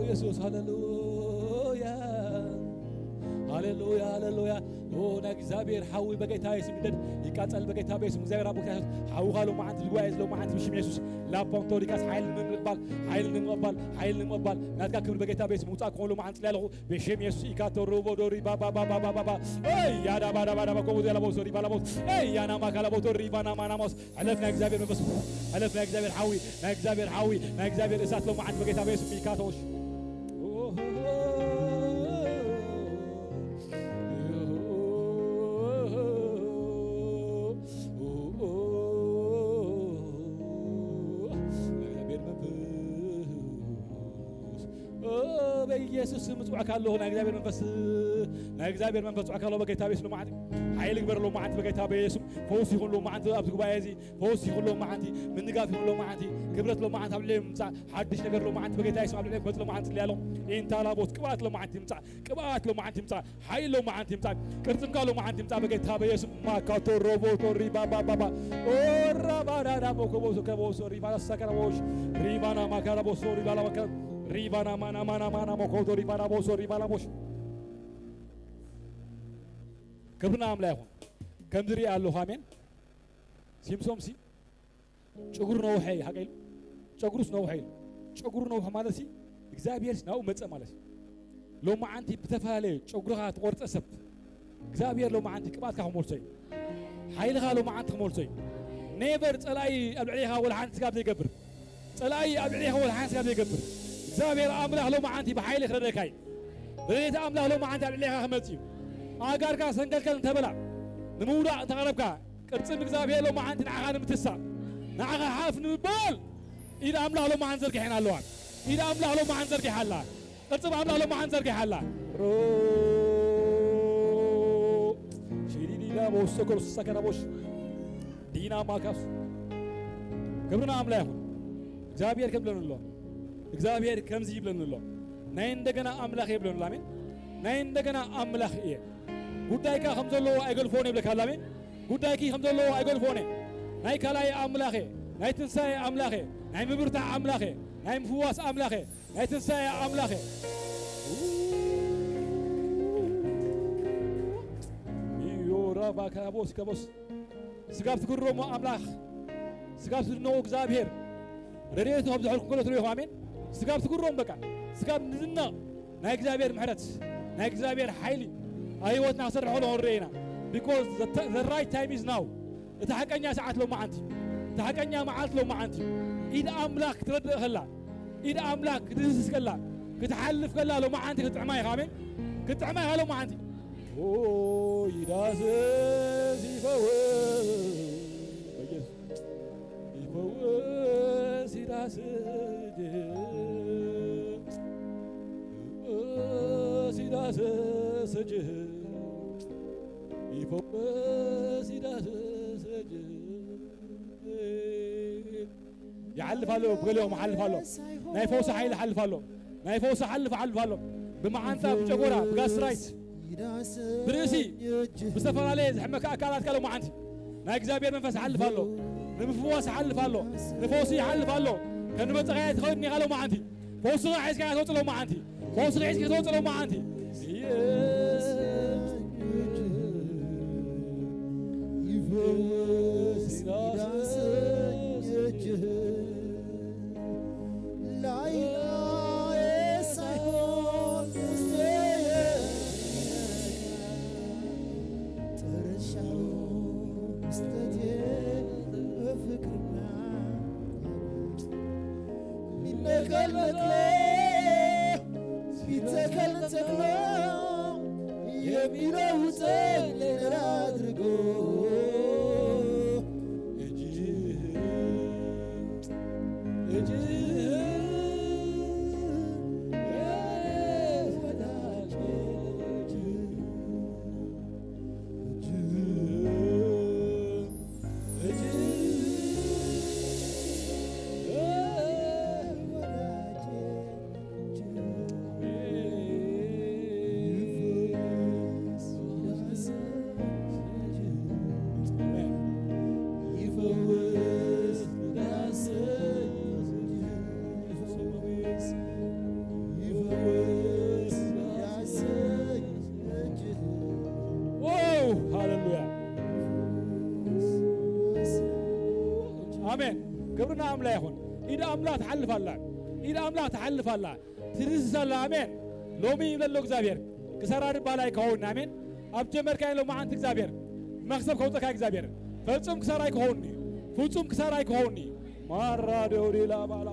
ኢየሱስ ሃሌሉያ ሃሌሉያ ሃሌሉያ ኦ ናይ እግዚኣብሔር ሓዊ በጌታ የስም ይደድ ይቃጸል በጌታ በየስም እግዚኣብሔር ኣብ በጌታ ሓዊ ካሎ መዓንቲ ዝጓየ ዝሎ መዓንቲ ብሽም የሱስ ላፖንቶሪካስ ሓይል ንምቕባል ሓይል ንምቕባል ሓይል ንምቕባል ናትካ ክብሪ በጌታ በየስም ውፃእ ክኾኑ መዓንቲ ጽልያ ኣለኹ ብሽም የሱስ ኢካቶ ሮቦ ዶሪ ባባባባባባ ያዳባዳባዳባ ኮቦ ዘላቦ ሶሪ ባላቦ ያናማ ካላቦ ቶሪ ባናማናሞስ ሕለፍ ናይ እግዚኣብሔር መንፈስ ሕለፍ ናይ እግዚኣብሔር ሓዊ ናይ እግዚኣብሔር ሓዊ ናይ እግዚኣብሔር እሳት ሎማዓንቲ በጌታ በየሱስ ኢካቶሽ በኢየሱስ ስም ምጽዋዕካ ኣለኹ ናይ እግዚኣብሔር መንፈስ ናይ እግዚኣብሔር መንፈስ ጽዋዕካ ኣለኹ በጌታ በየሱስ ሎማዓንቲ ሓይሊ ግበር ሎማዓንቲ በጌታ በየሱስ ፈውስ ይኹን ሎማዓንቲ ኣብዚ ጉባኤ እዚ ፈውስ ይኹን ሎማዓንቲ ምንጋፍ ይኹን ሎማዓንቲ ክብረት ሎማዓንቲ ኣብ ልዕሊ ምምጻእ ሓድሽ ነገር ሎማዓንቲ በጌታ የሱስ ኣብ ልዕሊ ክመጽእ ሎማዓንቲ ጽልያ ኣለኹ ኢንታላቦት ቅብኣት ሎማዓንቲ ይምጻእ ቅብኣት ሎማዓንቲ ይምጻእ ሓይል ሎማዓንቲ ይምጻእ ቅርጽምካ ሎማዓንቲ ይምጻእ በጌታ በየሱስ ማካቶ ሮቦቶ ሪባ ባባባ ኦራ ባዳዳ ቦኮቦሶ ከቦሶ ሪባ ሰከረቦሽ ሪባና ማካራቦሶ ሪባላ ማካ ሪባና ማና ማና ማና ሞኮቶ ሪባና ቦሶ ሪባላ ቦሽ ክብርና ኣምላ ይኹን ከምዚ ሪኣ ኣለኹ ኣሜን ሲምሶም ሲ ጨጉሩ ነውሐ እዩ ሓቀ ኢሉ ጨጉሩስ ነውሐ ኢሉ ጨጉሩ ነውሐ ማለት ሲ እግዚኣብሔር ናብኡ መፀ ማለት እዩ ሎማዓንቲ ብተፈላለየ ጨጉርኻ ትቆርፀ ሰብ እግዚኣብሔር ሎማዓንቲ ቅብኣትካ ክመልሶ እዩ ሓይልኻ ሎማዓንቲ ክመልሶ እዩ ኔቨር ፀላኢ ኣብ ልዕሌኻ ወላ ሓንቲ ስጋብ ዘይገብር ፀላኢ ኣብ ልዕሌኻ ወላ ሓንቲ ስጋብ ዘይገብር እግዚኣብሔር ኣምላኽ ሎማዓንቲ ብሓይሊ ክረደካ እዩ ረድኤት ኣምላኽ ሎማዓንቲ ኣብ ልዕሌኻ ክመፅእ እዩ ኣጋርካ ሰንከልከል እንተበላ ንምውዳቕ እንተቐረብካ ቅርፂ እግዚኣብሔር ሎማዓንቲ ንዓኻ ንምትሳእ ንዓኻ ሓፍ ንምባል ኢድ ኣምላኽ ሎማዓንቲ ዘርጊሐን ኣለዋ ኢድ ኣምላኽ ሎማዓንቲ ዘርጊሓ ኣላ ቅርፂ ኣምላኽ ሎማዓንቲ ዘርጊሓ ኣላ ሮ ሺዲዲዳ ቦሶ ኮርሶ ሰከና ቦሽ ዲና ማካፍ ክብርና ኣምላ ይኹን እግዚኣብሔር ከም ብለኒ ኣሎ እግዚኣብሔር ከምዚ ይብለኒ ኣሎ ናይ እንደገና ኣምላኽ ይብለኒ ኣሎ ኣሜን ናይ እንደገና ኣምላኽ እየ ጉዳይካ ከም ዘለዎ ኣይገልፎን ይብለካ ኣሎ ኣሜን ጉዳይኪ ከም ዘለዎ ኣይገልፎን እየ ናይ ካልኣይ ኣምላኽ እየ ናይ ትንሳኤ ኣምላኽ እየ ናይ ምብርታዕ ኣምላኽ እየ ናይ ምፍዋስ ኣምላኽ እየ ናይ ትንሳኤ ኣምላኽ እየ ዮራባ ከቦስ ከቦስ ስጋብ ትግረሙ ኣምላኽ ስጋብ ትድነቑ እግዚኣብሔር ረድኤቱ ካብ ዝሕልኩም ከሎ ትሪኢኹም ኣሜን ስጋብ ትግረሙ በቃ ስጋብ ንድነቕ ናይ እግዚኣብሔር ምሕረት ናይ እግዚኣብሔር ሓይሊ ኣብ ህይወትና ክሰርሕ ከሎ ክንርኢ ኢና because the right time is now እቲ ሓቀኛ ሰዓት ሎማዓንቲ እቲ ሓቀኛ መዓልቲ ሎማዓንቲ ኢድ ኣምላኽ ክትረድእ ከላ ኢድ ኣምላኽ ክትድህስስ ከላ ክትሓልፍ ከላ ሎማዓንቲ ክትጥዕማ ኢኻ ኣሜን ክትጥዕማ ኢኻ ሎማዓንቲ ይዳስስ ይፈውስ በኢየሱስ ይፈውስ ይዳስስ ይፈውስ ይዳስስ እጅህ ይፈውስ ይዳስስ እጅህ ይሓልፍ ኣሎ ብገሊኦም ይሓልፍ ኣሎ ናይ ፈውሲ ሓይሊ ሓልፍ ኣሎ ናይ ፈውሲ ሓልፍ ሓልፍ ኣሎ ብመዓንጣ ብጨጎራ ብጋስትራይት ብርእሲ ብዝተፈላለየ ዝሕመካ ኣካላት ካለ መዓንቲ ናይ እግዚኣብሔር መንፈስ ይሓልፍ ኣሎ። ንምፍዋስ ይሓልፍ ኣሎ። ንፈውሲ ይሓልፍ ኣሎ። ከም ንመጸኻያ ትኸውን ኢኻ ሎማዓንቲ። ፈውስኻ ሒዝካ ክትወጽእ ሎማዓንቲ። ፈውስኻ ሒዝካ ክትወጽእ ሎማዓንቲ። ላይላዬ ሳይሆን ውስጤ ጥርሻው ውስጠቴ በፍቅርና ሚነቀል ነቅሎ ቢተከል ተክሎ የሚለውጠኝ ነገር አድርጎ እጅህ እጅህ ወዳጄ እጅህ ዋው! ሃሌሉያ! ኣሜን። ክብሪ ንኣምላኽ ይኹን። ኢድ ኣምላኽ ትሓልፍ ኣላ። ኢድ ኣምላኽ ትሓልፍ ኣላ። ትድህስስ ኣላ። ኣሜን። ሎሚ ይብለሎ እግዚኣብሔር፣ ክሳራ ድባል ኣይከውን። ኣሜን። ኣብ ጀመርካዮ ሎማዓንቲ እግዚኣብሔር መኽሰብ ከውፀካ እግዚኣብሔር። ፈጹም ክሳራ ኣይከውን። ፍጹም ክሳራ ኣይከውን። ማራ ደውሪላ ባላ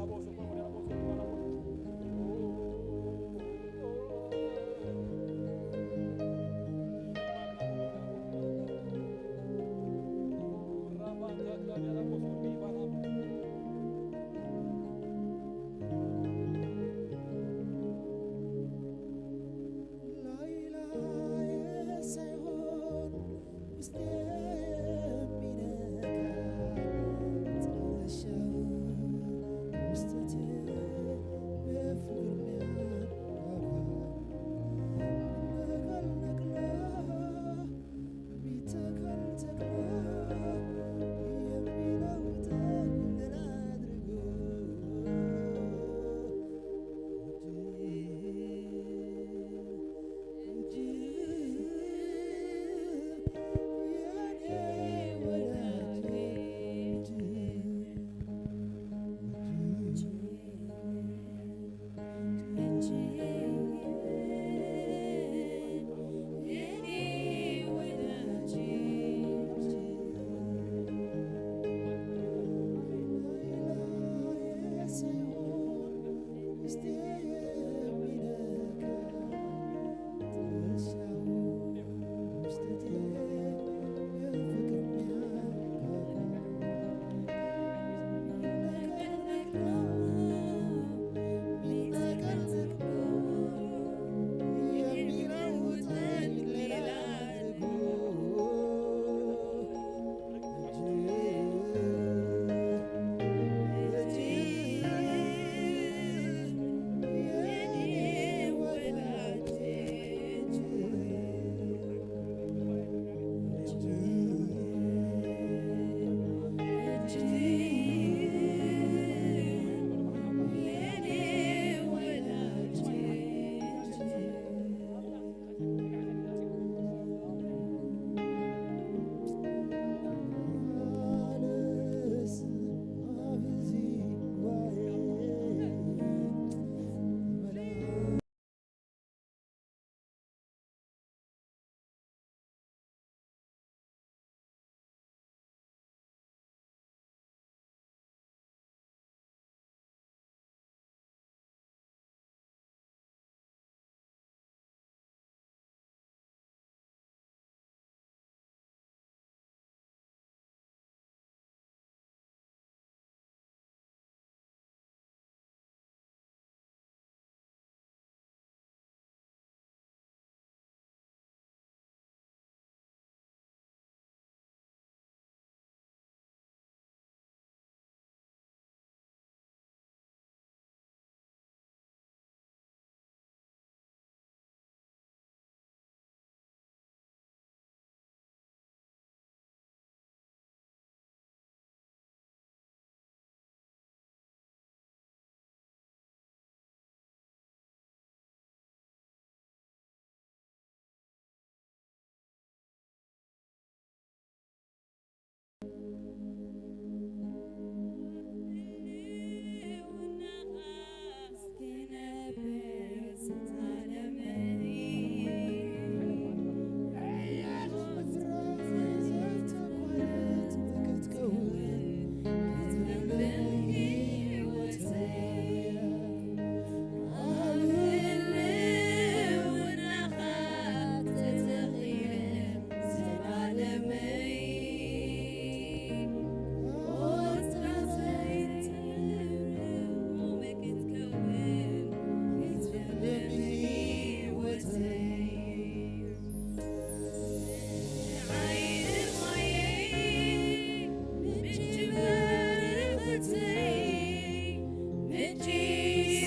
ምንጪ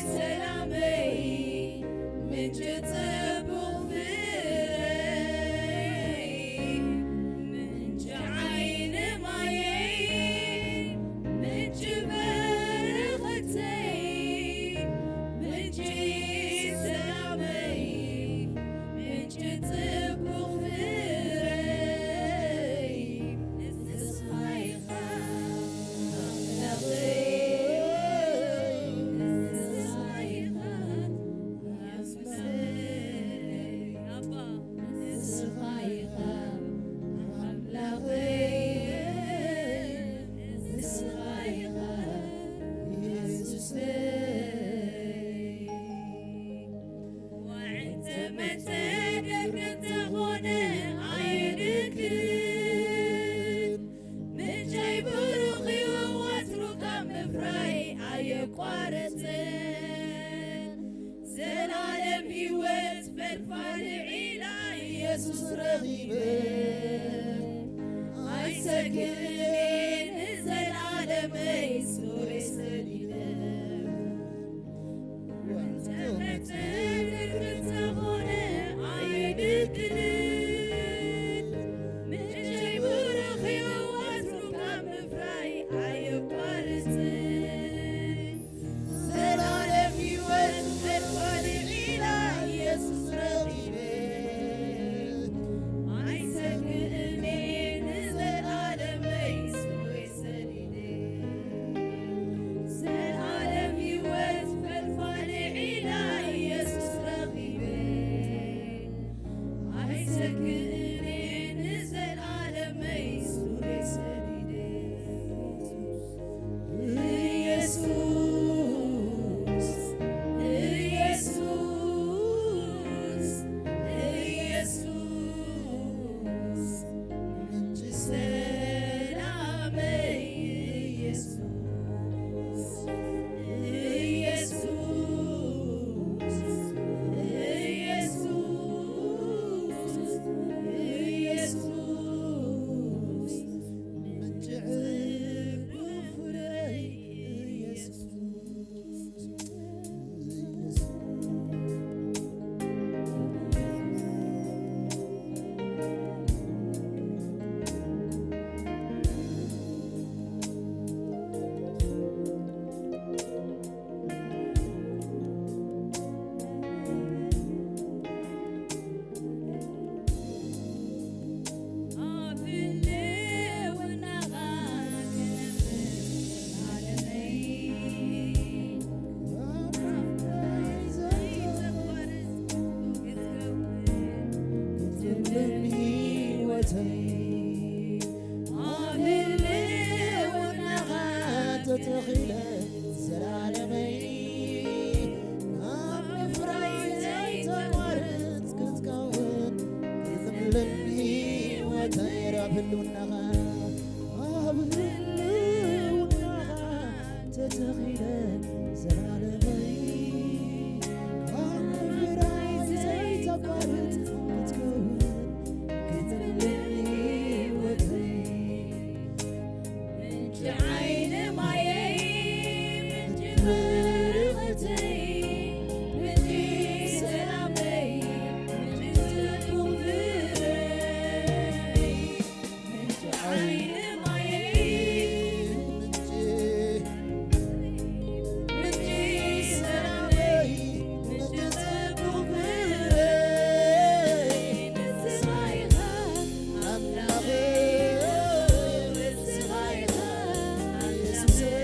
ሰላመይ፣ ምንጪ ጽቡቕ ፍረይ፣ ምንጪ ዓይኒ ማየይ፣ ምንጪ በረኸተይ፣ ምንጪ ሰላመይ፣ ምንጪ ጽቡቕ ፍረይ፣ ንስኻ ኢኻ ኣምላኸይ፣ ንስኻ ኢኻ ኣምላኸይ፣ ንስኻ ኢኻ ኣምላኸይ፣ ንስኻ ኢኻ የሱሰይ። ዋዕንተ መተደር እንተኾነ ኣየድክን፣ ምንጨይ ብሩኽ እዩ ወትሩ ካብ ምፍራይ ኣየቋርጽን። ዘላለም ህይወት ፈልፋሊ ዒላ ኢየሱስ ረኺበ፣ ኣይሰግእን ንዘላለመይ ሱሬ ሰዲደ። ዘላለም ህይወት ፈልፋሊ ዒላ ኢየሱስ ረኺበ፣ ኣይሰግእን ንዘላለመይ ሱሬ ሰዲደ። ኢየሱስ፣ ኢየሱስ፣ ኢየሱስ፣ ምንጪ ሰላመይ ኢየሱስ፣ ኢየሱስ፣ ኢየሱስ፣ ኢየሱስ፣ ምንጪ ዕርፉ ፍረይ ኢየሱስ። ተተኺለ ዘላለመይ ኣብ ምፍራይ ዘይተቋርጽ ክትከውን ክትምልን ህይወተይ ኣብ ህልውናኻ ኣብ ህልውናኻ ተተኺለ ዘላለመይ ኣብ ምፍራይ ዘይተቋርጽ ክትከውን ክትምልን ህይወተይ ምንጪ ዓይኒ ማየይ፣ ምንጪ በረኸተይ፣ ምንጪ ሰላመይ፣ ምንጪ ጽቡቕ ፍረይ፣ ምንጪ ዓይኒ ማየይ፣ ምንጪ፣ ምንጪ ሰላመይ፣ ምንጪ ጽቡቕ ፍረይ፣ ንስኻ ኢኻ። ኣምላኸይ፣ ንስኻ ኢኻ። ኢየሱሰይ፣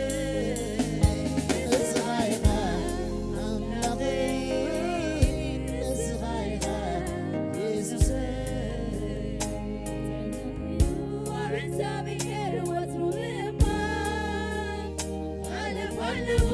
ንስኻ ኢኻ። ኣምላኸይ፣ ንስኻ ኢኻ። ኢየሱሰይ፣ ዋዕንታ ብሔር ወትሩ እማ ሓለፋ ኣለዎ